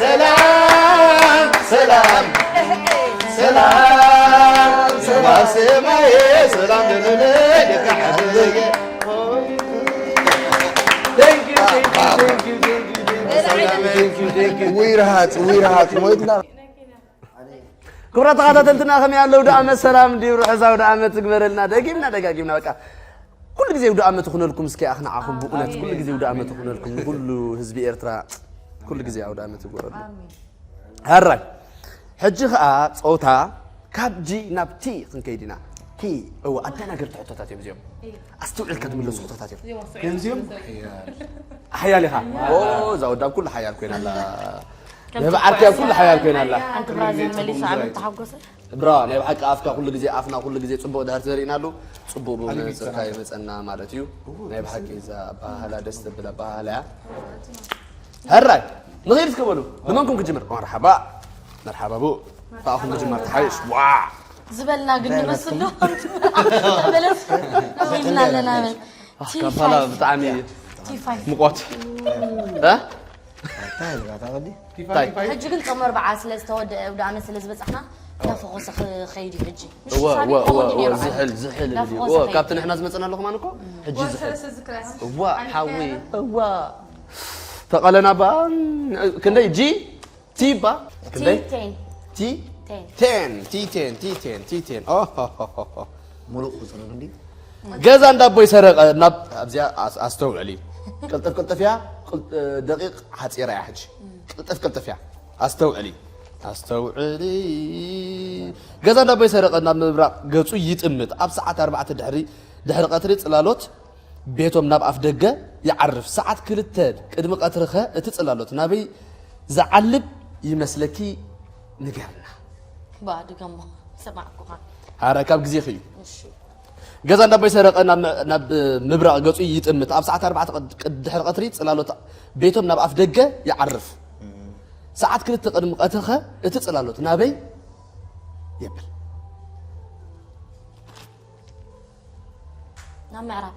ሰላም ሰላም ሰላም ሰማየ ሰላም ለለለ ደቂ ዓደየ ዊርሃት ዊርሃት ሞይትና ክቡራት ተኸታተልትና ከመይ ኣለዉ? ዳኣመት ሰላም ድዩ? ርሑስ ኣውደ ኣመት ትግበረልና። ደጊምና ደጋጊምና በቃ ኩሉ ግዜ ውደ ኣመት ይኹነልኩም። እስኪ ኣኽንዓኹም ብእውነት ኩሉ ግዜ ውደ ኣመት ይኹነልኩም ንኩሉ ህዝቢ ኤርትራ ኩሉ ግዜ ኣውደ ኣመት ይግበረሉ። ሕራይ ሕጂ ኸኣ ጸወታ ካብ ጂ ናብ ቲ ክንከይድ ኢና። ቲ እወ ኣደናገርቲ ሕቶታት እዮም እዚኦም። ኣስተውዒልካ ትምለሱ ሕቶታት እዮም። ከምዚኦም ሓያል ኢኻ። እዛ ወዳብ ኩሉ ሓያል ኮይና ኣላ። ነብ ዓርኪ ኣብ ኩሉ ሓያል ኮይና ኣላ። ሓንቲ ብራዚል መሊሳ ዓመት ተሓጎሰ። ብራ ናይ ብሓቂ ኣፍካ ኩሉ ግዜ ኣፍና ኩሉ ግዜ ጽቡቕ ድሕር ተዘሪእናሉ ጽቡቕ ብመጽካ ይመጸና ማለት እዩ። ናይ ብሓቂ እዛ ኣባሃላ ደስ ተብል ኣባሃላ እያ። ሕራይ ንኸይድ እስከ በሉ ብመንኩም ክጅምር? መርሓባ መርሓባ ቡ ብኣኹም ክጅመር ተሓይሽ ዋ ዝበልና ግን ንመስሉ በለስ ኢና ኣለና በል ካምፓላ ብጣዕሚ ቲ ፋይቭ ሙቆት እ? እንታይ ኢልካ ታቐዲ እንታይ? ሕጂ ግን ጾም ኣርብዓ ስለ ዝተወደአ ውደ ኣመት ስለ ዝበጻሕና ናፈኾሰ ክኸይድ እዩ ሕጂ እወ እወ እወ እወ ዝሕል ዝሕል ዝብል እዩ። እወ ካብቲ ንሕና ዝመጸና ኣለኹ ማን እኮ ሕጂ ዝሕል እዋ ሓዊ እዋ ተቐለና ባ ክንደይ ጂ ቲ ባ ክንደይ ቴን ቲ ቴን ቴን ቲ ቴን ቲ ቴን ቲ ቴን ኦሆሆሆ ሙሉእ ቁፅሪ ክንዲ ገዛ እንዳቦይ ሰረቐ ናብ ኣብዚኣ ኣስ- ኣስተውዕሊ ቅልጥፍ ቅልጥፍ እያ ቅል- ደቂቕ ሓፂራ እያ ሕጂ ቅልጥፍ ቅልጥፍ እያ ኣስተውዕሊ ኣስተውዕሊ ገዛ እንዳቦይ ሰረቐ ናብ ምብራቕ ገፁ ይጥምት ኣብ ሰዓት ኣርባዕተ ድሕሪ ድሕሪ ቀትሪ ፅላሎት ቤቶም ናብ ኣፍ ደገ ይዓርፍ ሰዓት ክልተ ቅድሚ ቀትሪ ኸ እቲ ፅላሎት ናበይ ዝዓልብ ይመስለኪ ንገርና ባድገሞ ሰማዕኩኻ ሓረ ካብ ግዜኺ እዩ ገዛ እንዳቦይ ሰረቐ ናብ ምብራቕ ገጹ ይጥምት ኣብ ሰዓት ኣርባዕተ ድሕሪ ቀትሪ ጽላሎት ቤቶም ናብ ኣፍ ደገ ይዓርፍ ሰዓት ክልተ ቅድሚ ቀትሪ ኸ እቲ ጽላሎት ናበይ የብል ናብ ምዕራብ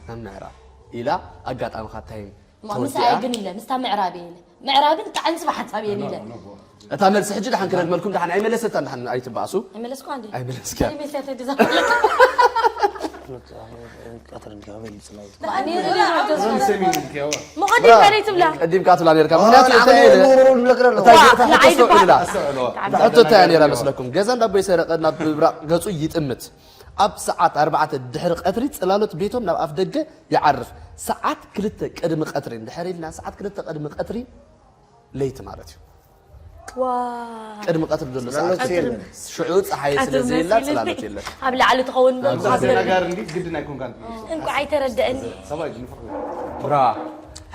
ናብ ምዕራብ ኢላ ኣጋጣሚ ካብ ታይም ምሳይ ግን ኢለ ምስታ ምዕራብ እየ ኢለ ምዕራብን ጣዕን ጽባሕ ሓሳብ እየ ኢለ እታ መልሲ ሕጂ ደሓን ክነግመልኩም ደሓን ኣይመለሰታን ደሓን ኣይትበኣሱ ኣይመለስኩ እንዴ ኣይመለስክያ መለስያ ተድዛ ቀትርን ከበል ይፅላዩ መቐዲም መሬት ትብላ ቀዲምካ ትብላ ነርካ ምክንያቱ እታ እየ እታ እየ እታ ተስተውዕልላ ሕቶ እንታይ ነራ መስለኩም ገዛ እንዳቦይ ሰረቐ ናብ ምብራቕ ገጹ ይጥምት ኣብ ሰዓት ኣርባዕተ ድሕሪ ቀትሪ ጽላሎት ቤቶም ናብ ኣፍ ደገ ይዓርፍ ሰዓት ክልተ ቅድሚ ቀትሪ እንድሕር ኢልና ሰዓት ክልተ ቅድሚ ቀትሪ ለይቲ ማለት እዩ ቅድሚ ቀትሪ ዘሎ ሰዓት ሽዑ ፀሓይ ስለ ዘየላ ፅላሎት የለን ኣብ ላዕሊ ትኸውን ነገር እንዲ ግድን ኣይኮንካን እንቋ ኣይተረደአኒ ሰብኣይ ግን ፍቕሪ ብራ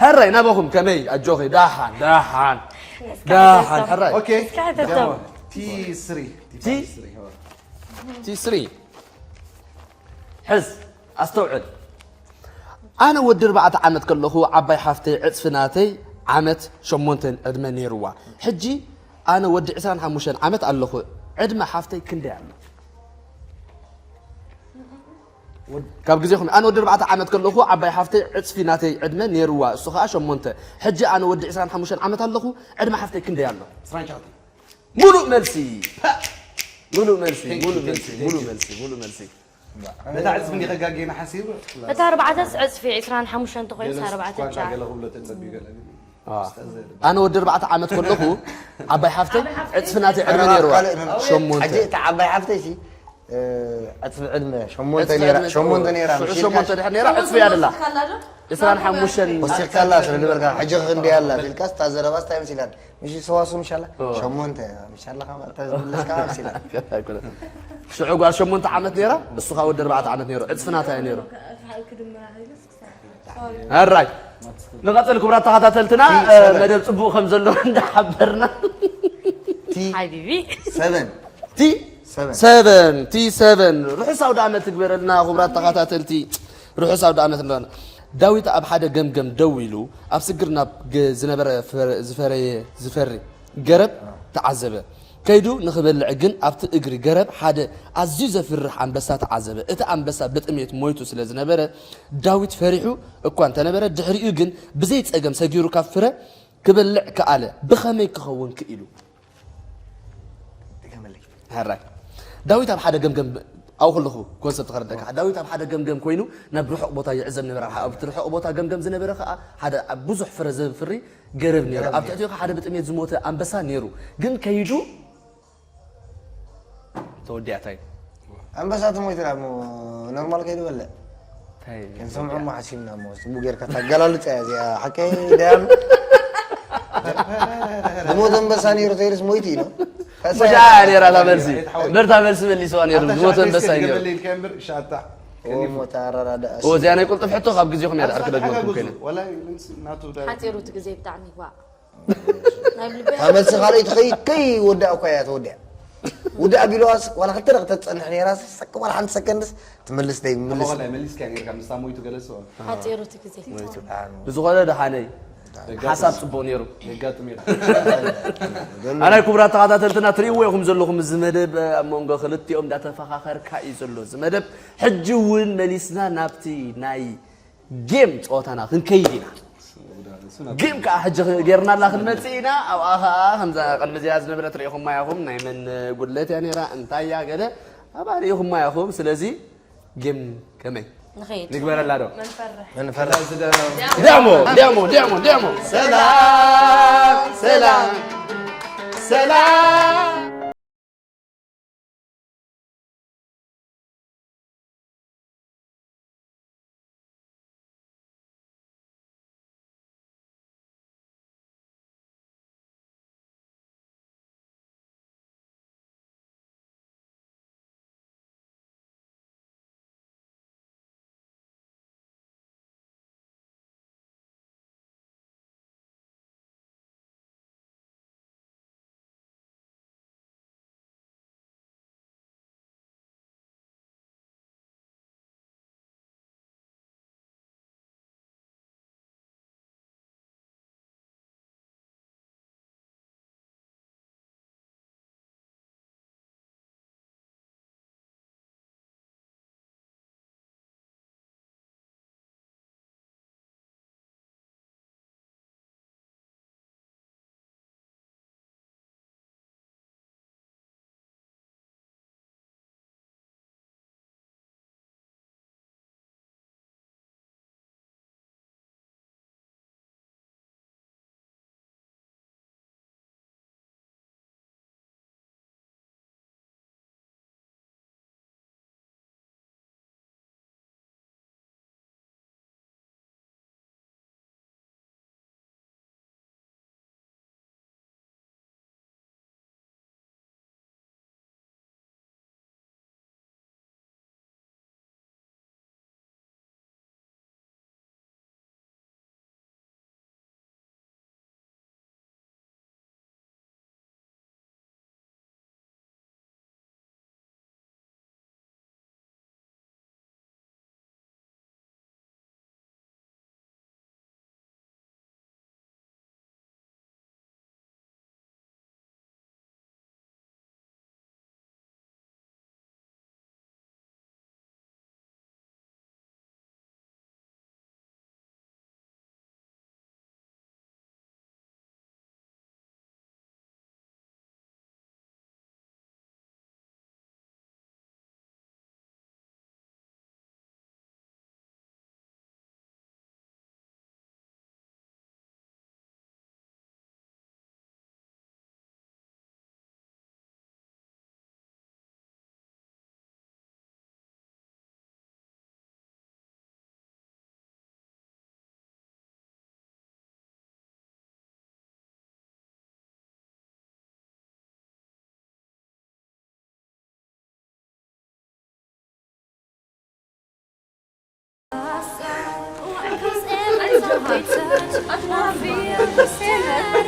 ሕራይ ናበኹም ከመይ ኣጆኺ ዳሓን ዳሓን ዳሓን ሕራይ ኦኬ ካተቶም ቲ ስሪ ቲ ቲ ስሪ ሕዝ፣ ኣስተውዕል። ኣነ ወዲ ኣርባዕተ ዓመት ከለኹ ዓባይ ሓፍተይ ዕጽፊ ናተይ ዓመት ሸሞንተን ዕድመ ነይርዋ። ሕጂ ኣነ ወዲ ዕስራን ሓሙሽተን ዓመት ኣለኹ። ዕድመ ሓፍተይ ክንደይ ኣሎ? ካብ ግዜኹም፣ ኣነ ወዲ ኣርባዕተ ዓመት ከለኹ ዓባይ ሓፍተይ ዕጽፊ ናተይ ዕድመ ነይርዋ፣ እሱ ኸኣ ሸሞንተ። ሕጂ ኣነ ወዲ ዕስራን ሓሙሽተን ዓመት ኣለኹ። ዕድመ ሓፍተይ ክንደይ ኣሎ? ዕስራን ሸውዓተን። ሙሉእ መልሲ። ሙሉእ መልሲ፣ ሙሉእ መልሲ፣ ሙሉእ መልሲ፣ ሙሉእ መልሲ። ነታ ዕጽፊ እንዲ ከጋጌና ሓሲቡ። እታ ኣርባዕተስ ዕጽፊ ዕስራን ሓሙሽተን ተኾይኑስ ገለ ኣርባዕተ ስኳንዳ ጫ። ገለ ክብሎ ተጸቢዩ ገለ ግን። ኣነ ወዲ ኣርባዕተ ዓመት ከለኹ ዓባይ ሓፍተይ ዕጽፊ ናተይ ዕድመ ነይርዋ። ካልእ ሸሞንተ። ሕጂ እታ ዓባይ ሓፍተይ ሲ፣ እ፣ ዕጽፊ ዕድመ ሸሞንተ ዕጽፊ ነይራ፣ ዕድመ ሸሞንተ ነይራ፣ ሽዑ ምሽ ኢልካ ሸሞንተ ድሕር ነይራ፣ ዕጽፊ እያ ደላ። ዕስራን ሓሙሽተን። ወሲኽካላ ስለ ዝበልካ፣ ሕጂ ክንደይ ኣላ ኢልካስ፣ እታ ዘረባስ እንታይ መሲላን? ምሽ ሰዋሱ ምሽ ኣላ? ኦ። ሸሞንተ ምሽ ኣለኻ ማለት፣ እታ ዝምለስካ መሲላን። ሽዑ ጓል ሸሞንተ ዓመት ነይራ፣ እሱ ኸኣ ወዲ ኣርባዕተ ዓመት ነይሩ፣ ዕጽፊ ናታ እዩ ነይሩ። ኣራይ። ንቐጽል ክቡራት ተኸታተልትና፣ ቲ እ፣ ሰበን። መደብ ጽቡቕ ከም ዘሎ እንዳሓበርና። ቲ ሓቢቢ። ሰበን። ቲ ሰበን። ሰበን፣ ቲ ሰበን። ርሑስ ኣውደ ዓመት ይግበረልና ክቡራት ተኸታተልቲ። ርሑስ ኣውደ ዓመት እንዳ-፣ ዳዊት ኣብ ሓደ ገምገም ደው ኢሉ ኣብ ስግር ናብ ገ-፣ ዝነበረ ፈረ-፣ ዝፈረየ፣ ዝፈሪ ገረብ ተዓዘበ። ከይዱ ንኽበልዕ ግን ኣብቲ እግሪ ገረብ ሓደ ኣዝዩ ዘፍርሕ ኣንበሳ ተዓዘበ። እቲ ኣንበሳ ብጥሜት ሞይቱ ስለ ዝነበረ ዳዊት ፈሪሑ እኳ እንተነበረ ድሕሪኡ ግን ብዘይ ጸገም ሰጊሩ ካብ ፍረ ክበልዕ ከኣለ። ብኸመይ ክኸውን ክኢሉ? ሕራይ። ዳዊት ኣብ ሓደ ገምገም፣ ኣብኡ ከለኹ ኮንሰፕት ከረደካ። ዳዊት ኣብ ሓደ ገምገም ኮይኑ ናብ ርሑቕ ቦታ ይዕዘብ ነበረ። ኣብቲ ርሑቕ ቦታ ገምገም ዝነበረ ከኣ ሓደ ኣብ ብዙሕ ፍረ ዘፍሪ ገረብ ነይሩ። ገረብ ኣብ ነይሩ። ትሕቲኡ ከኣ ሓደ ብጥሜት ዝሞተ ኣንበሳ ነይሩ። ግን ከይዱ ተወዲኣታ እዩ። ኣንበሳ ተሞይቱ ደኣ እሞ ኖርማል ከይዱ በልዕ። እንታይ እዩ? ክንሰምዖ እሞ ሓሲብና እሞ ጽቡቅ ጌርካ ታገላልጻ እያ እዚኣ። ሓቀይ ደኣ እሞ። ብሞት ኣንበሳ ነይሩ ተይርስ ሞይቱ እዩ ነው። መጃ ነይራ እታ መልሲ። በርታ መልሲ መሊስዋ ነይሩ። ኣታ ብሞት ሻዕተ ኣንበሳ እዩ ነይሩ። ገበለይ ኢልካ እምበር ሻታ። ኦ፣ ሞት ኣራዳዳ ኦ፣ እዚኣ ናይ ቁልጥፍ ሕቶ ካብ ግዜኹም እያ ድሕር ክደግመኩም ኮይነ። ወላ ናቱ ዳ-፣ ሓጺሩ እቲ ግዜ ብጣዕሚ ይግባእ። ናይ ብልበይ እታ መልሲ ካልኣይቲ ከይ-፣ ከይወዳእ እኳ እያ ተወዲኣ። ውዳእ ቢለዋስ ዋላ ክልተ ደቂቕ ተትጸንሕ ነይራ፣ ሰክ-፣ ዋላ ሓንቲ ሰከንድስ ትምልስ ደይ ምልስ። ኣቦ ከላይ መሊስካ ጌርካ ምስታ ሞይቱ ገለሶ። ሓጺሩ እቲ ግዜ። ሞይቱ። ኣኑ። ብዝኾነ ደሓነይ፣ ደጋጥም። ሓሳብ ጽቡቕ ነይሩ። የጋጥም እዩ። ኣናይ ክቡራት ተኸታተልትና ትርእይዎ ኢኹም ዘለኹም፣ እዚ መደብ ኣብ መንጎ ክልቲኦም እንዳተፈኻኸርካ እዩ ዘሎ። እዚ መደብ ሕጂ እውን መሊስና ናብቲ ናይ ጌም ጸወታና ክንከይድ ኢና። ጌም ከዓ ሕጂ ጌርናላ ክንመጽእ ኢና። ኣብኣ ከዓ ከምዛ ቅድሚ እዚኣ ዝነበረት ርኢኹማ ኢኹም። ናይ መን ጉድለት እያ ነይራ? እንታይ እያ? ገለ ኣብኣ ርኢኹማ ኢኹም። ስለዚ ጌም ከመይ ንኸይድ። ንግበረላ ዶ? መንፈርሕ። መንፈርሕ። ዳሞ፣ ዳሞ፣ ዳሞ፣ ዳሞ። ሰላም፣ ሰላም፣ ሰላም።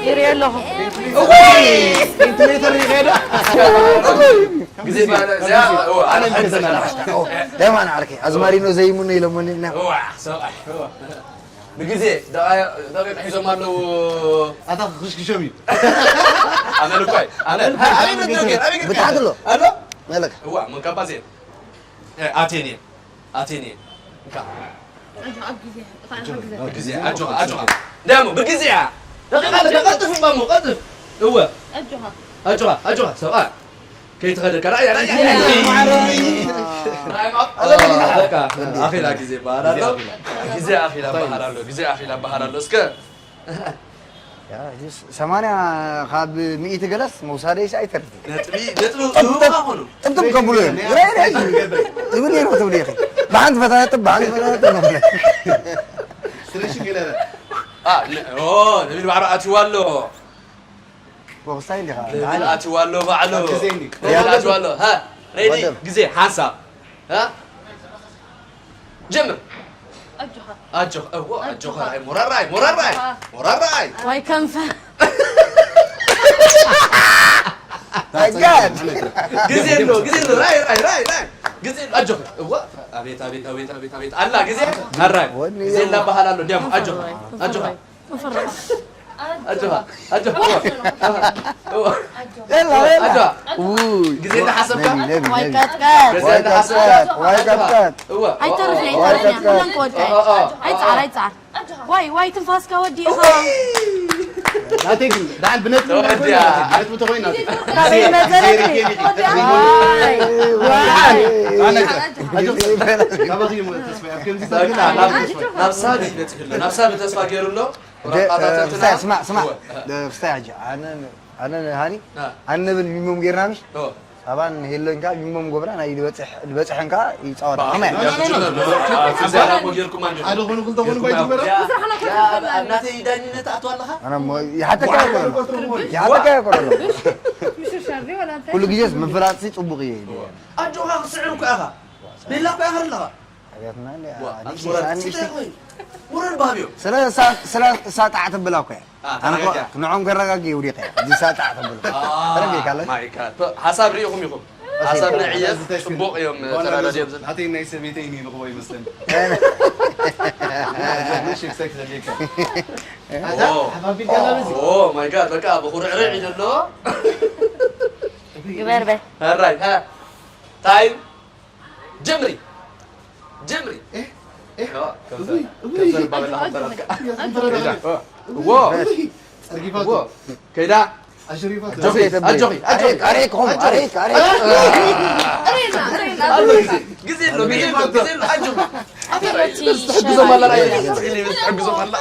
ይርኢ ኣለኹ። እወይ! ሴንቲሜትር ይኸዳ። ግዜ ባለ እዚኣ፣ እወ፣ ኣነ ኣነ ክዘና። ደማን ዓርከይ ኣዝማሪኖ ዘይሙኖ ኢሎሞኒ ኢና። እዋ፣ ሰብኣይ፣ እዋ። ብግዜ ደቓ- ደቂቕ ሒዞም ኣለዉ። ኣታ ክሽክሾም እዩ። ኣነ ልኳይ፣ ኣነ ኣነ ልኳይ፣ ኣነ ልኳይ። ብታሕቲ ኣሎ። ኣሎ? መለካ እዋ፣ መንካባ ዜ። ኣቴኔ፣ ኣቴኔ። እንካ። ብግዜ፣ ኣጆኻ፣ ኣጆኻ። ደሞ፣ ብግዜ። ደቂቕ ኣለካ፣ ቀልጥፍ እባ እሞ፣ ቀልጥፍ። እወ። ኣጆኻ፣ ኣጆኻ፣ ሰብኣ። ከይትኸደካ፣ ራእያ፣ ራእያ። ራእያ፣ በቃ፣ ኣኺላ ግዜ በሃል ኣሎ። ግዜ ኣኺላ በሃል ኣሎ፣ ግዜ ኣኺላ በሃል ኣሎ። እስከ። ያ፣ እዚስ ሰማንያ ካብ ሚእቲ ገለስ መውሳደይስ ኣይተርፍን። ነጥቢ፣ ነጥቢ፣ እህቡ ኣኾኑ። ጥምጥም ከብሉ እዮም። ራይ፣ ራይ። ትብል ነይሩ ትብል ኢኺ። ብሓንቲ ፈታተት፣ ብሓንቲ ፈታተት ነው። ስሬሽ ገለ ኣ፣ ነ-፣ ኦ፣ ነቢል ባዕሉ ኣትዩ ኣሎ። ወቕሳይ እንዲኻ። ነቢል ኣትዩ ኣሎ ባዕሉ። ግዜ እንዲ። ነቢል ኣትዩ ኣሎ። ሃ፣ ሬዲ፣ ወደም። ግዜ፣ ሓንሳብ። ሃ? ጀምር። ኣጆኻ። ኣጆኻ። እዎ፣ ኣጆኻ። ራይ፣ ሞራል ራይ፣ ሞራል ራይ። ሞራል ራይ። ዋይ ከንፈር። ኣጋድ። ግዜ ኣሎ፣ ግዜ ኣሎ። ራይ፣ ራይ፣ ራይ፣ ራይ። ግዜ ኣሎ። ኣጆኻ። እዎ። ኣቤት፣ ኣቤት፣ ኣቤት፣ ኣቤት፣ ኣቤት። ኣላ ግዜ። ኣራይ። ግዜ እናበሃል ኣሎ። እንዲያም ኣጆኻ። ኣጆኻ። ኣጆኻ። ኣጆኻ። እዎ። እዎ። የላ፣ የላ። ኣጆኻ። ውይ። ግዜ እናሓሰብካ? ነቢ፣ ነቢ፣ ዋይ ነቢ። ቀጥቀጥ። ግዜ ዋይ እናሓሰብካ? ቀጥቀጥ፣ ዋይ ቀጥቀጥ። እዎ። ኣይተርፍ፣ እዎ። ኣይተርፍ። ዋይ ቀጥቀጥ። ኩሎም ክወድቃ እዩ። ኦ፣ ኦ፣ ኦ። ኣይጻዓር፣ ኣይጻዓር። ዋይ፣ ዋይ ትንፋስካ ወዲእኻ። ናተይ ግን ደሓን ብነጥቢ ተወዲኣ። ነጥቢ ተኾይና ካበይ መዘለኪ? ዋይ፣ ዋይ። ኣነ ኣጆ ካባኺ እሞ ተስፋ ኣብ ከምዚ በቃ፣ ናብ፣ ናብ ሳቢ በፂሑ ኣሎ። ናብ ሳቢ ተስፋ ገይሩ ኣሎ። ደ-፣ ወረቃታትንትና ክስታይ፣ ስማዕ፣ ስማዕ። እወ። ደ-፣ ክስታይ ሕጂ፣ ኣነ፣ ኣነ ንሃኒ፣ አ። ኣነ ንብል ሚሞም ጌርና ምሽ? ኦ። ሳባን ሄሎን ከኣ ሚሞም ጎብራ፣ ናይ ዝበፅሕ-፣ ዝበፅሐን ከኣ ይፃወታ። ከመይ? ያ፣ ትችል ነበር። አ፣ ትዛራ እኮ ጌርኩም ኣንድ። ሓደ ኾኑ ክልተ ኾኑ ባይትበራ ያ፣ ያ፣ ኣብ ናተይ ዳኝነት ኣትዋ ኣለኻ? ኣነ እሞ ይሓተካ ይኮነ ኣሎ። ይሓተካ ይኮነ ኣሎ። ኩሉ ግዜስ ምፍላጥሲ ፅቡቕ እዩ። ኣጆኻ ክትስዕር እኮ ኢኻ። ቤላ እኮ ኢኻ ኣለኻ። ኣብያትና እንደ ዋ፣ ንእሽተይ ኣትሞራል ሰዓት ጽቡቕ ንእሽተይ ወይ? ሞራል ባብዮ። ስለ እሳ- ስለ እሳ ጣዕ ተብላ እኮ እያ። አ፣ ኣነ እኮ ተረጋጊያ። ንዖም ከረጋጊ ውዲቀ እያ። እዚ እሳ ጣዕ ተብሉ። አ፣ ተረጊካ ኣለሽ? ማይ ጋድ። ቶ፣ ሓሳብ ርኢኹም ኢኹም። ሓሳብ ንዕየት ጽቡቕ እዮም ተረዳዲኦም ዘለ። ናተይ ናይ ሰበይተይ እዩ ንኽቦ ይመስለኒ። ኦ፣ ኦ፣ ማይ ጋድ፣ በቃ ብኹርዕርዕ እዩ ዘሎ። ግበር በል። ሕራይ፣ ሃ። ታይም። ጀምሪ። ጀምሪ። ኦ፣ ከንፈር፣ ከንፈር ባበላ ከንፈር። ዎ፣ ዎ። ከይዳ። ኣጆኺ፣ ኣጆኺ፣ ኣጆኺ። ኣሬክ፣ ኣሬክ፣ ሆም፣ ኣሬክ፣ ኣሬክ። ኣሎ ግዜ፣ ግዜ ኣሎ፣ ግዜ ኣሎ፣ ግዜ ኣሎ፣ ኣጆኺ። ትሕግዞም ኣላ፣ ትሕግዞም ኣላ።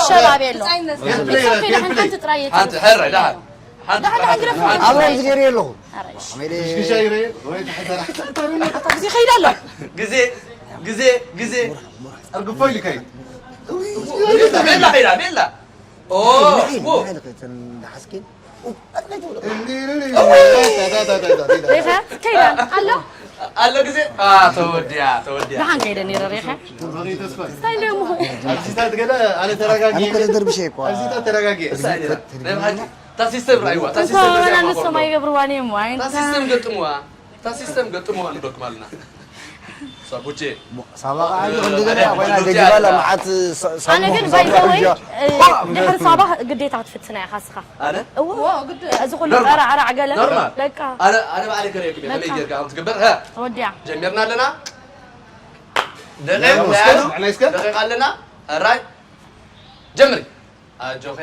ሸባብ የሎ። ሓንቲ ጥራይ እየ። ሓንቲ፣ ሕራይ፣ ደሓን። ሓንቲ፣ ደሓን፣ ደሓን፣ ግረፍ። ኣብ ራይ ዝገይሩ የለኹ። ኣረ፣ እሺ። ሜሌ ኣታ ግዜ ከይዳ ኣሎ። ግዜ፣ ግዜ፣ ግዜ። ኣርግፎ ኢልካ እዩ። ቤላ፣ ቤላ፣ ቤላ። ኦ፣ ዎ። ሓስኪን ሬኻ ከይዳ ኣሎ። ኣሎ ግዜ። አ፣ ተወዲያ፣ ተወዲያ። ደሓን ከይደ ነይረ ሬኻ። ተስፋ እንታይ ደሞ? ኣብዚታት ገለ ኣነ ተረጋጊ። ኣነ ከደርብሸ እኮ። ኣብዚታት ተረጋጊ። ናይ ብሓቂ። እታ ሲስተም ርኣይዋ፣ እታ ሲስተም እንኳን ገጢማ ኣነሶም ኮርዶ። ኣይገብርዋን እዮም። ዋይ፣ እታ ሲስተም ገጥምዋ፣ እታ ሲስተም ገጥምዋ ንበኩም ኣለና። ሳቡቼ። ሳባ ከኣ ክንዲ ገለ ኮይና ደጊባላ መዓት ሳ- ኣነ ግን ሳሞ- ባይዘወይ ሳሞ- ድሕሪ ሳባ ግዴታ ክትፍትና ኢኻ እስኻ። ኣነ? እዎ፣ እዚ ኩሉ ኖርማል። ጠራዕራዕ ገለ ኖርማል። በቃ ኣነ፣ ኣነ ባዕለይ ከርእየኩም እየ። ከመይ በቃ። ጌርካ ከም ትግበር፣ ሀ? ተወዲያ። ጀሚርና ኣለና። ደቂቕ ኖርማል። ወያኑ። ንዕና እስከ? ደቂቕ ኣለና። ኣራይ። ጀምሪ። ኣጆኸ።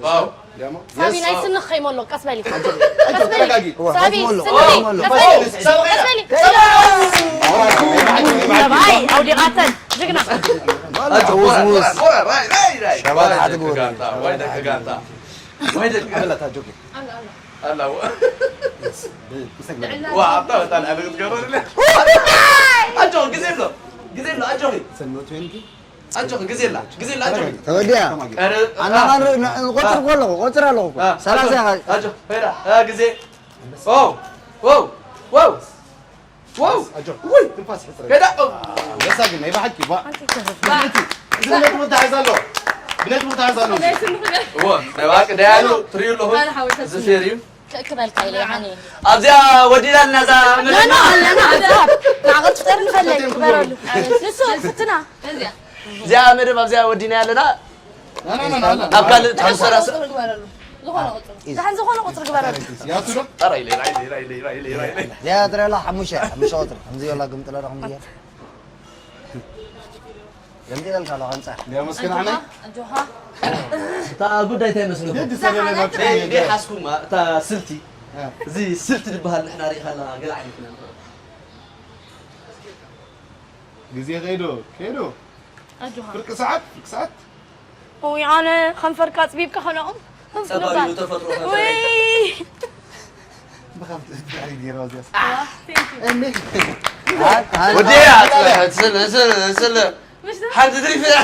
ዋው። ዳሞ። ሳቢ ናይ ስንኽ ከይመሎ ቀስ በሊ። ኣጆ ተረጋጊ። እዋ፣ ሳቢ ሓዝመሎ፣ ስንኺ ሓዝመሎ። ቀስ በሊ። ቀስ በሊ። ሰብኣይ ኣውዲቓተን ጅግና። ኣጆ፣ ውዝ፣ ውዝ። ሞራ፣ ሞራ፣ ራይ፣ ራይ፣ ራይ። ሸባል ዋይ ሓድግ ደቂ ወሪ። ጋንታ፣ ዋይ ደቂ ጋንታ። ዋይ ደቂ ጋንታ። ኣላው። ዋ፣ ኣብታ በጣም ኣበግት ገበርለ። ኣጆ፣ ግዜ ኣሎ። ግዜ ኣሎ፣ ኣጆ። ኣጆ፣ ግዜ ኣላ፣ ግዜ ኣላ፣ ኣጆ። ተወዲያ። ቀረ-፣ ኣና ማን ር-፣ ን-፣ ቆጽር እኮ ኣለኹ፣ ቆጽር ኣለኹ እኮ። አ፣ ሰላሳ ኢኻ። ኣጆ፣ ሄዳ፣ አ፣ ግዜ። ኦ፣ ኦ፣ ኦ። ዋው! ኣጆ። ውይ! ትንፋስ ሕጽረ። ከዳ! ኣንበሳ ግን ናይ ብሓቂ፣ ባ። ብነጥቢ ተታሒዙ ኣሎ። ብነጥቢ ተታሒዙ ኣሎ። እዎ፣ ናይ ብሓቂ ደያኑ ትርእዩ ኣለኹም። እዚ ፌር እዩ። ክእክበልካ ኢለ፣ ያኒ። ኣብዚኣ ወዲና ኣለና፣ እዛ ኖ፣ ኖ፣ ኣለና፣ ኣብዚኣ። ንዓቕልቲ ፍጠር ንፈለግ፣ ግበረሉ። ንሱ፣ ፍትና። እዚኣ መደብ ኣብዚኣ ወዲና ኣለና። ና፣ ና፣ ና፣ ና፣ ና። ኣብ ካልእ ትሕዝቶና ስ- ቁጽሪ ግበረሉ። ዝኾነ ቁጽሪ። ደሓን ዝኾነ ቁጽሪ ግበረሉ። ያቱ ዶ? ኧረ ኢለ፣ ኢለ፣ ኢለ። እዚኣ ትረላ ሓሙሽተ፣ ሓሙሽተ ቁጽሪ። ከምዚ ወላ ግምጥላ ዶ ከምዚ እያ? ገምጢለልካ ኣለኹ፣ ኣንጻር። እንዲያ መስከን ዓመይ? ኣጆኻ። እታ ጉዳይ እንታይ መስለኩም? ግዲ ሰለለ ናብቲ ናይ፣ ናይ ሓስኩማ፣ እታ ስልቲ። እ። እዚ ስልቲ ዝበሃል ንሕና ርኢኻና ገለ ዓይነት ኢና ንርኢ። ግዜ ከይዶ፣ ከይዶ። ኣጆኻ። ፍርቂ ሰዓት፣ ፍርቂ ሰዓት። ኡይ፣ ኣነ ከንፈርካ ኣጽቢብካ ከነኦም። ጸባብ እዩ ተፈጥሮ ከንፈረይ። ውይ። ብኸምቲ ትፍዕሪ ገይራ እዚኣስ። ወዲያ፣ ስለ፣ ስለ፣ ስለ፣ ስለ። ምሽ ዶ? ሓንቲ ትሪፍ እያ።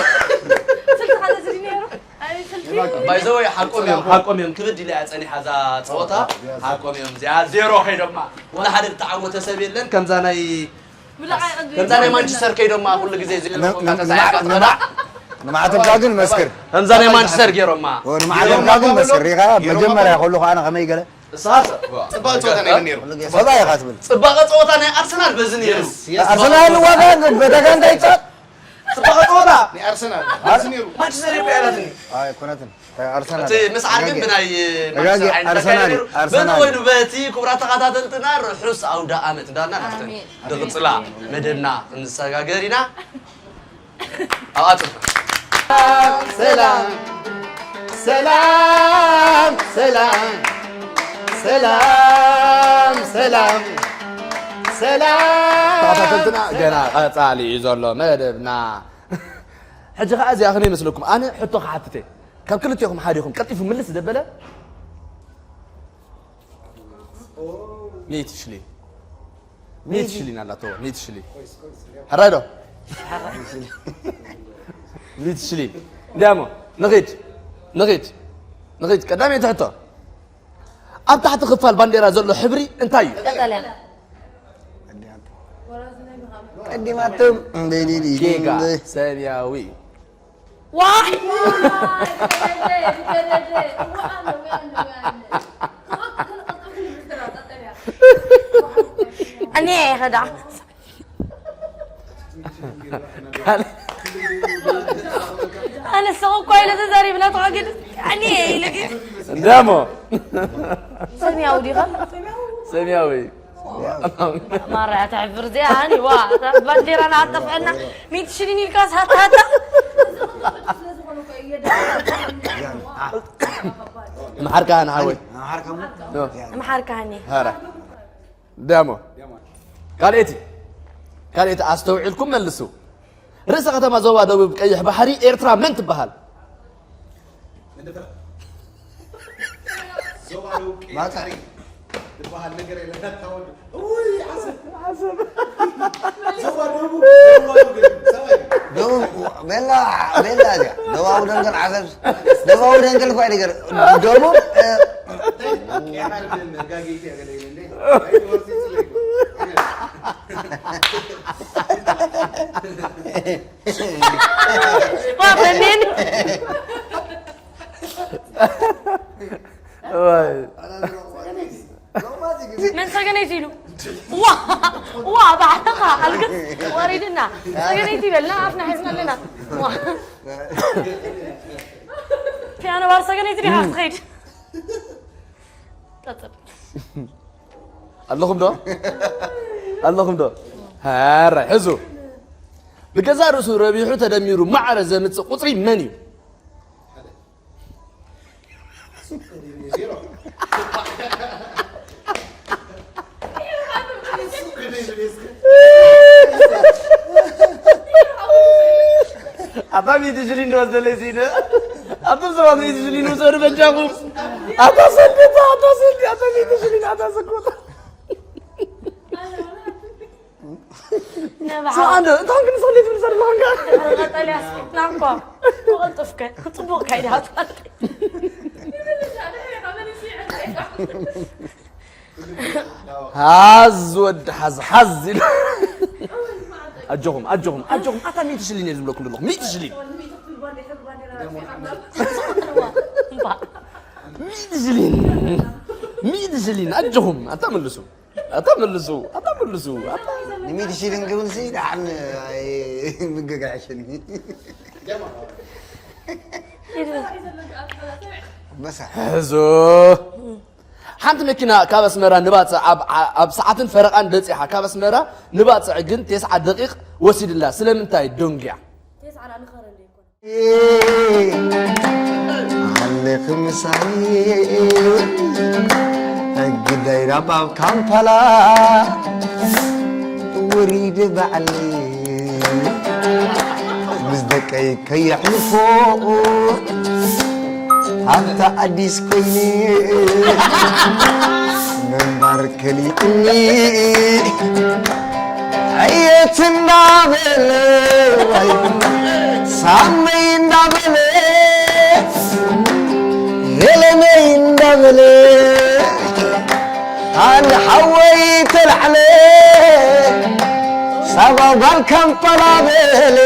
ስልቲ ሓደ ዝዲ ነይሩ። ኣይ፣ ስልቲ። ባይ ዘ ወይ፣ ሓቆም እዮም፣ ሓቆም እዮም። ክብድ ኢላ እያ ጸኒሓ እዛ ጸወታ። ሓቆም እዮም። እዚኣ ዜሮ ከይዶማ። ወላ ሓደ ዝተዓወተ ሰብ የለን። ከምዛ ናይ ብላዕሊ ከምዛ ናይ ማንቸስተር ከይዶማ ኩሉ ግዜ ዜሮ ን-፣ ን-፣ ተሳዒርካ ንማ-፣ ትኸዳ። ንማዕተብካ ግን መስክር። ከምዛ ናይ ማንቸስተር ገይሮማ። ኦ፣ ንማዕተብካ ግን መስክር። ሪኻ መጀመርያ ከለኹ ኣነ ከመይ ገለ? እሳሰ። ጽባቐ ጸወታ ናይ መን ነይሩ? ኩሉ ግዜ ሰብኣይ ኢኻ ትብል። ጽባቐ ጸወታ ናይ ኣርሰናል በዚ ነይሩ። የስ፣ የስ። ኣርሰናል ዋጋ በተጋ እንታይ ይጻወት? ጽባቐ ጸወታ ናይ ኣርሰናል በዚ ነይሩ። ማንቸስተር ይበያላትኒ። ኣይኮነትን። ኣርሰናል። እቲ ምስዓር ግን ተጋጊ-፣ ብናይ ተጋጊ-፣ ማንቸስተር ኣይንተካይደ ኣርሰናል፣ ነይሩ። በዚ ኣርሰናል። ኮይኑ በቲ ክቡራት ተኸታተልትና ርሑስ ኣውደ ኣመት እንዳልና ናብተን ኣሜን። ድቕጽላ መደብና ክንሰጋገር ኢና። ኣብኣ ጽሑፍ። ሰላም፣ ሰላም፣ ሰላም፣ ሰላም፣ ሰላም፣ ሰላም። ተኸታተልትና ገና ቀጻሊ እዩ ዘሎ መደብና። ሕጂ ኸዓ እዚኣ ከመይ ይመስለኩም? ኣነ ሕቶ ክሓትት እየ። ካብ ክልቴኹም ሓደ ኢኹም ቀልጢፉ ምልስ ዘበለ? ሚእቲ ሽሊን። ሚእቲ ሽሊን ኣላቶ፣ ሚእቲ ሽሊን። ሕራይ ዶ? ሚእቲ ሽሊን። እንዲያሞ፣ ንኺድ። ንኺድ። ንኺድ። ቀዳመይቲ ሕቶ። ኣብ ታሕቲ ክፋል ባንዴራ ዘሎ ሕብሪ እንታይ እዩ? ቀጠልያ። ቀዲማቶም። ጌጋ። ሰማያዊ እዩ። ዋይ! እኔ ይኸዳ። ካልእ ኣነ ስቕ እኮ ኢለ ተዛሪብና ተዋግድ። እኔ ኢለ ግን እንደሞ ሰማያዊ ዲኻ? ሰማያዊ። ማራ ተሕፍር እዚኣ፣ ኣኒ፣ ዋ፣ እታ ባንዴራና ኣጠፍዐና። ሚእቲ ሽሊን ኢልካስ ሃታ ሃታ። ምሓርካ ንሓወይ። ምሓርካ ሃኒ። ሃራ። ደሞ። ካልኤቲ። ካልኤቲ ኣስተውዒልኩም መልሱ። ርእሰ ከተማ ዞባ ደቡብ ቀይሕ ባሕሪ ኤርትራ መን ትበሃል? ዞባ ደቡብ ቀይሕ ባሕሪ ዝበሃል ነገር የለን። ኣታ ወዲ። እውይ፣ ዓሰብ። ዓሰብ። ዞባ ደቡብ፣ ደቡብ ደንገል፣ ሰብኣይ። ደቡብ፣ ቤላ፣ ቤላ እዚኣ። ደቡብ ደንገል ዓሰብ። ደቡብ ደንገል እኮ ኣይደገር። ደቡብ፣ እ፣ ቀያሕ ዓረብ ደንገል፣ ጋጌ ኢትዮጵያ ገለ ይበል እንዴ? ኣይ፣ ወርሲ ጽለይ። ዋ፣ በኔን። ዋይ። መን ሰገነይቲ ኢሉ? ዋ፣ ዋ፣ ባዕልኻ ኣልግስ ወሪድና። ሰገነይቲ በልና፣ ኣፍና ሒዝና ኣለና። ዋ። ፒያኖ ባር ሰገነይቲ ዲኻ ክትኸይድ? ቀጽል። ኣለኹም ዶ? ኣለኹም ዶ? ሃራይ፣ ሕዙ። ብገዛእ ርእሱ ረቢሑ ተደሚሩ ማዕረ ዘምጽእ ቁጽሪ መን እዩ? ኣታ ሚእቲ ሽሊን ዶ ወስደለይ ሲነ? ኣቶም ሰባት ሚእቲ ሽሊን ውሰዱ በጃኹም። ኣታ ሰንደታ፣ ኣታ ሰንዲ፣ ኣታ ሚእቲ ሽሊን፣ ኣታ ሰኮታ። ነብዓ። ሰው አንድ፣ እንኳን ግን ሰው እንዴት ብንሰር ለሆንጋ? ቀጠልያ ስኪትና እኮ። ብቕልጡፍከ፣ ጽቡቕ ካይዳ። ሓዝ ወዲ ሓዝ ሓዝ ኢሉ። ኣጆኹም ኣጆኹም ኣጆኹም ኣታ ሚእቲ ሽሊን እየ ዝብለኩም ዘለኹ ሚእቲ ሽሊን። ሚእቲ ሽሊን ሚእቲ ሽሊን ኣጆኹም ኣታ መልሱ ኣታ መልሱ ኣታ መልሱ ኣታ ንሚእቲ ሽሊን ክብል ሲ ደሓን ምግጋሕሽኒ በሳ ሕዞ። ሓንቲ መኪና ካብ ኣስመራ ንባፅዕ ኣብ ሰዓትን ፈረቓን በፂሓ። ካብ ኣስመራ ንባፅዕ ግን ተስዓ ደቂቕ ወሲድላ። ስለምንታይ ደንጉያ? ኣለኺ ምሳይ ግዳይ ናብ ኣብ ካምፓላ ወሪደ ባዕሊ ምስ ደቀይ ከየሕልፎ ኣብታ ኣዲስ ኮይነ ምንባር ከሊእኒ ዕየት እንዳበለ ሳመይ እንዳበለ ሄለነይ እንዳበለ ኣን ሓወይ ተላዕለ ሳባ ጓል ካምፓላ በለ